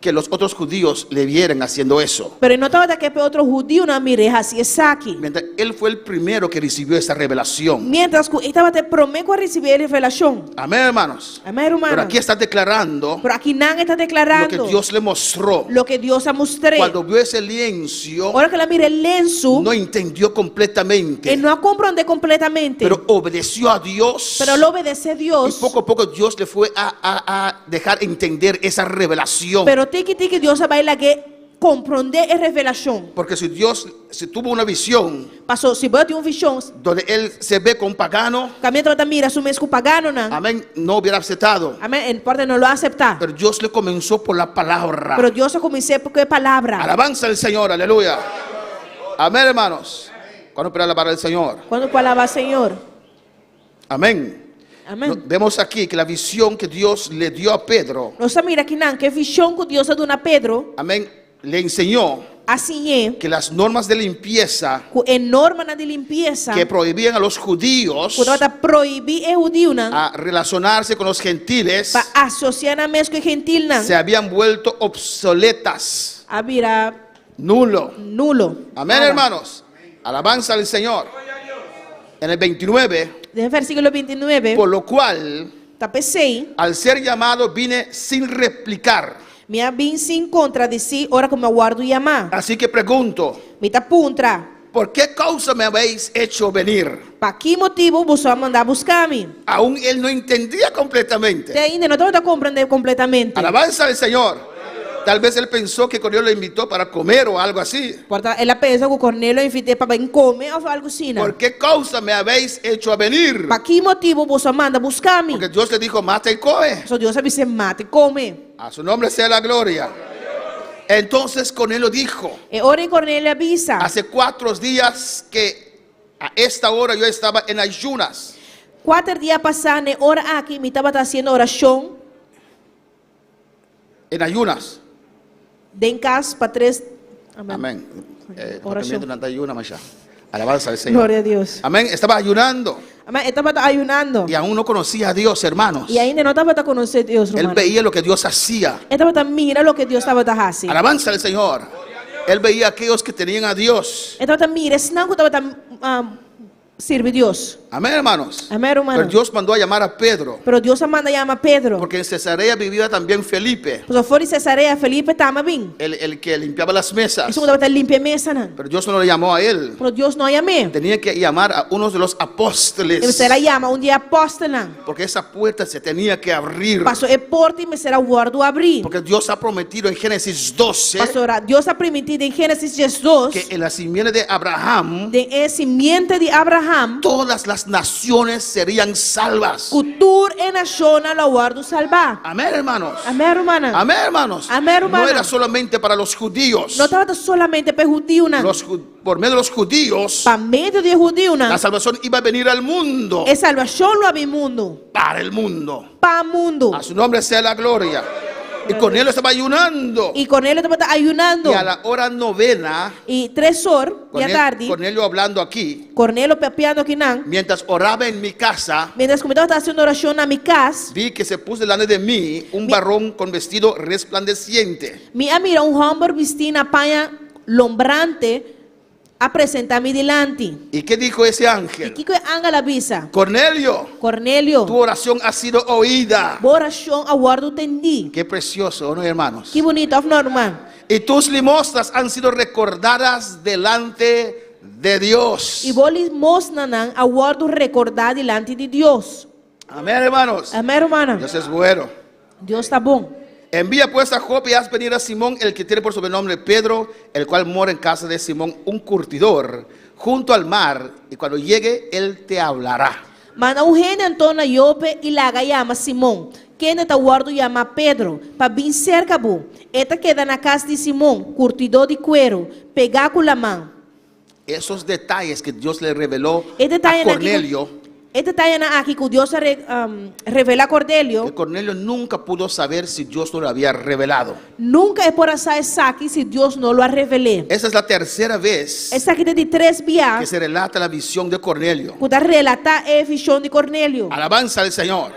que los otros judíos le vieran haciendo eso. Pero e no tabata ke pa otro hudiunan mir'é hasi esaki. Mientras él fue el primero que recibió esa revelación. Mientras ku e tabata e promé ku a risibí e revelashon. Amén, hermanos. Amén, rumannan. Pero aquí está declarando Pero akinan e ta lo que deklarando Dios le mostró. loke Dios a mustr'é. Cuando vio ese lienzo, Ora ku el a mira e lensu, no entendió completamente, e no a komprondé kompletamente. pero obedeció a Dios. Pero el a obedesé Dios. Y poco a poco Dios le fue a dejar entender esa revelación. Pero tiki tiki Dios a bai lag'é komprondé e revelashon. Porque si Dios, si tuvo una visión Paso, si bo tin un vishon, donde él se ve con pagano, kaminda e tabata mira su mes ku paganonan. Amén, no hubiera aceptado. Amén, e por ta no lo a aseptá. Pero Dios le comenzó por la palabra. Pero Dios a kumins'é ku e palabra. Alabanza al Señor, aleluya. Amén, hermanos. ¿Cuándo para alabar al Señor? Kuantu por alabá Señor? Amén. Amén. Vemos aquí que la visión que Dios le dio a Pedro, Nos ta mira akinan, ku e vishon ku Dios a duna Pedro, amén, le enseñó a siñ'é que las normas de limpieza ku e normanan di limpiesa que prohibían a los judíos ku tabata prohibí e hudiunan a relacionarse con los gentiles pa asosiá nan mes ku e gentilnan se habían vuelto obsoletas, a bira nulo. nulo. Amén, Nada. hermanos. Alabanza al Señor. En el 29, Den versíkulo 29, por lo cual, ta p'esei, al ser llamado, vine sin replicar. Mi a bin sin kontradisí ora ku mi a wòrdu yamá. Así que pregunto, Mi ta puntra, ¿por qué causa me habéis hecho venir? Pa ki motibu boso a manda buska mi? Aún él no entendía completamente. Te ainda e no tabata komprendé kompletamente. Alabanza al Señor. Tal vez él pensó que Cornelio le invitó para comer o algo así. Por ta el a pensa ku Cornelio a invit'é pa bin kome òf algu asina. ¿Por qué causa me habéis hecho a venir? Pa ki motibu boso a manda buska mi? Porque Dios le dijo, mata y come. Pasobra Dios a bis'é, mata i kome. A su nombre sea la gloria. Entonces Cornelio dijo, E ora ei Cornelio a bisa, hace cuatro días que A esta hora yo estaba en ayunas. Kuater dia pasá na e ora aki mi tabata hasiendo orashon. En ayunas. Den kas pa tres. Amén. Amén. Eh, Orashon. Ayuna, masha. Alabanza al Señor. Gloria a Dios. Amén. Estaba ayunando. Amén. E tabata ayunando. Y aún no conocía a Dios, hermanos. I ainda no tabata konosé Dios, Él rumannan. veía lo que Dios hacía. E tabata mira loke Dios tabata hasi. Alabanza al Señor. Él veía a aquellos que tenían a Dios. E tabata mira esnan ku tabata sirbi Dios. Amén, hermanos. Amén, rumannan. Pero Dios mandó a llamar a Pedro. Pero Dios a manda yama Pedro. Porque en Cesarea vivía también Felipe. Pasobra for di Cesarea Felipe tambe a bin. El, el que limpiaba las mesas. Esun ku tabata limpia e mesanan. Pero Dios no lo llamó a él. Pero Dios no a yam'é. Tenía que llamar a uno de los apóstoles. E mester a yama un di e apòstelnan. Porque esa puerta se tenía que abrir. Paso e porta ei mester a wòrdu abrí. Porque Dios ha prometido en Génesis 12. Pasobra Dios a primintí den Génesis diesdos. Que en la simiente de Abraham. Den e simiente di Abraham. Todas las naciones serían salvas. Ku tur e nashonnan lo wòrdu salbá. Amén, hermanos. Amén, rumannan. Amén, hermanos. Amén, rumannan. No era solamente para los judíos. No tabata solamente pa e hudiunan. Los por medio de los judíos. Pa medio di e hudiunan. La salvación iba a venir al mundo. E salbashon lo a bin mundu. Para el mundo. Pa mundu. A su nombre sea la gloria. Y Cornelio estaba ayunando. Y Cornelio tabata ayunando. Y a la hora novena. Y tres or di atardi. Cornelio hablando aquí. Cornelio papiando akinan. Mientras oraba en mi casa. Mientras ku mi tabata hasiendo orashon na mi kas. Vi que se puso delante de mí un varón con vestido resplandeciente. Mi a mira un hòmber bistí na paña lombrante a presentá mi dilanti. Y qué dijo ese ángel? I kiko e angel a bisa? Cornelio, Cornelio, tu oración ha sido oída. Bo orashon a wòrdu tendí. Qué precioso, no, hermanos? Ki bunito, òf no, ruman? Y tus limosnas han sido recordadas delante de Dios. I bo limosnanan a wòrdu rekordá dilanti di Dios. Amén, hermanos. Amén, rumannan. Dios es bueno. Dios ta bon. Envía pues a Jope y haz venir a Simón, el que tiene por sobrenombre Pedro, el cual mora en casa de Simón, un curtidor, junto al mar, y cuando llegue, él te hablará. Manda un hende anto na Jope i laga yama Simon, kende ta wòrdu yamá Pedro, pa bin serka bo. E ta keda na kas di Simon, kurtidó di kueru, pegá ku laman. Esos detalles que Dios le reveló E a detayenan aki ku Cornelio, E detayenan aki ku Dios a revelá Cornelio, que Cornelio nunca pudo saber si Dios no lo había revelado. Nunka e por a sa esaki si Dios no lo a revel'é. Esta es la tercera vez Esaki ta di tres bia que se relata la visión de Cornelio. ku ta relatá e vishon di Cornelio. Alabanza al Señor.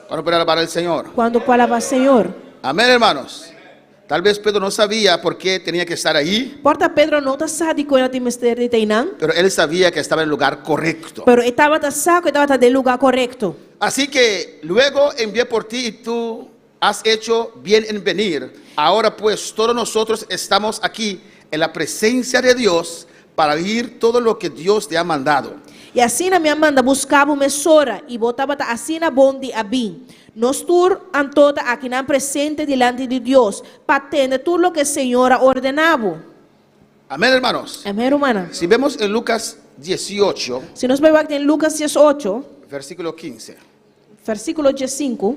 Cuando puede alabar al Señor? Kuantu por alabá Señor? Amén, hermanos. Tal vez Pedro no sabía por qué tenía que estar ahí. Por ta Pedro no ta sa dikon el a tin mester di ta einan. Pero él sabía que estaba en el lugar correcto. Pero e tabata sa ku e tabata den lugá korekto. Así que luego envié por ti y tú has hecho bien en venir. Ahora pues todos nosotros estamos aquí en la presencia de Dios para oír todo lo que Dios te ha mandado. I asina mi a manda buská bo mesora, i bo tabata asina bon di a bin. Nos tur anto ta akinan presente dilanti di Dios, pa tende tur loke Señor a ordená bo. Amén, hermanos. Amén, rumannan. Si vemos en Lucas 18. Si nos bai wak den Lucas diesocho. Versículo 15. Versículo diesinku.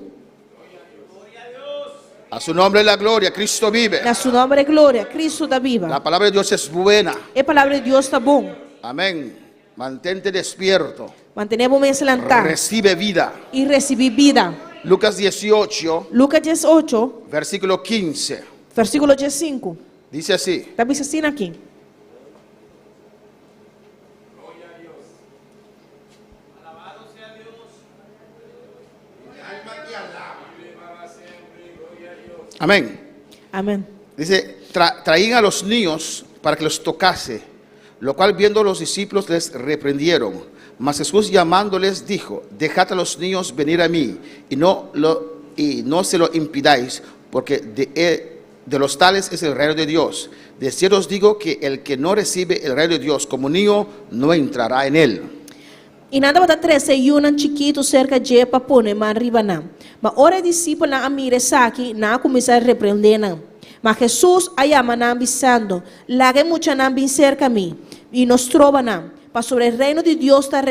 A su nombre la gloria, Cristo vive. Na su nomber e gloria, Cristo ta biba. La palabra de Dios es buena. E palabra di Dios ta bon. Amén. Mantente despierto. Mantené bo mes lantá. Recibe vida. I risibí bida. Lucas 18. Lucas diesocho. Versículo 15. Versículo diesinku. Dice así. Ta bisa asina aki. Amén. Amén. Dice, tra traían a los niños para que los tocase, lo cual viendo los discípulos les reprendieron. Mas Jesús llamándoles dijo, dejad a los niños venir a mí y no, lo, y no se lo impidáis, porque de, e, de los tales es el reino de Dios. De cierto os digo que el que no recibe el reino de Dios como niño, no entrará en él. I nan tabata trese yunan chikitu serka dje pa pone man riba nan. Ma ora e disipelnan a mira esaki, nan a kuminsá reprendé nan. Ma Hesus a yama nan bisando, Laga e muchanan bin serka mi, i no stroba nan, pasobra e reino di Dios ta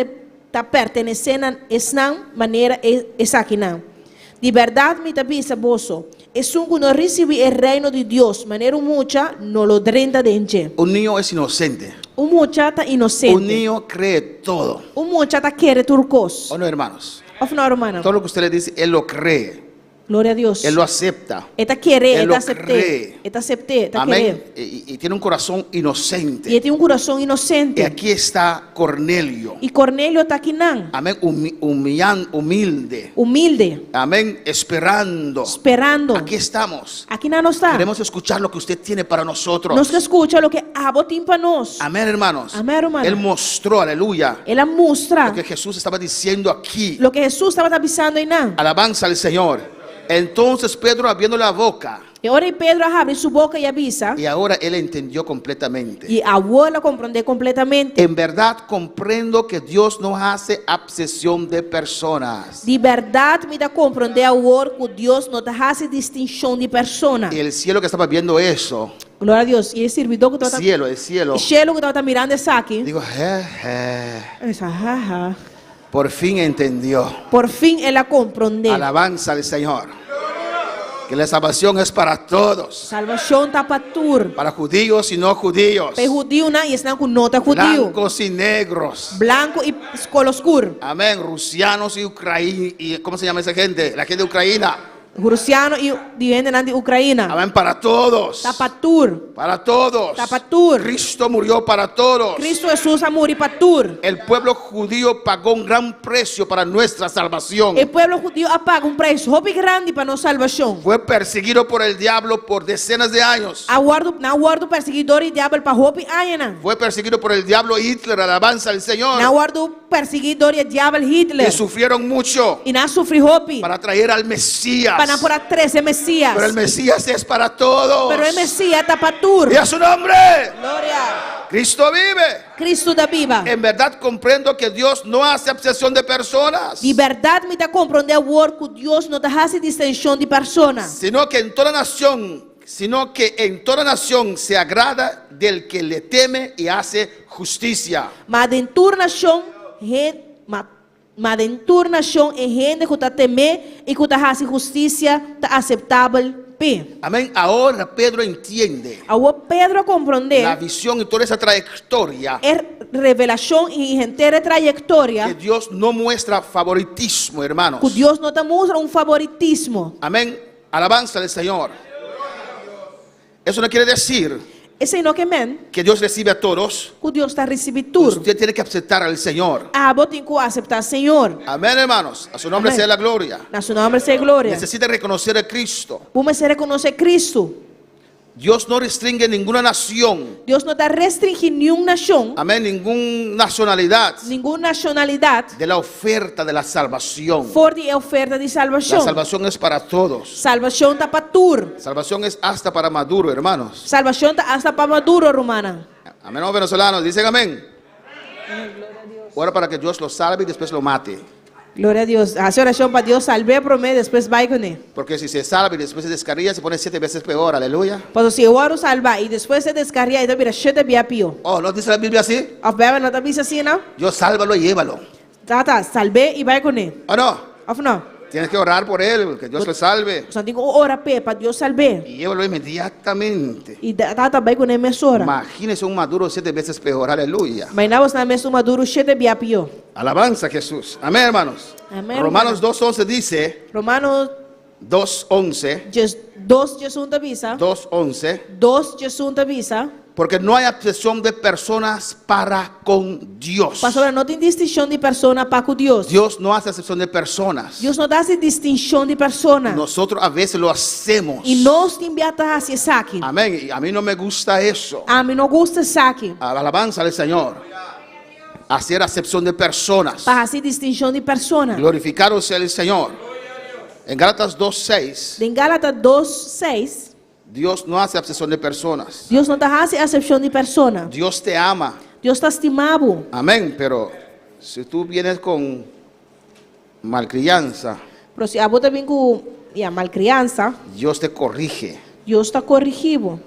ta pertenesé na esnan manera e esakinan. Di bèrdat mi ta bisa boso, esun ku no risibí e Reino di Dios manera un mucha, no lo drenta den dje. Un niño es inocente. Un mucha ta Un inosente. niño cree todo. Un mucha ta kere tur kos. ¿O no, hermanos? Òf no, rumannan? Todo lo que usted le dice, él lo cree. Gloria a Dios. Él lo acepta. E ta kere, Él e lo ta asept'é. cree. E ta asept'é, e ta Amén. kere. Y tiene un corazón inocente. I e tin un kurason Y inosente. aquí está Cornelio. I Cornelio ta akinan, Amén. Humilde. humilde, Amén. Esperando. sperando. Aquí estamos. Akinan nos ta. Queremos escuchar lo que usted tiene para nosotros. Nos ke skucha loke abo tin pa nos. Amén, hermanos. Amén, hermano. Él mostró, aleluya, El a mustra lo que Jesús estaba diciendo aquí. loke Hesus tabata bisando einan. Alabanza al Señor. Entonces Pedro abriendo la boca, E ora ei Pedro a habri su boka i a bisa, y ahora él entendió completamente. i awor el a komprondé kompletamente. En verdad comprendo que Dios no hace acepción de personas. Di bèrdat mi ta komprondé awor ku Dios no ta hasi distinshon di persona. Y el cielo que estaba viendo eso, Gloria a Dios. I e sirbidó ku tabata cielo, el cielo, e shelu ku tabata mirando esaki, digo, je, je. a bisa, ha, ha. Por fin entendió. Por fin el a komprondé. Alabanza al Señor. Que la salvación es para todos. Salvashon ta pa tur. Para judíos y no judíos. Pa hudiunan i esnan ku no ta hudiu. Blancos y negros. Blanku i koló skur. Amén. Rusianos y ucranianos. Y, ¿Cómo se llama esa gente? La gente de Ucrania. Rusiano i di hendenan di Ukraina. Amén. Para todos. Ta pa tur. Para todos. Ta pa tur. Cristo murió para todos. Cristo Hesus a muri pa tur. El pueblo judío pagó un gran precio para nuestra salvación. E pueblo hudiu a paga un preis hopi grandi pa nos salbashon. Fue perseguido por el diablo por decenas de años. A wòrdu, nan a wòrdu persiguí dor di diabel pa hopi añanan. Fue perseguido por el diablo Hitler, alabanza al Señor. Nan a wòrdu persiguí dor di e diabel Hitler. Y sufrieron mucho I nan a sufri hopi para traer al Mesías. pa nan por a trese e Mesías. Pero el Mesías es para todos. Pero e Mesías ta pa tur. Y a su nombre. Gloria. Cristo vive. Cristo ta biba. En verdad comprendo que Dios no hace acepción de personas. Di bèrdat mi ta komprondé awor ku Dios no ta hasi distinshon di persona. Sino que en toda nación, sino que en toda nación se agrada del que le teme y hace justicia. Ma den tur nashon, hen, ma, ma den tur nashon e hende ku ta tem'é i ku ta hasi hustisia ta aseptabel p'e. Amén. Ahora Pedro entiende Awor Pedro a komprondé la visión y toda esa trayectoria e revelashon i henter e trayektoria que Dios no muestra favoritismo, hermanos. ku Dios no ta mustra un favoritismo. Amén. Alabanza al Señor. Eso no quiere decir Esei no ke men que Dios recibe a todos. ku Dios ta risibí tur. Usted tiene que aceptar al Señor. Abo tin ku aseptá Señor. Amén, hermanos. A su nombre Amén. sea la gloria. Na su nòmber sea gloria. Necesita reconocer a Cristo. Bo mester rekonosé Kristu. Dios no restringe ninguna nación. Dios no ta restringí niun nashon, Amén. Ninguna nacionalidad ningun nashonalidat, de la oferta de la salvación. for di e oferta di La salbashon. salvación es para todos. Salbashon ta pa tur. Salvación es hasta para Maduro, hermanos. Salbashon ta asta pa Maduro, rumannan. Amén, no, venezolanos. Dicen amén. Ora para que Dios lo salve y después lo mate. Gloria a Dios. Hasi orashon pa Dios salb'é promé, despues bai kuné. Porque si se salva y después se descarría, se pone siete veces peor. Aleluya. Pasobra si e wòrdu salbá i despues e deskarriá, e ta bira shete bia pió. Oh, ¿no dice la Biblia así? Òf Beibel no ta bisa asina? Dios sálvalo y llévalo. Tata, salb'é i bai kuné. ¿O no? Òf no? Tienes que orar por él, que Dios lo salve. Boso tin ku ora p'e, pa Dios salb'é. Y llévalo inmediatamente. I tata bai kuné mesora. Imagínese un Maduro siete veces peor. Aleluya. Imaginá boso nan mes un Maduro shete bia pió. Alabanza a Jesús. Amén, hermanos. Amén, Romanos 2.11 dice, Romano 2.11, djes dos djesun ta bisa. 2.11, Dos djesun ta bisa. porque no hay acepción de personas para con Dios. Pasobra no tin distinshon di persona pa ku Dios. Dios no hace acepción de personas. Dios no ta hasi distinshon di persona. Nosotros a veces lo hacemos. I nos tin bia ta hasi esaki. Amén. Y a mí no me gusta eso. Ami no gusta esaki. Alabanza al Señor. Hacer acepción de personas. Pa hasi distinshon di persona. Glorificado sea el Señor. En Gálatas 2.6, Den Gálatas dos, seis. Dios no hace acepción de personas. Dios no ta hasi asepshon di persona. Dios te ama. Dios ta stima bo. Amén. Pero si tú vienes con malcrianza, Pero si abo ta bin ku, ya, malcriansa, Dios te corrige. Dios ta korigí bo.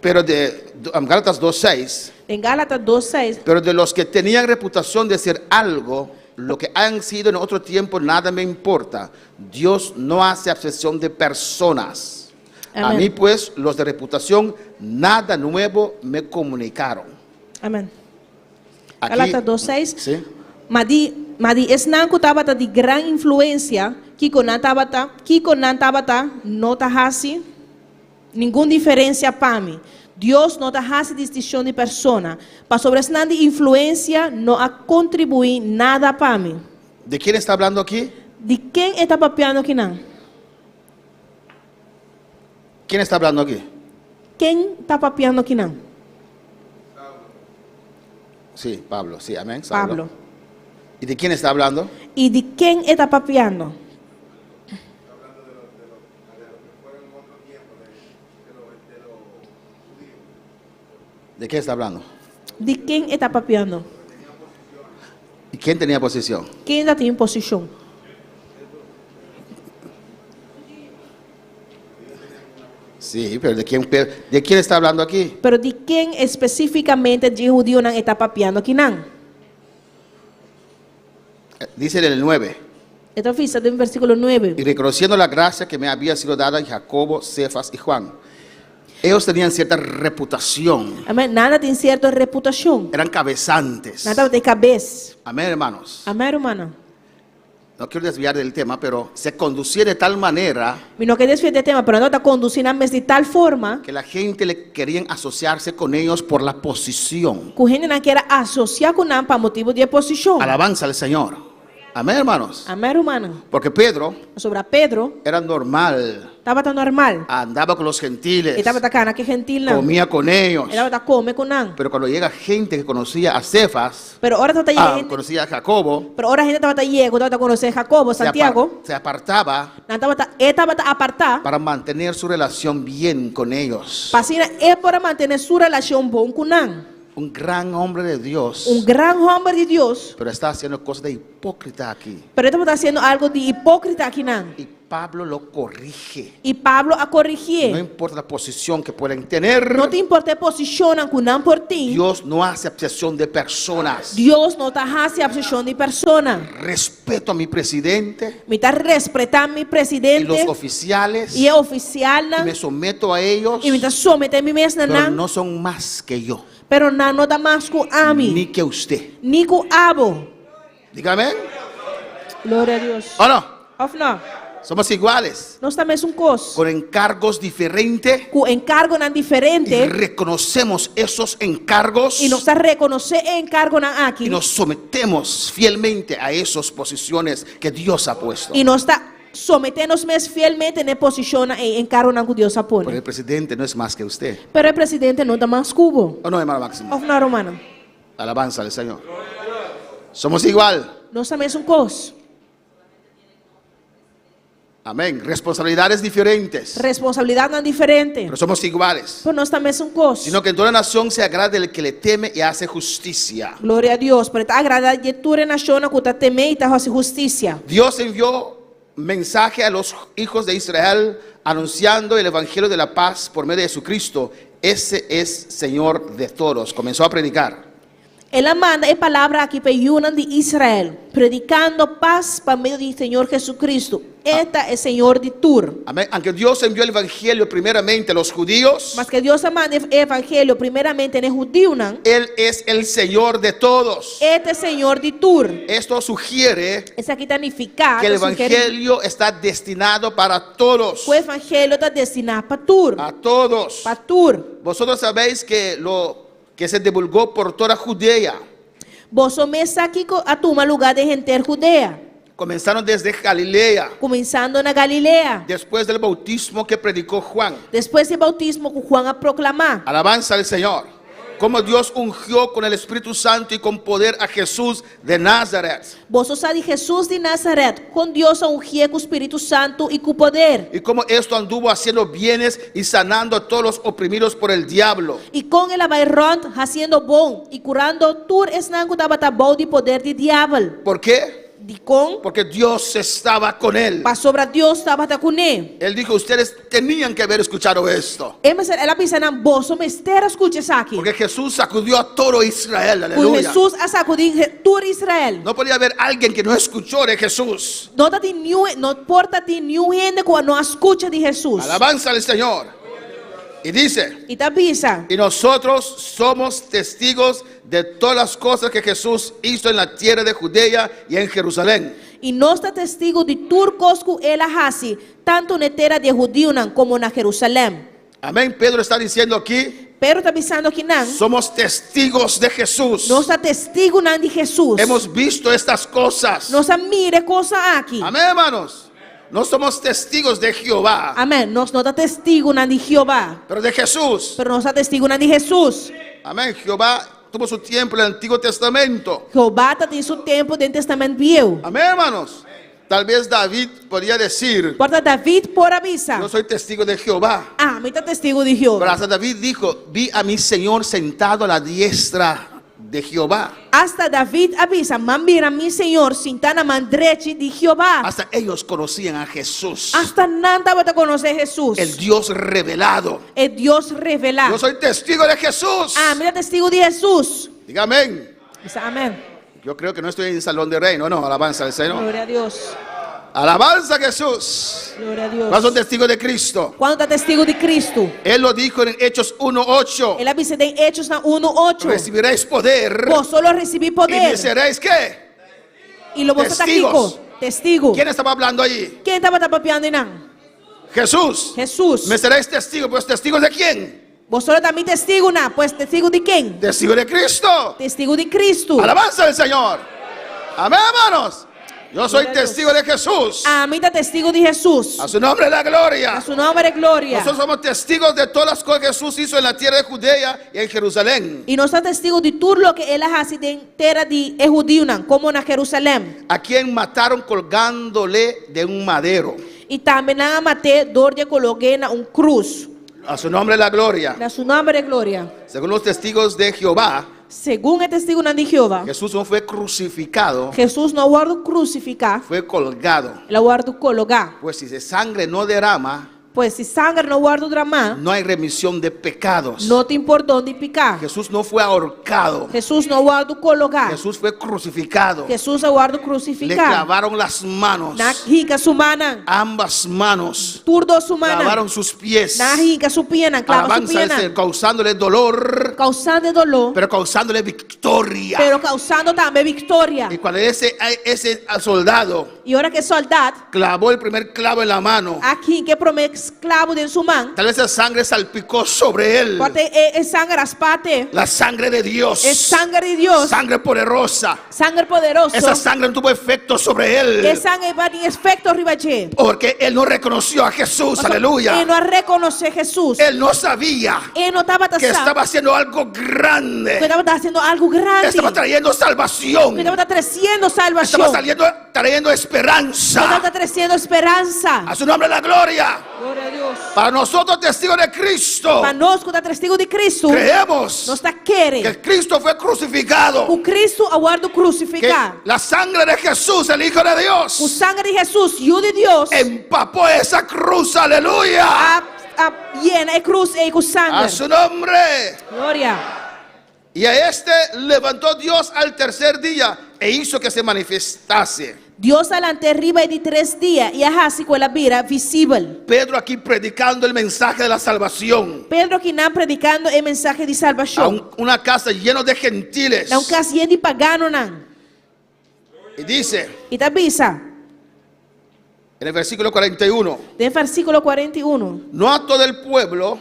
Pero de Gálatas 2.6, Den Gálatas dos, seis. pero de los que tenían reputación de ser algo, Lo que hayan sido en otro tiempo, nada me importa. Dios no hace acepción de personas. A Amén. mí, pues, los de reputación, nada nuevo me comunicaron. Amèn. Aquí- Gálatas 2:6. Sí. Ma di, ma di esnan ku tabata di gran influensia, kiko nan tabata, kiko nan tabata, no ta hasi ningun diferensia pa mi. Dios no ta hasi distinshon di persona. Pasobra esnan di influensia no a kontribuí nada pa mi. ¿De quién está hablando aquí? Di ken e ta papiando akinan? ¿Quién está hablando aquí? Ken ta papiando akinan? Sí, Pablo, sí, amén. Saulo. Pablo. ¿Y de quién está hablando? I di ken e ta papiando? ¿De quién está hablando? Di ken e ta papiando? ¿Y quién tenía posición? Ken tabatin posishon? Sí, pero ¿de quién está hablando aquí? Pero di ken espesífikamente di hudiunan e ta papiando akinan? Dice en el 9. E ta bisa den versíkulo 9. Y reconociendo la gracia que me había sido dada en Jacobo, Cefas y Juan. Ellos tenían cierta reputación. Amèn. Nan tabatin sierto reputashon. Eran cabezantes. Nan tabata kabes. Amén, hermanos. Amèn, ruman. No quiero desviar del tema, pero se conducía de tal manera Mi no ke desviá di e tema, pero nan tabata kondusí nan mes di tal forma que la gente le querían asociarse con ellos por la posición. ku hendenan kier a asosiá ku nan pa motibu di e posishon. Alabanza al Señor. Amén, hermanos. Amèn, ruman. Porque Pedro Pasobra Pedro era normal. tabata normal. Andaba con los gentiles. E tabata kana ku e gentilnan. Comía con ellos. E tabata kome ku nan. Pero cuando llega gente que conocía a Cefas, Pero ora tabata yega ah, hende, conocía a Jacobo, pero ora hende tabata yega, tabata konosé Jacobo, Santiago, se apartaba nan tabata, e tabata apartá para mantener su relación bien con ellos. pa asina e por a mantené su relashon bon ku nan. Un gran hombre de Dios, Un gran hòmber di Dios, pero está haciendo cosas de hipócrita aquí. pero e tabata hasiendo algu di hipókrita akinan. Y Pablo lo corrige. I Pablo a korigié. No importa la posición que pueden tener, No ta importá e posishon ku nan por tin. Dios no hace acepción de personas. Dios no ta hasi asepshon di persona. Respeto a mi presidente Mi ta respetá mi y presidente los oficiales i e ofisial y me someto a ellos, i mi ta someté mi mes pero nan, no son más que yo, pero nan no ta mas ku ami, ni que usted. ni ku abo. Dígame. Gloria na Dios. ¿O no? Òf no? Somos iguales, Nos ta mesun kos. con encargos diferentes Ku enkargonan y diferente reconocemos esos encargos i nos ta rekonosé e enkargonan aki y nos sometemos fielmente a esas posiciones que Dios ha puesto. i nos ta someté nos mes fielmente na e posishon i enkargonan ku Dios a Pero pone. el presidente no es más que usted. Pero e presidente no ta mas ku bo. ¿O no, hermano Máximo? Òf no, ruman. Alabanza al Señor. Somos igual. Nos ta mesun kos. Amén. Responsabilidades diferentes, Responsabilidatnan diferente. pero somos iguales. Pero nos ta mesun kos. Sino que en toda nación se agrada el que le teme y hace justicia. Gloria na Dios. Pero e ta agradá di tur nashon ku ta tem'é i ta hasi hustisia. Dios envió mensaje a los hijos de Israel anunciando el evangelio de la paz por medio de Jesucristo. Ese es Señor de todos. Comenzó a predicar. El a manda e palabra aki pa e yunan di Israel, predikando pas pa medio di Señor Jesucristo. E ta e Señor di tur. Amén. Aunque Dios envió el evangelio primeramente a los judíos, Maske Dios a manda e evangelio primeramente na e hudiunan, Él es el Señor de todos. E ta Señor di tur. Esto sugiere Esaki ta nifiká que el ta sugerí evangelio está destinado para todos. ku e evangelio ta destiná pa tur, A todos. pa tur. Vosotros sabéis que lo que se divulgó por toda Judea Boso mes sa kiko a tuma lugá den henter Judea, comenzaron desde Galilea, kuminsando na Galilea, después del bautismo que predicó Juan. despues di e boutismo ku Juan a proklamá. Alabanza al Señor. Como Dios ungió con el Espíritu Santo y con poder a Jesús de Nazaret. Boso sa di Hesus di Nazaret, kon Dios a ungié ku Spiritu Santu i ku poder. Y como esto anduvo haciendo bienes y sanando a todos los oprimidos por el diablo. I kon el a bai rònt hasiendo bon i kurando tur esnan ku tabata bou di poder di diabel. ¿Por qué? Dikon? Porque Dios estaba con él. Pasobra Dios tabata kuné. Él dijo, ustedes tenían que haber escuchado esto. E mester, el a bisa nan, boso mester a skucha esaki. Porque Jesús sacudió a todo Israel, Ku aleluya. Hesus a sakudí tur Israel. No podía haber alguien que no escuchó de Jesús. No ta tin niun, no por ta tin niun hende ku no a skucha di Hesus. Alabanza al Señor. Y dice, I ta bisa. Y nosotros somos testigos de todas las cosas que Jesús hizo en la tierra de Judea y en Jerusalén. I nos ta testigu di tur kos ku el a hasi, tantu na e tera di e hudiunan komo na Jerusalèm. Amén. Pedro está diciendo aquí. Pedro ta bisando akinan. Somos testigos de Jesús. Nos ta testigunan di Hesus. Hemos visto estas cosas. Nos a mira e kosnan aki. Amén, hermanos. No somos testigos de Jehová. Amén. Nos no ta testigunan di Jehová. Pero de Jesús. Pero nos ta testigunan di Hesus. Amén. Jehová tuvo su tiempo en el Antiguo Testamento. Jehová ta tin su tempu den Testament Bieu. Amén, hermanos. Tal vez David podía decir, Por ta David por a bisa, Yo soy testigo de Jehová. Ami ta testigu di Jehová. Pero hasta David dijo, vi a mi Señor sentado a la diestra de Jehová. Asta David a bisa, M'a mira mi Señor sintá na man drechi di Jehová. Hasta ellos conocían a Jesús. Asta nan tabata konosé Hesus. El Dios revelado. E Dios revelá. Yo soy testigo de Jesús. Ami ta testigu di Hesus. Diga amén. Bisa amén. Yo creo que no estoy en salón de reino, no, alabanza al Señor. Gloria a Dios. Alabanza a Jesús. Gloria a Dios. ¿Cuántos son testigos de Cristo? Kuantu ta testigu di Kristu? Él lo dijo en Hechos 1.8. El a bisa den Hechosnan unu ocho. Recibiréis poder. Boso lo risibí Y poder. me seréis qué? I lo boso ta Testigos. kiko? Testigu. ¿Quién estaba hablando allí? Ken tabata papiando einan? Jesús. Jesús. Me seréis testigos. Pues testigos de quién? Boso lo ta mi testigunan. Pues testigu di ken? Testigo de Cristo. Testigu di Kristu. Alabanza al Señor. Amén, hermanos. Yo soy Gloria a Dios. testigo de Jesús. Ami ta testigu di Hesus. A su nombre la gloria. A su nomber gloria. Nosotros somos testigos de todas las cosas que Jesús hizo en la tierra de Judea y en Jerusalén. I nos ta testigu di tur loke el a hasi den tera di e hudiunan, komo na Jerusalèm. A quien mataron colgándole de un madero. I tambe nan a mat'é dor di a kolog'é na un krus. A su nombre la gloria. Na su nomber gloria. Según los testigos de Jehová, Segun e testigunan di Jehová, Jesús no fue crucificado, Hesus no a wòrdu krusifiká, fue colgado. el a wòrdu kologá. Pues si sangre no derrama, Pues si sanger no wòrdu dramá, no hay remisión de pecados. no tin pordon di piká. Jesús no fue ahorcado. Hesus no a wòrdu kologá. Jesús fue crucificado. Hesus a wòrdu Le krusifiká. clavaron las manos, Nan a hinka su mannan. ambas manos. Tur dos su mannan. Clavaron sus pies. Nan a hinka su pianan, klaba su Alabanza al pianan. Señor, causándole dolor, Kausando doló, pero causándole victoria. pero kausando tambe viktoria. Y cuando ese, ese soldado I ora ku e sòldá clavó el primer clavo en la mano, a hinka e promé klabu den su man, tal vez la sangre salpicó sobre él. Por ta e, e sanger a spat e. La sangre de Dios. E sanger di Dios. Sangre poderosa. Sanger poderoso. Esa sangre no tuvo efecto sobre él. E sanger no tabatin efekto riba dje. Porque él no reconoció a Jesús. Aleluya. E no a rekonosé Hesus. Él no sabía E no tabata que sa estaba haciendo algo grande. Ku tabata hasiendo algu grandi. Estaba trayendo salvación. Ku tabata tresiendo Estaba salvashon. saliendo, trayendo esperanza. Ku tabata tresiendo speransa. A su nombre la gloria. Gloria a Dios. Para nosotros testigos de Cristo. Pa nos ku ta testigu di Kristu. Creemos Nos ta kere. que Cristo fue crucificado. Ku Kristu a wòrdu Que krusifiká. la sangre de Jesús, el Hijo de Dios. Ku sanger di Hesus, Yu di Dios. Empapó esa cruz, aleluya. A, a yena e krus ei ku sanger. A su nombre. Gloria. Y a este levantó Dios al tercer día e hizo que se manifestase. Dios a lant'é riba e di tres dia i a hasi ku el a bira visibel. Pedro aquí predicando el mensaje de la salvación. Pedro akinan predikando e mensahe di salbashon. A un, una casa lleno de gentiles. Na un kas yen di paganonan. Y dice. I ta bisa. En el versículo 41. Den versíkulo 41. No a todo el pueblo.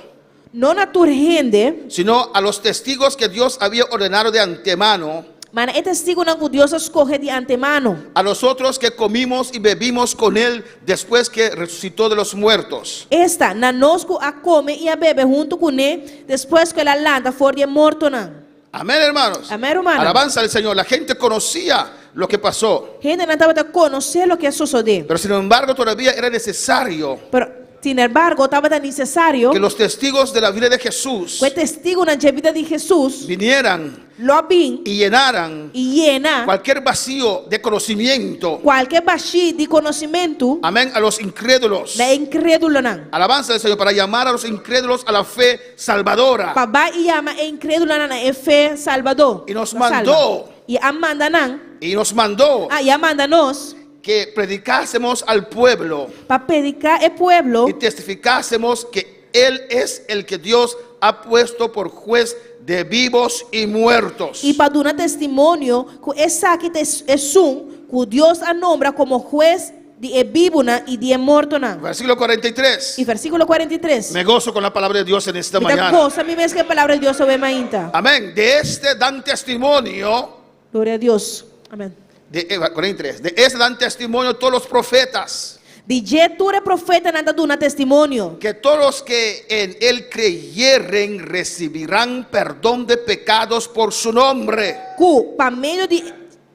No na tur hende. Sino a los testigos que Dios había ordenado de antemano. Ma na e testigunan ku Dios a skohe di antemano. A nosotros que comimos y bebimos con él después que resucitó de los muertos. Esta, na nos ku a kome i a bebe huntu kuné despues ku el a lanta for di e mortonan. Amén, hermanos. Amén, rumannan. Alabanza al Señor. La gente conocía lo que pasó. Hendenan tabata konosé loke a sosodé. Pero sin embargo todavía era necesario. Pero. Sin embargo, tabata nesesario que los testigos de la vida de Jesús ku e testigunan dje bida di Hesus vinieran lo a bin y llenaran i yena cualquier vacío de conocimiento. kualke bashí di konosementu Amén, a los incrédulos. na e inkrédulonan. Alabanza al Señor para llamar a los incrédulos a la fe salvadora. Pa bai i yama e inkrédulonan na e fe salbadó. I nos Ta salba. mandó. I a manda nan. Y nos mandó Ah, i a manda nos. que predicásemos al pueblo. Pa prediká e pueblo. Y testificásemos que Él es el que Dios ha puesto por juez de vivos y muertos. I pa duna testimonio ku esaki ta esun ku Dios a nombra komo hues di e bibunan i di e mortonan. Versículo 43. I versíkulo 43. Me gozo con la palabra de Dios en esta Mi ta mañana. gosa mi mes ku e palabra di Dios awe mainta. Amén. De este dan testimonio. Gloria a Dios. Amén. De, 43. De este dan testimonio todos los profetas. Di dje tur e profetanan ta duna testimonio. Que todos los que en él creyeren recibirán perdón de pecados por su nombre. Ku pa medio di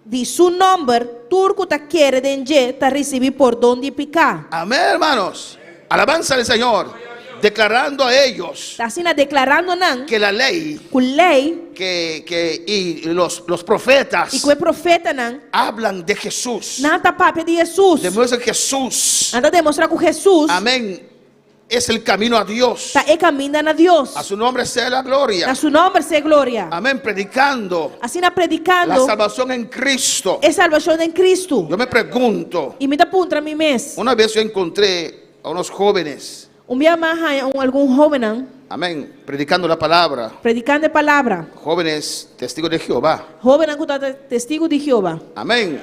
di su nomber tur ku ta kere den dje ta risibí pordon di piká. Amén, hermanos. Alabanza al Señor. Declarando a ellos. Ta asina deklarando nan. Que la ley. Ku lei. Que, que, y los, los profetas. I ku e profetanan. Hablan de Jesús. Nan ta papia di Hesus. Demuestran Jesús. Nan ta demostrá ku Hesus. Amén. Es el camino a Dios. Ta e kaminda na Dios. A su nombre sea la gloria. Na su nomber sea gloria. Amén. Predicando. Asina predicando. La salvación en Cristo. E salvacion den Cristo. Yo me pregunto. Y mi ta puntra mi mes. Una vez yo encontré a unos jóvenes. Un bia m'a haña un algun hóbennan. Amén. Predicando la palabra. Predicando e palabra. Jóvenes testigos de Jehová. Hóbennan ku ta testigu di Jehová. Amén.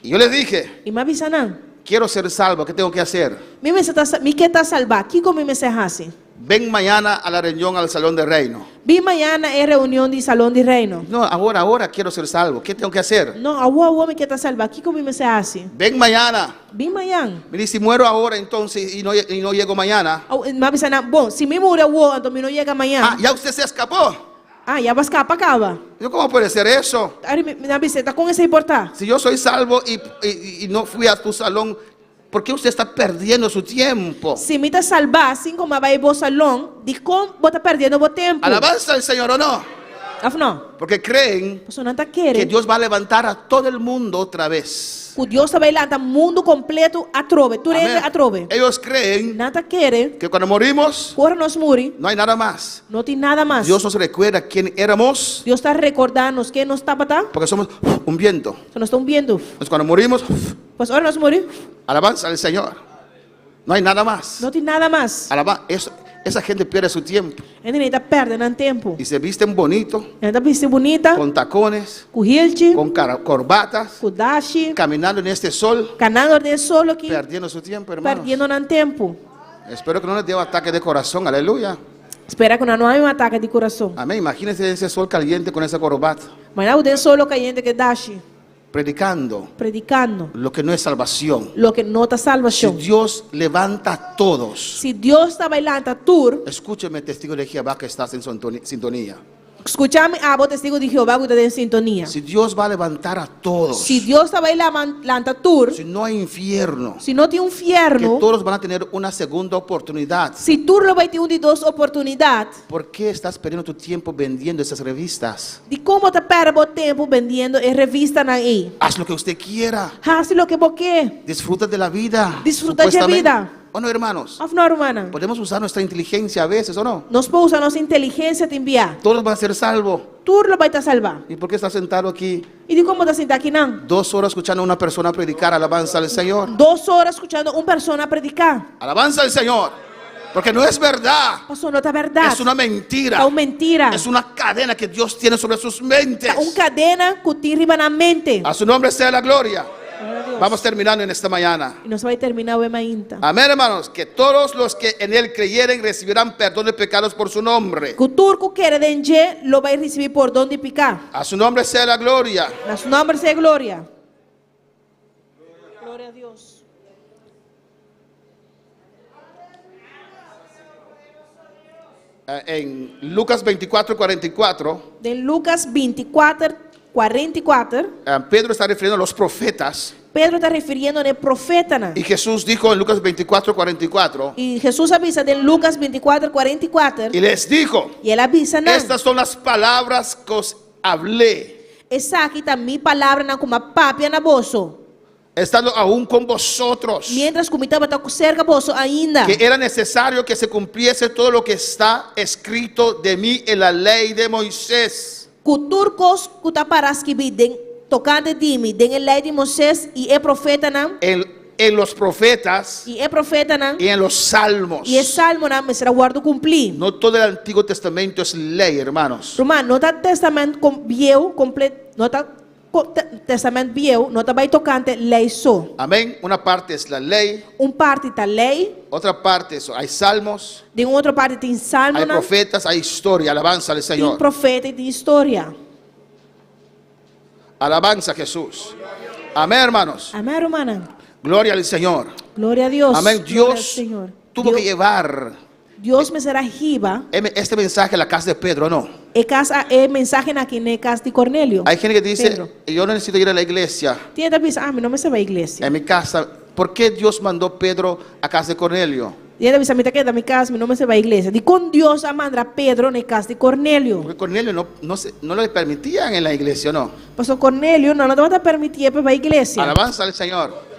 Y yo les dije. Y m'a bisa nan. Quiero ser salvo, ¿qué tengo que hacer? Mi mester ta, mi ke ta salbá, kiko mi mester hasi? Ven mañana a la reunión al Salón del Reino. Bin mañana na e reunion di Salon di Reino. No, ahora, ahora quiero ser salvo, ¿qué tengo que hacer? No, awor, awor mi ke ta salbá, kiko mi mester hasi? Ven mañana. Bin mañan. Mire, si muero ahora entonces y no, y no llego mañana. Mi a bisa nan, bon, si mi muri awor, anto mi no yega mañan. Ah, ya usted se escapó. Ah, ya bo a skapa kaba. Yo, ¿cómo puede ser eso? Ari, mi a bisa, ta kon esei por ta? Si yo soy salvo y, y, y no fui a tu salón, ¿por qué usted está perdiendo su tiempo? Si mi ta salbá sin ku mi a bai bo salon, dikon bo ta perdiendo bo tempu? Alabanza al Señor o no? Of no? Porque creen Pasobra nan ta kere que Dios va a levantar a todo el mundo otra vez. ku Dios ta bai lanta mundu kompleto atrobe, tur hende Amén. atrobe. Ellos creen Nan ta kere que cuando morimos ku ora nos muri, no hay nada más. no tin nada mas. Dios nos recuerda quién éramos. Dios ta rekordá nos ken nos tabata. Porque somos un viento. So nos ta un bientu. Entonces cuando morimos, Pues ora nos muri, alabanza al Señor. No hay nada más. No tin nada mas. Alaba, eso, esa gente pierde su tiempo. Hende ei ta pèrdè nan tempu. Y se visten bonito. Nan ta bisti bunita. Con tacones. Ku hilchi. Con corbatas. Ku dashi. Caminando en este sol. Kanando den e sol aki. Perdiendo su tiempo, hermanos. Perdiendo nan tempu. Espero que no les dé ataque de corazón, aleluya. Spera ku nan no haña un atake di kurason. Amén. Imagínense ese sol caliente con esa corbata. Mañana den solo kayente ku e dashi. Predicando. Predicando. Lo que no es salvación. Loke no ta salvacion. Si Dios levanta a todos. Si Dios ta bai lanta tur. Escúcheme, testigo de Jehová que estás en sintonía. Skucha mi abo, testigo di Jehová ku ta den sintonia. Si Dios va a levantar a todos. Si Dios ta bai lanta tur. Si no hay infierno. Si no tin un fierno. Que todos van a tener una segunda oportunidad. Si tur lo bai tin un di dos oportunidat. ¿Por qué estás perdiendo tu tiempo vendiendo esas revistas? Dikon bo ta pèrdè bo tempu bendiendo e revistanan ei? Haz lo que usted quiera. Hasi loke bo ke. Disfruta de la vida. Disfruta dje bida. ¿O no, hermanos? Of no, rumannan? Podemos usar nuestra inteligencia a veces, ¿o no? Nos por usa nos inteligensia tin bia. Todos van a ser salvos. Tur lo bai ta salbá. ¿Y por qué estás sentado aquí? I dikon bo ta sintá akinan? Dos horas escuchando a una persona predicar, alabanza al Señor. Dos ora skuchando un persona prediká. Alabanza al Señor. Porque no es verdad. Pasobra no ta bèrdat. Es una mentira. Ta un mentira. Es una cadena que Dios tiene sobre sus mentes. Ta un kadena ku tin riba nan mente. A su nombre sea la gloria. Gloria a Dios. Vamos terminando en esta mañana. I nos ta bai terminá awe mainta. Amén, hermanos. Que todos los que en él creyeren recibirán perdón de pecados por su nombre. Ku tur ku kere den dje lo bai risibí pordon di piká. A su nombre sea la gloria. Na su nomber sea gloria. Gloria a Dios. En Lucas 24, 44. Den Lucas 24, 44. Pedro está refiriendo a los profetas. Pedro ta refiriendo na e profetanan. Y Jesús dijo en Lucas 24, 44, I Hesus a bisa den Lukas 24, 44, y les dijo, i el a bisa nan, estas son las palabras que os hablé, Esaki ta mi palabranan ku mi a papia na boso, estando aún con vosotros, miéntras ku mi tabata serka boso ainda, que era necesario que se cumpliese todo lo que está escrito de mí en la ley de Moisés. Ku tur kos ku ta pará skibí den tokante di mi den e Lei di Moisés i e profetanan. En, en los profetas I e profetanan. y en los salmos. I e salmonan mester a wòrdu kumplí. No todo el Antiguo Testamento es ley, hermanos. Ruman, no ta Tèstamènt Bieu komple, no ta Tèstamènt Bieu no ta bai tokante lei so. Amén. Una parte es la ley. Un parti ta lei. Otra parte es, hay salmos. Den un otro parti tin Hay salmonan. profetas, hay historia. Alabanza al Tin Señor. profeta i tin historia. Alabanza a Jesús. Amén, hermanos. Amén, rumannan. Gloria al Señor. Gloria a Dios. Amén. Gloria al Dios Señor. tuvo que Dios, llevar Dios mester a hiba este mensaje a la casa de Pedro, ¿no? e kas a e mensahenan aki na e kas di Cornelio. Hay gente que dice, Pedro. yo no necesito ir a la iglesia. Tin hende ta bisa, ah, mi no mester bai iglesia. En mi casa, ¿por qué Dios mandó Pedro a casa de Cornelio? Tin hende ta bisa, mi ta keda mi kas, mi no mester bai iglesia. Dikon Dios a mandra Pedro na e kas di Cornelio? Porque Cornelio no, no, se- no le permitían en la iglesia, ¿no? Pasobra Cornelio no no tabata permitié pa e bai iglesia. Alabanza al Señor.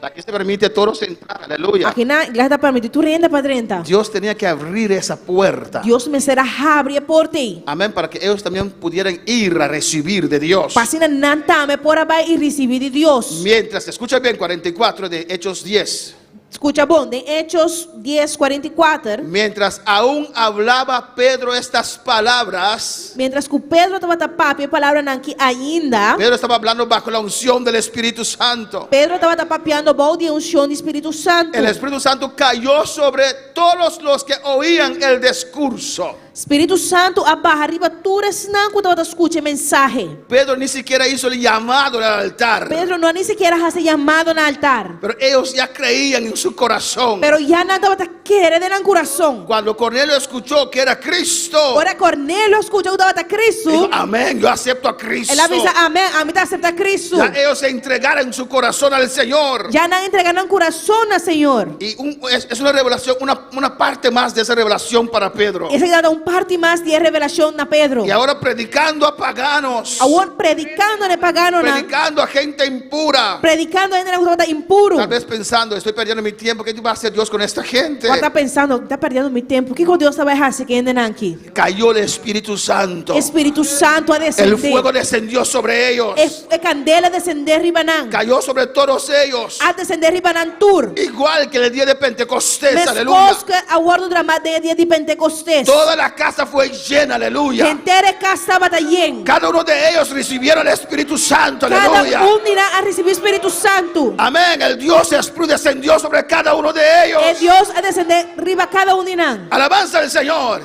Aquí se permite a todos entrar, aleluya. Akinan iglesia ta permití tur hende pa drenta. Dios tenía que abrir esa puerta. Dios mester a habri e porta ei. Amén, para que ellos también pudieran ir a recibir de Dios. Pa asina nan tambe por a bai i risibí di Dios. Mientras, escucha bien, 44 de Hechos 10. Skucha bon, den Hechos dies, 44. Mientras aún hablaba Pedro estas palabras. Mientras ku Pedro tabata papia e palabranan aki ainda. Pedro estaba hablando bajo la unción del Espíritu Santo. Pedro tabata papiando bou di e unshon di Spiritu Santu. El Espíritu Santo cayó sobre todos los que oían el discurso. Spiritu Santu a baha riba tur esnan ku tabata skucha e mensahe. Pedro ni siquiera hizo el llamado al altar. Pedro no a ni sikiera hasi yamado na altar. Pero ellos ya creían en su corazón. Pero ya nan tabata kere den nan kurason. Cuando Cornelio escuchó que era Cristo, Ora Cornelio a skucha ku tabata Cristo, dijo, amén, yo acepto a Cristo. el a bisa, Amén, ami ta aseptá Cristo. Ya ellos se entregaron su corazón al Señor. Ya nan a entregá nan kurason na Señor. Y un, es, es una revelación, una, una parte más de esa revelación para Pedro. Esaki tabata un parti mas di e revelashon na Pedro. Y ahora predicando a paganos. Awor predikando na e paganonan. Predicando a gente impura. Predikando a hendenan ku tabata impuru. Tal vez pensando, estoy perdiendo mi tiempo, ¿qué va a hacer Dios con esta gente? Bo ta pensando, mi ta perdiendo mi tempu, kiko Dios ta bai hasi ku e hendenan aki? Cayó el Espíritu Santo. E Spiritu Santu a desendé. El fuego descendió sobre ellos. E, e kandela a desendé riba nan. Cayó sobre todos ellos. A desendé riba nan tur. Igual que el día de Pentecostés, aleluya. Meskos ku a wòrdu dramá den e dia di Pentekostes. Toda la casa fue llena, aleluya. Henter e kas tabata yen. Cada uno de ellos recibieron el Espíritu Santo, Kada aleluya. un di nan a risibí Spiritu Santu. Amén. El Dios Espíritu descendió sobre cada uno de ellos. E Dios a desendé riba kada un di nan. Alabanza al Señor.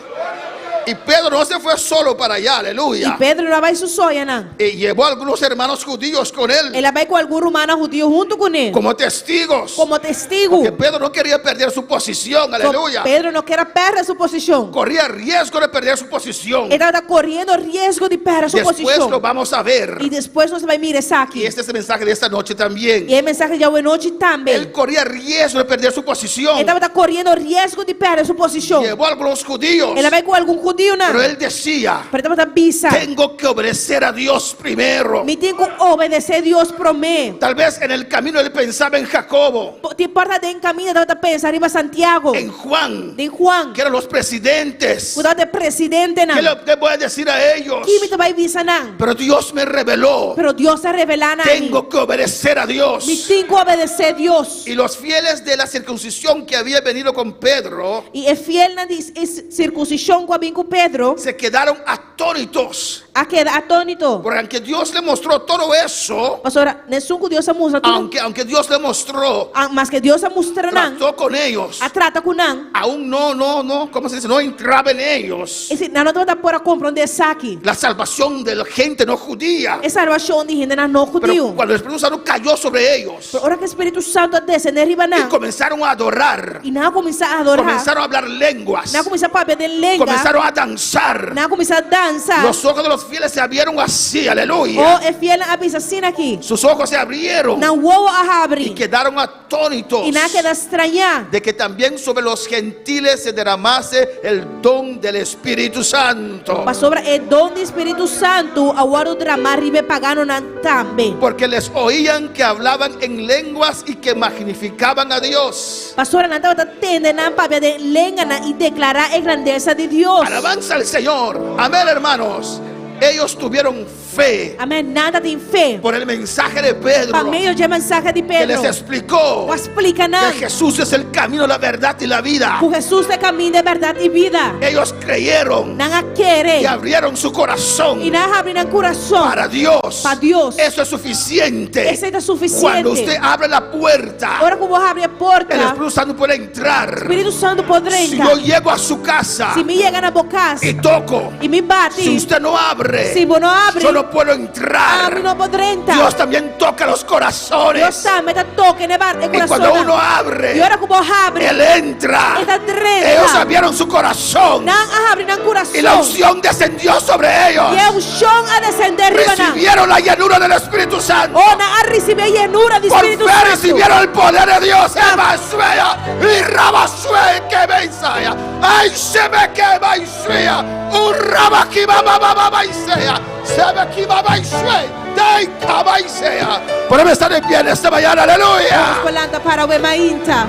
Y Pedro no se fue solo para allá, aleluya. Y Pedro no a bai su so ayanan. Y llevó a algunos hermanos judíos con él. El a bai ku algun rumannan hudiu huntu kuné. Como testigos. Komo testigu. Porque Pedro no quería perder su posición, aleluya. Pedro no ker a pèrdè su posishon. Corría riesgo de perder su posición. E tabata koriendo riesgo di pèrdè su Después posishon. lo vamos a ver. Y despues nos ta bai mira esaki. Y este es el mensaje de esta noche también. Y e mensahe di awenochi tambe. Él corría riesgo de perder su posición. E tabata koriendo riesgo di pèrdè su posishon. Llevó a algunos judíos. El a bai ku algun hudiunan. Pero él decía, Pero e tabata bisa, Tengo que obedecer a Dios primero. Mi tin ku obedesé Dios promé. Tal vez en el camino él pensaba en Jacobo. Tin por ta den kaminda e tabata pensa riba Santiago. En Juan. Den Juan. Que eran los presidentes. Ku tabata e presidentenan. ¿Qué le qué voy a decir a ellos? Ki mi ta bai bisa nan? Pero Dios me reveló. Pero Dios a revelá na mi. Tengo que obedecer a Dios. Mi tin ku obedesé Dios. Y los fieles de la circuncisión que había venido con Pedro. I e fielnan di e sirkunsishon ku a bin ku Pedro. Se quedaron atónitos. A keda atónito. Porque aunque Dios le mostró todo eso. Pasobra nesun ku Dios a mustra tur. Aunque, aunque Dios le mostró. Maske Dios a mustra nan. Trató con ellos. A trata ku nan. Aún no, no, no, ¿cómo se dice? No entraba en ellos. Es decir, nan no tabata por a komprondé esaki. La salvación de la gente no judía. E salbashon di hendenan no Pero hudiu. cuando el Espíritu Santo cayó sobre ellos. Pero ora ku e Spiritu Santu a desendé riba nan. Y comenzaron a adorar. I nan a kuminsá adorá. Comenzaron a hablar lenguas. Nan a kuminsá papia den lenga. Comenzaron a danzar. Nan a kuminsá dansa. kansa. Los ojos de los fieles se abrieron así, aleluya. Oh, e fielnan a bisa asina aki. Sus ojos se abrieron Nan wowo a habri. y quedaron atónitos I nan a keda strañá. De que también sobre los gentiles se derramase el don del Espíritu Santo. Pasobra e don di Spiritu Santu a wòrdu dramá riba e paganonan tambe. Porque les oían que hablaban en lenguas y que magnificaban a Dios. Pasobra nan tabata tende nan papia den lenganan i deklará e grandesa di Dios. Alabanza al Señor. Amén, hermanos. Ellos tuvieron fe. Amén. Nan tabatin fe. Por el mensaje de Pedro. Pa medio dje mensahe di Que Pedro. les explicó. Ku a splika nan. Que Jesús es el camino, la verdad y la vida. Ku Jesús ta e kaminda, e bèrdat i bida. Ellos creyeron. Nan a kere. Y abrieron su corazón. I nan a habri nan kurason. Para Dios. Pa Dios. Eso es suficiente. Esei ta sufisiente. Cuando usted abre la puerta. Ora ku bo habri e porta. El Espíritu Santo puede entrar. Spiritu Santu por drenta. Si yo llego a su casa. Si mi yega na bo kas. Y toco. I mi bati. Si usted no abre. Si bo no habri. Yo no puedo entrar. Ami no por drenta. Dios también toca los corazones. Dios tambe ta toka e bar e Y kurason. cuando uno abre, I ora ku bo habri. Él entra. E ta drenta. Ellos abrieron su corazón. Nan a habri nan kurason. Y la unción descendió sobre ellos. I e unshon a desendé riba nan. Recibieron la llenura del Espíritu Santo. Oh, nan a risibí e yenura di Por Spiritu fe Santu. recibieron el poder de Dios. Ebasuea y rabasue que veisaya. Ay, se me quema y suea. Un rabaquiba baba y sea. Se me quema y sue. Dai caba y sea. Podemos estar de pie en esta mañana. Aleluya. Nos por lanta para awe mainta.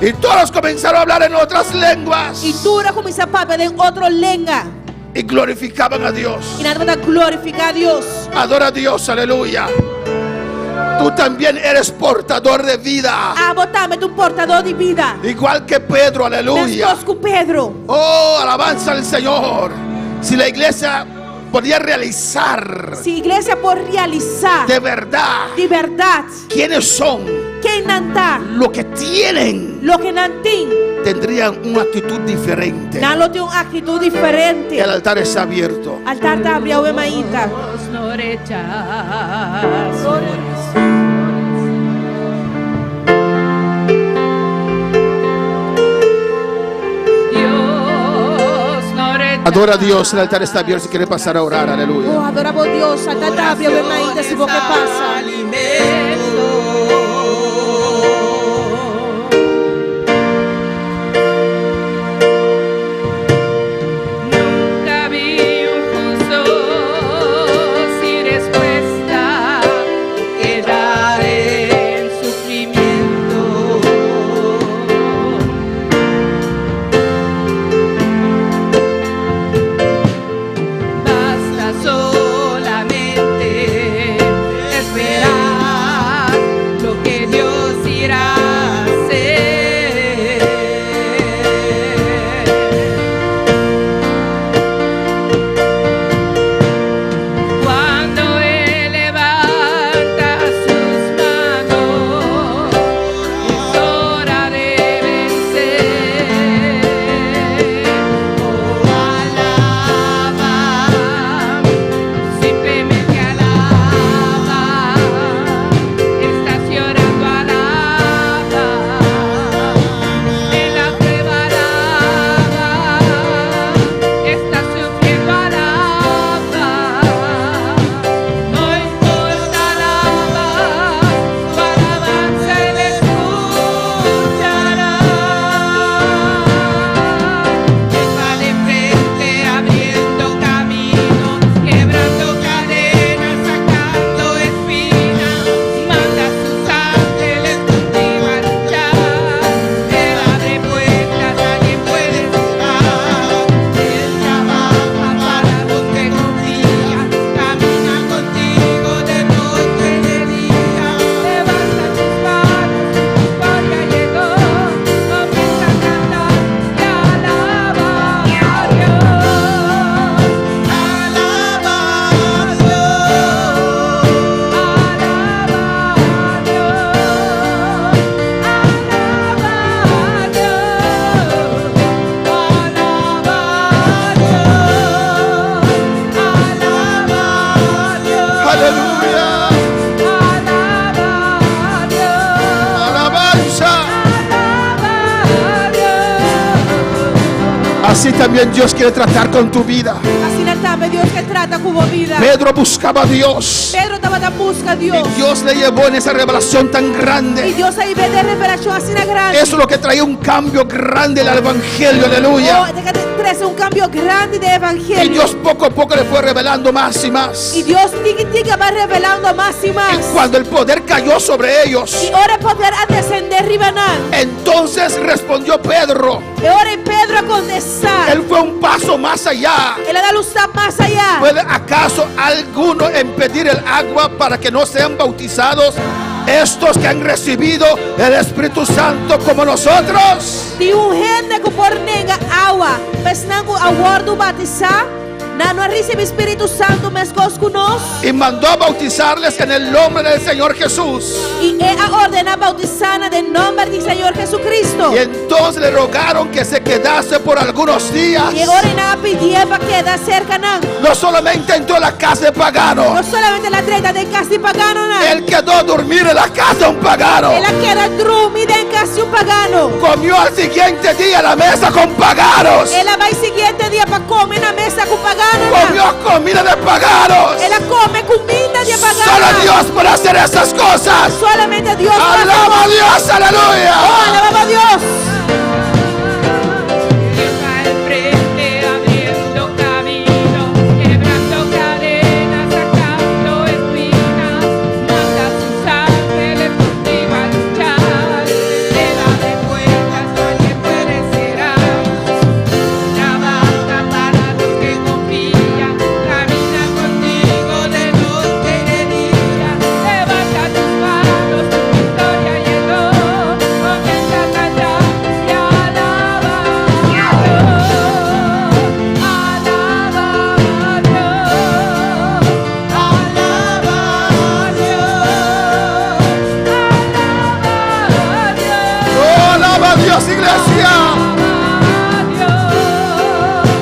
Y todos comenzaron a hablar en otras lenguas. I tur a kuminsá papia den otro lenga. Y glorificaban a Dios. I nan tabata glorifiká Dios. Adora a Dios, aleluya. Tú también eres portador de vida. Abo tambe ta un portadó di bida. Igual que Pedro, aleluya. Meskos ku Pedro. Oh, alabanza al Señor. Si la iglesia podía realizar Si iglesia por realisá de verdad di bèrdat quiénes son, ken nan ta, lo que tienen, loke nan tin, tendrían una actitud diferente. Nan lo tin un aktitut diferente. El altar está abierto. Altar ta habrí awe mainta. Dios no rechaza. Dios no rechaza. Adora a Dios, el altar está abierto si quiere pasar a orar, aleluya. Oh, adora bo Dios, altar ta habrí awe mainta si bo ke pasa. Nunca vi un justo sin respuesta quedar en sufrimiento. Basta solamente esperar lo que Dios irá a hacer. Cuando Él levanta sus manos, es hora de vencer. Oh, alaba, simplemente alaba. Estás llorando, alaba. En la prueba, alaba. Estás sufriendo, alaba. No importa, alaba. Tu alabanza Él escuchará. Él va de frente abriendo camino, quebrando cadenas, sacando espinas. Manda a sus ángeles contigo a luchar. Él abre puertas, nadie puede cerrar. Él trabaja para los que confían. Camina contigo de noche y de día. Levanta tus manos, tu victoria llegó. Comienza a cantar y alaba a Dios. Alaba a Dios. Alaba a Dios. Alaba a Dios. Alaba a Dios. Alaba a Dios. Aleluya. Alaba a Dios. Alabanza. Alaba a Dios. Así también Dios quiere tratar con tu vida. Asina tambe Tambe Dios ke trata ku bo bida. Pedro buscaba a Dios. Pedro tabata buska Dios. Y Dios le llevó en esa revelación tan I grande. Dios a hib'é den revelashon asina grandi. Eso es lo que traía un cambio grande al evangelio, aleluya. Oh, e ta trese un kambio grandi den Y evangelio. Dios poco a poco le fue revelando más y más. I Dios tiki tiki a bai revelando mas i Y mas. cuando el poder cayó sobre ellos, I ora poder a desendé riba nan. entonces respondió Pedro. E ora ei Pedro a kontestá. Él fue un paso más allá. El a dal un stap mas ayá. ¿Puede acaso alguno impedir el agua para que no sean bautizados estos que han recibido el Espíritu Santo como nosotros? Tin un hende ku por nenga awa, pa esnan ku a wòrdu batisá, nan no a risibí Spiritu Santu meskos ku nos? Y mandó a bautizarles en el nombre del Señor Jesús. I e a ordená bautisá nan den nòmber di Señor Jesucristo. Y entonces le rogaron que se quedase por algunos días. I e ora ei nan a pidié pa keda serka nan. No solamente entró a la casa de pagano, No solamente el a drenta den kas di paganonan. él quedó a dormir en la casa de un pagano. El a keda drumi den kas di un pagano. Comió al siguiente día a la mesa con paganos. El a bai siguiente dia pa kome na mesa ku paganonan. Comió comida de paganos. El a kome kuminda di pagano. Solo Dios puede hacer esas cosas. Solamente Dios puede Alaba a Dios, aleluya. Oh, alaba a Dios. Al frente abriendo camino, quebrando cadenas, sacando espinas, manda sus ángeles contigo a luchar, te da de puertas, nadie puede cerrar. Trabaja para los que confían, camina contigo de noche y de día, levanta tus manos, tu victoria llegó, comienza a cantar y alaba a Dios, alaba a Dios, alaba a Dios, alaba a Dios. Oh, alaba a Dios, iglesia.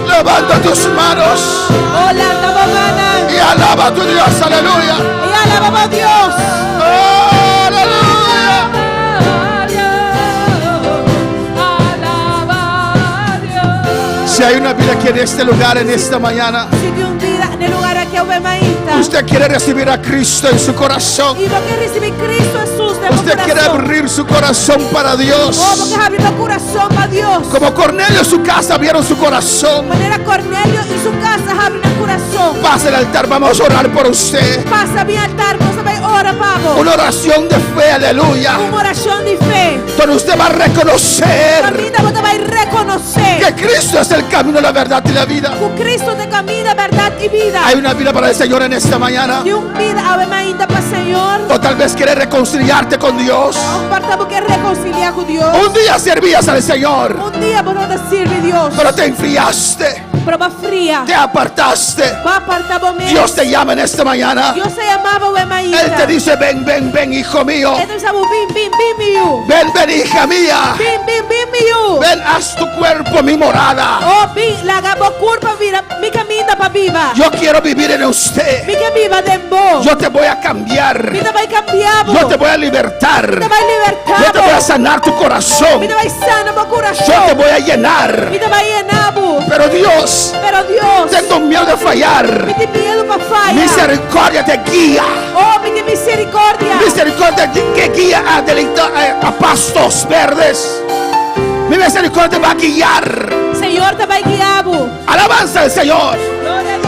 Levanta tus manos Oh, lanta bo mannan. y alaba a tu Dios, aleluya. I alaba bo Dios. Oh, aleluya. Si hay una vida aquí en este lugar, en esta mañana, Si tin un bida na e lugá aki awe mainta. usted quiere recibir a Cristo en su corazón. I bo ke risibí Kristu Hesus den Usted quiere kurason. abrir su corazón para Dios. Oh, bo ke habri bo kurason pa Dios. Como Cornelio y su casa abrieron su corazón. Manera Cornelio i su kas a habri nan kurason. Pasa al altar, vamos a orar por usted. Pasa bin altar, nos ta bai ora pa bo. Una oración de fe, aleluya. Un orashon di fe. Donde usted va a reconocer Kaminda bo ta bai rekonosé que Cristo es el camino, la verdad y la vida. ku Kristu ta e kaminda, bèrdat i bida. Hay una vida para el Señor en esta mañana. Tin un bida awe mainta pa Señor. O tal vez quiere reconciliarte con Dios. Òf por ta bo ke rekonsiliá ku Dios. Un día servías al Señor, Un dia bo tabata sirbi Dios. pero te enfriaste, Pero b'a fria. te apartaste. B'a apartá bo mes. Dios te llama en esta mañana. Dios ta yama bo awe mainta. Él te dice, ven, ven, ven, hijo mío. E ta bisa bo, bin, bin, bin, mi yu. Ven, ven, hija mía. Bin, bin, bin, mi yu. Ven, haz tu cuerpo mi morada. Oh, bin, laga bo kurpa bira mi kaminda pa biba. Yo quiero vivir en usted. Mi ke biba den bo. Yo te voy a cambiar. Mi ta bai kambia bo. Yo te voy a libertar. Mi ta bai libertá Yo te voy a bo. sanar tu corazón. Mi ta bai sana bo kurason. Yo te voy a llenar. Mi ta bai yena bo. Pero Dios, Pero Dios, tengo miedo de fallar. mi tin miedu pa faya. Misericordia te guía. Oh, mi tin miserikòrdia. Misericordia que guía a, delito, a pastos verdes. Mi misericordia va a guiar. Señor ta bai guia bo. Alabanza al Señor.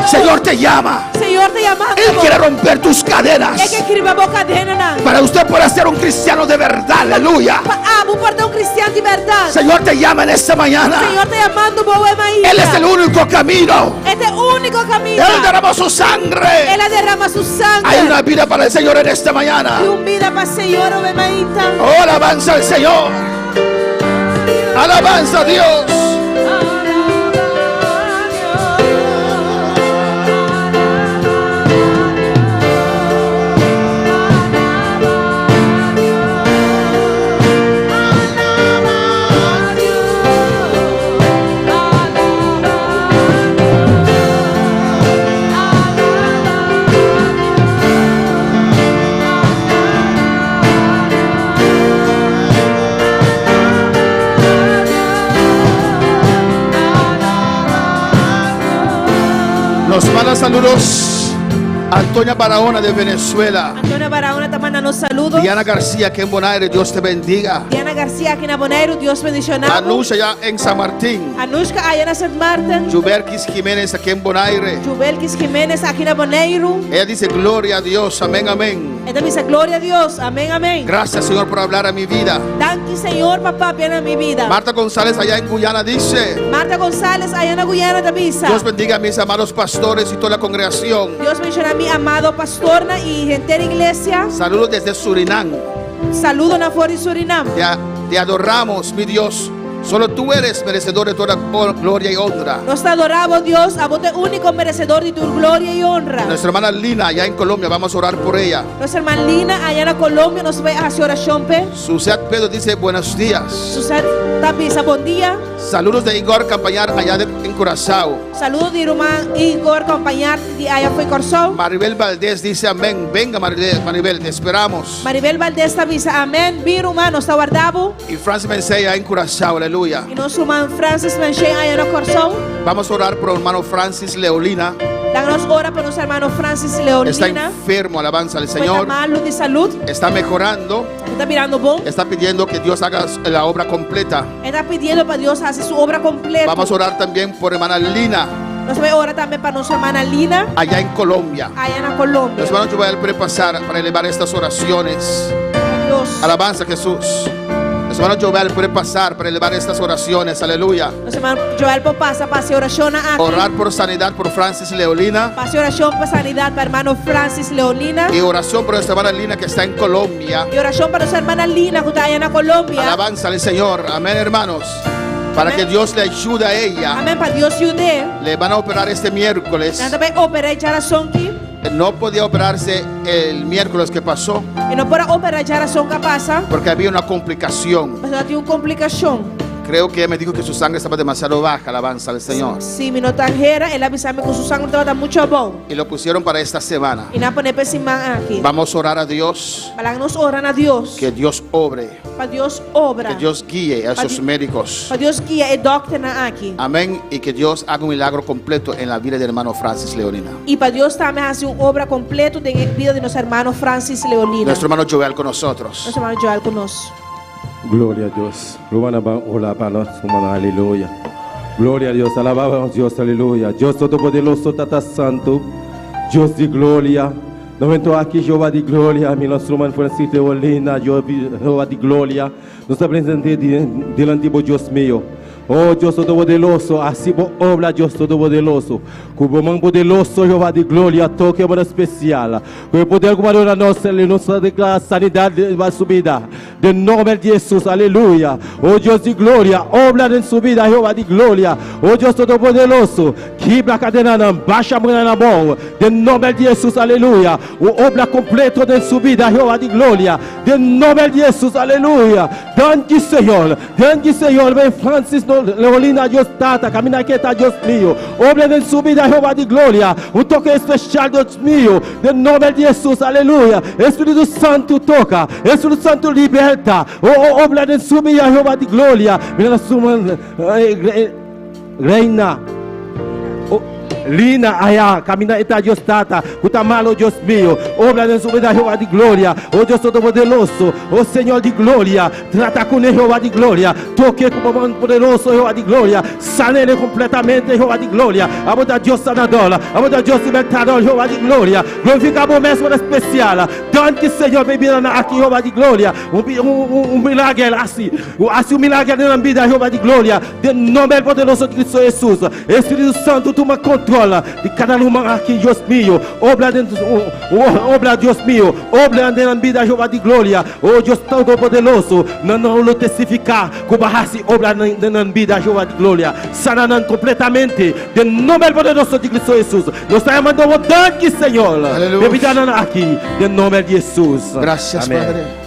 Señor te llama. Señor ta yama Él quiere romper tus cadenas. E ke kibra bo kadenanan. Para usted pueda ser un cristiano de verdad. Aleluya. Pa abo por ta un kristian di bèrdat. Señor te llama en esta mañana. Señor ta yamando bo awe mainta. Él es el único camino. E ta e úniko kaminda. Él derramó su sangre. El a derramá su sanger. Hay una vida para el Señor en esta mañana. Tin un bida pa Señor awe mainta. Oh, alabanza al Señor. Alabanza a Dios. Saludos. Antonia Barahona de Venezuela. Antonia Barahona ta manda nos saludo. Diana García, aquí en Bonaire, Dios te bendiga. Diana Garcia aki na Boneiru, Dios bendishoná bo. Anushka allá en San Martín. Anushka aya na Sint Maarten. Juberquis Jiménez aquí en Bonaire. Jubelkis Jiménez aki na Boneiru. Ella dice, gloria a Dios, amén, amén. E ta bisa gloria a Dios, amén, amén. Gracias, Señor, por hablar a mi vida. Danki Señor pa papia na mi bida. Marta González allá en Guyana dice, Marta González aya na Guyana ta bisa. Dios bendiga a mis amados pastores y toda la congregación. Dios bendiciona mi amado pastornan y henter iglesia. Saludos desde Surinam. Saludonan for di Surinam. Te, te adoramos, mi Dios. Solo tú eres merecedor de toda gloria y honra. Nos ta adorá bo Dios, abo ta e úniko meresedor di tur gloria i honra. Nuestra hermana Lina allá en Colombia, vamos a orar por ella. Nos herman Lina allá na Colombia, nos bai hasi orashon p'e. Suzette Pedro dice buenos días. Suzette ta bisa bon dia. Saludos de Igor Campañar allá de, en Curazao. Saludo di ruman Igor Campañar di aya fo'i Kòrsou. Maribel Valdés dice amén. Venga Maribel, Maribel, te esperamos. Maribel Valdés ta bisa amén. Bin ruman, nos ta warda bo. Y Francis Mencey allá en Curazao, aleluya. Y nos ruman Francis Mencey allá na Kòrsou. Vamos a orar por hermano Francis Leolina. Laga nos ora pa nos hermano Francis Leolina. Está enfermo, alabanza al Ku e ta Señor. malu di salud. Está mejorando. E ta birando bon. Está pidiendo que Dios haga la obra completa. E ta pidiendo pa Dios hasi su obra kompleto. Vamos a orar también por hermana Lina. Nos ta bai ora tambe pa nos hermana Lina. Allá en Colombia. Allá na Colombia. Los hermanos Joel pueden pasar para elevar estas oraciones. Dios. Alabanza a Jesús. Los hermanos Joel pueden pasar para elevar estas oraciones. Aleluya. Nos hermano Joel por pasa pa hasi orashon aki. Orar por sanidad por Francis Leolina. Pa hasi orashon pa sanidad pa hermano Francis Leolina. Y oración por nuestra hermana Lina que está en Colombia. Y orashon pa nos hermana Lina ku ta allá na Colombia. Alabanza al Señor. Amén, hermanos. Para Amén. que Dios le ayude a ella. Amén, pa Dios yud'é. Le van a operar este miércoles. Nan ta bai oper'é djarason ki. No podía operarse el miércoles que pasó. E no por a operá djarason ku a pasa. Porque había una complicación. Pasobra tin un komplikashon. Creo que ella me dijo que su sangre estaba demasiado baja, alabanza al Señor. Si mi no ta hera, el a bisa mi ku su sangre tabata muchu abou. Y lo pusieron para esta semana. I nan a pone pa e siman aki. Vamos a orar a Dios. Laga nos ora na Dios. Que Dios obre. Pa Dios obra. Que Dios guíe a Pa esos médicos. Pa Dios guia e dòkternan aki. Amén. Y que Dios haga un milagro completo en la vida del hermano Francis Leonina. I pa Dios tambe hasi un obra kompleto den e bida di nos hermano Francis Leonina. Nuestro hermano Joel con nosotros. Nos hermano Joel ku nos. Gloria a Dios. Rumannan ban ora pa nos rumannan. Aleluya. Gloria a Dios. Alabamos Dios. Aleluya. Dios Todopoderoso, Tata Santo, Dios di gloria. Nos bento aki Jehová di gloria. Mi nos ruman Francis Leolina, Jehová di gloria. Nos ta presente dilanti bo Dios mio. Oh Dios Todopoderoso, hasi bo obra Dios Todopoderoso. Ku bo man poderoso Jehová di gloria toke bo spesial. Ku e poder ku bo a duna nos, nos ta deklará sanidat riba su bida. Den nomber di Hesus, aleluya. O Dios di gloria, obra den su bida, Jehová di gloria. O Dios Todopoderoso, kibra kadenanan, basha muranan abou. Den nomber di Hesus, aleluya. Un obra kompleto den su bida, Jehová di gloria. Den nomber di Hesus, aleluya. Danki, Señor. Danki, Señor. Ven Francis Leolina, Dios Tata, camina ke ta, Dios mío. Obra den su bida, Jehová di gloria. Un toke especial, Dios mío. Den nomber di Hesus, aleluya. Espíritu Santu toka. Espíritu Santu liberta. O, o, obra den su bida, Jehová di gloria. Mira na su man, eh, Reina. O, Lina aya, camina e ta Dios Tata, cu ta malo Dios mío. Obra den su bida, Jehová di gloria. O Dios Todopoderoso, o Señor di gloria. Trata cune Jehová di gloria. Toke cu bo man poderoso, Jehová di gloria. Sanele completamente, Jehová di gloria. Abo ta Dios sanador, abo ta Dios libertador, Jehová di gloria. Glorifica bo mes manera special. Danki, Señor, pa e bidanan aki, Jehová di gloria. Un, un, un milager hasi. Hasi un milager den nan bida, Jehová di gloria. Den nomber poderoso di Cristo Jesus. Espíritu Santo tuma control di cada ruman aki, Dios mio. Obra den, obra, Dios mio. Obra den nan bida, Jehová di gloria. O Dios Todopoderoso, nan no lo testifica cu bo a haci obra den nan bida, Jehová di gloria. Sana nan completamente den nomber poderoso di Cristo Jesus. Nos ta yamando bo danki, Señor, Aleluya. p'e bidanan aki, den nomber di Jesus. Gracias, Amén. Padre.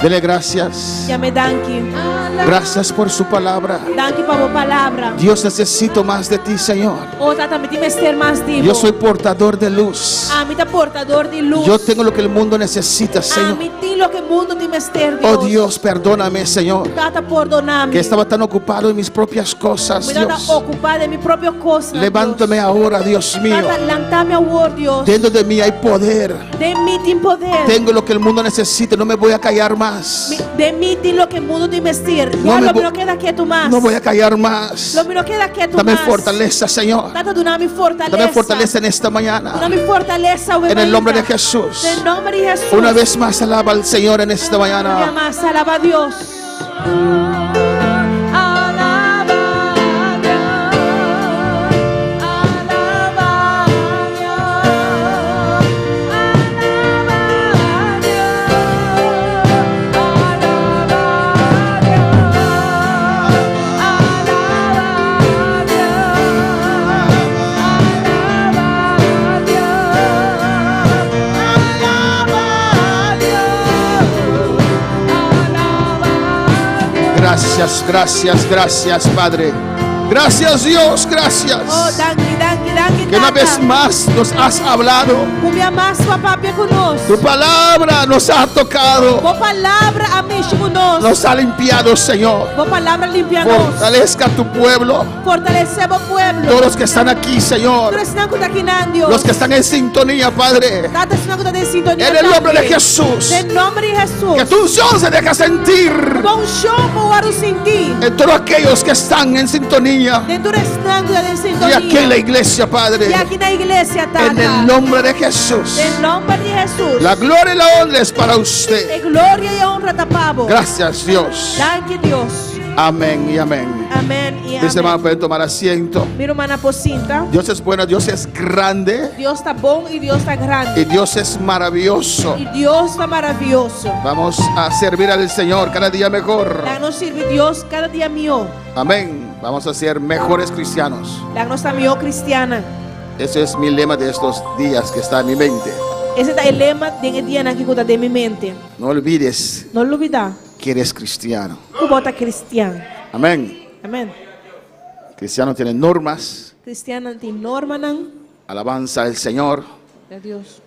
Dele gracias. Yam'é danki. Gracias por su palabra. Danki pa bo palabra. Dios necesito más de ti, Señor. O Tata, mi tin mester mas di bo. Yo soy portador de luz. Ami ta portador di lus. Yo tengo lo que el mundo necesita, Señor. Ami tin loke mundu tin mester, Dios. Oh Dios, perdóname, Señor. Tata, pordoná mi. Que estaba tan ocupado en mis propias cosas, Mi tabata Dios. okupá den mi propio kosnan, Levántame Dios. ahora, Dios mío. Tata, lanta mi awor, Dios. Dentro de mí hay poder. Den mi tin poder. Tengo lo que el mundo necesita. No me voy a callar más. Den mi tin loke mundu tin mester. No Ya me lo mi vo- no keda ketu mas. No voy a callar más. Lo mi no keda ketu Dame mas. fortaleza, Señor. Tata, duna mi fortalesa. Dame fortaleza en esta mañana. Duna mi fortalesa, En el nombre de Jesús. En nomber di Hesus. Una vez más alaba al Señor en esta Un mañana. dia mas, alabá Dios. Alaba a Dios, alaba a Dios, alaba a Dios, alaba a Dios, alaba a Dios, alaba a Dios, alaba a Dios, alaba a Dios. Gracias, gracias, gracias, Padre. Gracias, Dios, gracias. Oh, danki, danki, danki, Que una Tata. vez más nos has hablado. Un bia mas bo a papia ku nos. Tu palabra nos ha tocado. Bo palabra a mishi ku nos. Nos ha limpiado, Señor. Bo palabra a limpia nos. Fortalezca tu pueblo. Fortalesé bo pueblo. Todos los que están aquí, Señor. Tur esnan ku ta akinan, Dios. Los que están en sintonía, Padre. Tata, esnan ku ta den sintonia. En el nombre de tambe. Jesús. Den nòmber di Hesus. Que tu unción se deja sentir Bo unshon por wòrdu sintí. en todos aquellos que están en sintonía. Den tur esnan ku ta den Y sintonia. aquí en la iglesia, Padre. I aki na iglesia, Tata. En el nombre de Jesús. Den nòmber di Hesus. La gloria y la honra es para usted. E gloria i honra ta pa bo. Gracias, Dios. Danki, Dios. Amén y amén. Amèn i Mis hermanos amèn. pueden tomar asiento. Mi rumannan por sinta. Dios es bueno, Dios es grande Dios ta bon i Dios ta grandi. y Dios es maravilloso. I Dios ta maravioso. Vamos a servir al Señor cada día mejor. Laga nos sirbi Dios kada dia mihó. Amén. Vamos a ser mejores cristianos. Laga nos ta mihó kristiannan. Ese es mi lema de estos días que está en mi mente. Esei ta e lema den e dianan aki ku ta den mi mente. No olvides No lubidá que eres cristiano. ku bo ta kristian. Amén. Amèn. Cristiano tiene normas. Kristiannan tin normanan. Alabanza al Señor. Di Dios.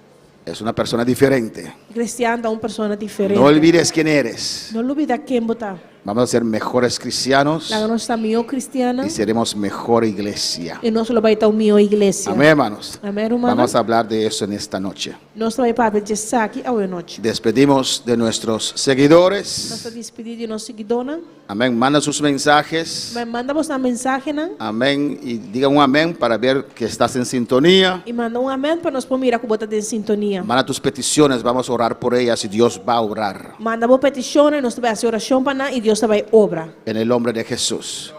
Es una persona diferente. Kristian ta un persona diferente. No olvides quién eres. No lubidá ken bo ta. Vamos a ser mejores cristianos Laga nos ta mihó kristiannan. y seremos mejor iglesia. I nos lo bai ta un mihó iglesia. Amén, hermanos. Amèn, rumannan. Vamos a hablar de eso en esta noche. Nos ta bai papia di esaki awe nochi. Despedimos de nuestros Nos ta seguidores. despedí di nos siguidónan. Amén. Manda sus mensajes. Manda boso mensahenan. Amén. Y digan un amén para ver que estás en sintonía. I manda un amèn pa nos por mira ku bo ta den sintonia. Manda tus peticiones. Vamos a orar por ellas y Dios va a obrar. Manda bo petishonnan i nos ta bai hasi orashon pa nan i Dios ta bai obra. En el nombre de Jesús.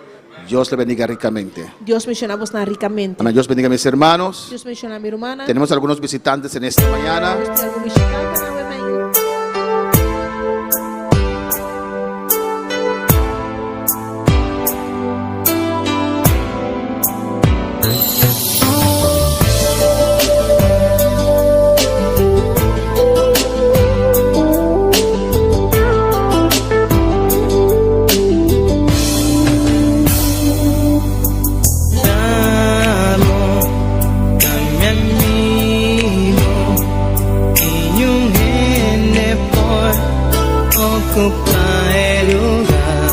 Dios le bendiga ricamente. Dios bendishoná boso rikamente. Amén. Dios bendiga a mis hermanos. Dios bendishoná mi rumannan. Tenemos algunos visitantes en esta mañana. Nos tin algun bishitante awe mainta. Amo, mi amigo, y un gente por ocupar el lugar.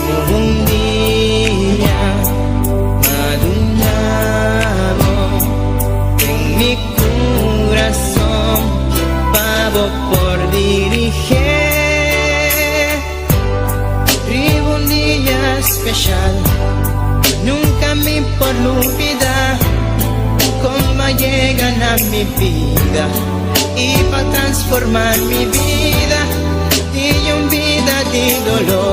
Hubo un día madunamo en mi corazón, pavo por dirigir. Riba un dia espesial. Nunka mi por lubidá kon b'a yega na mi bida i pa transformá mi bida di un bida di doló.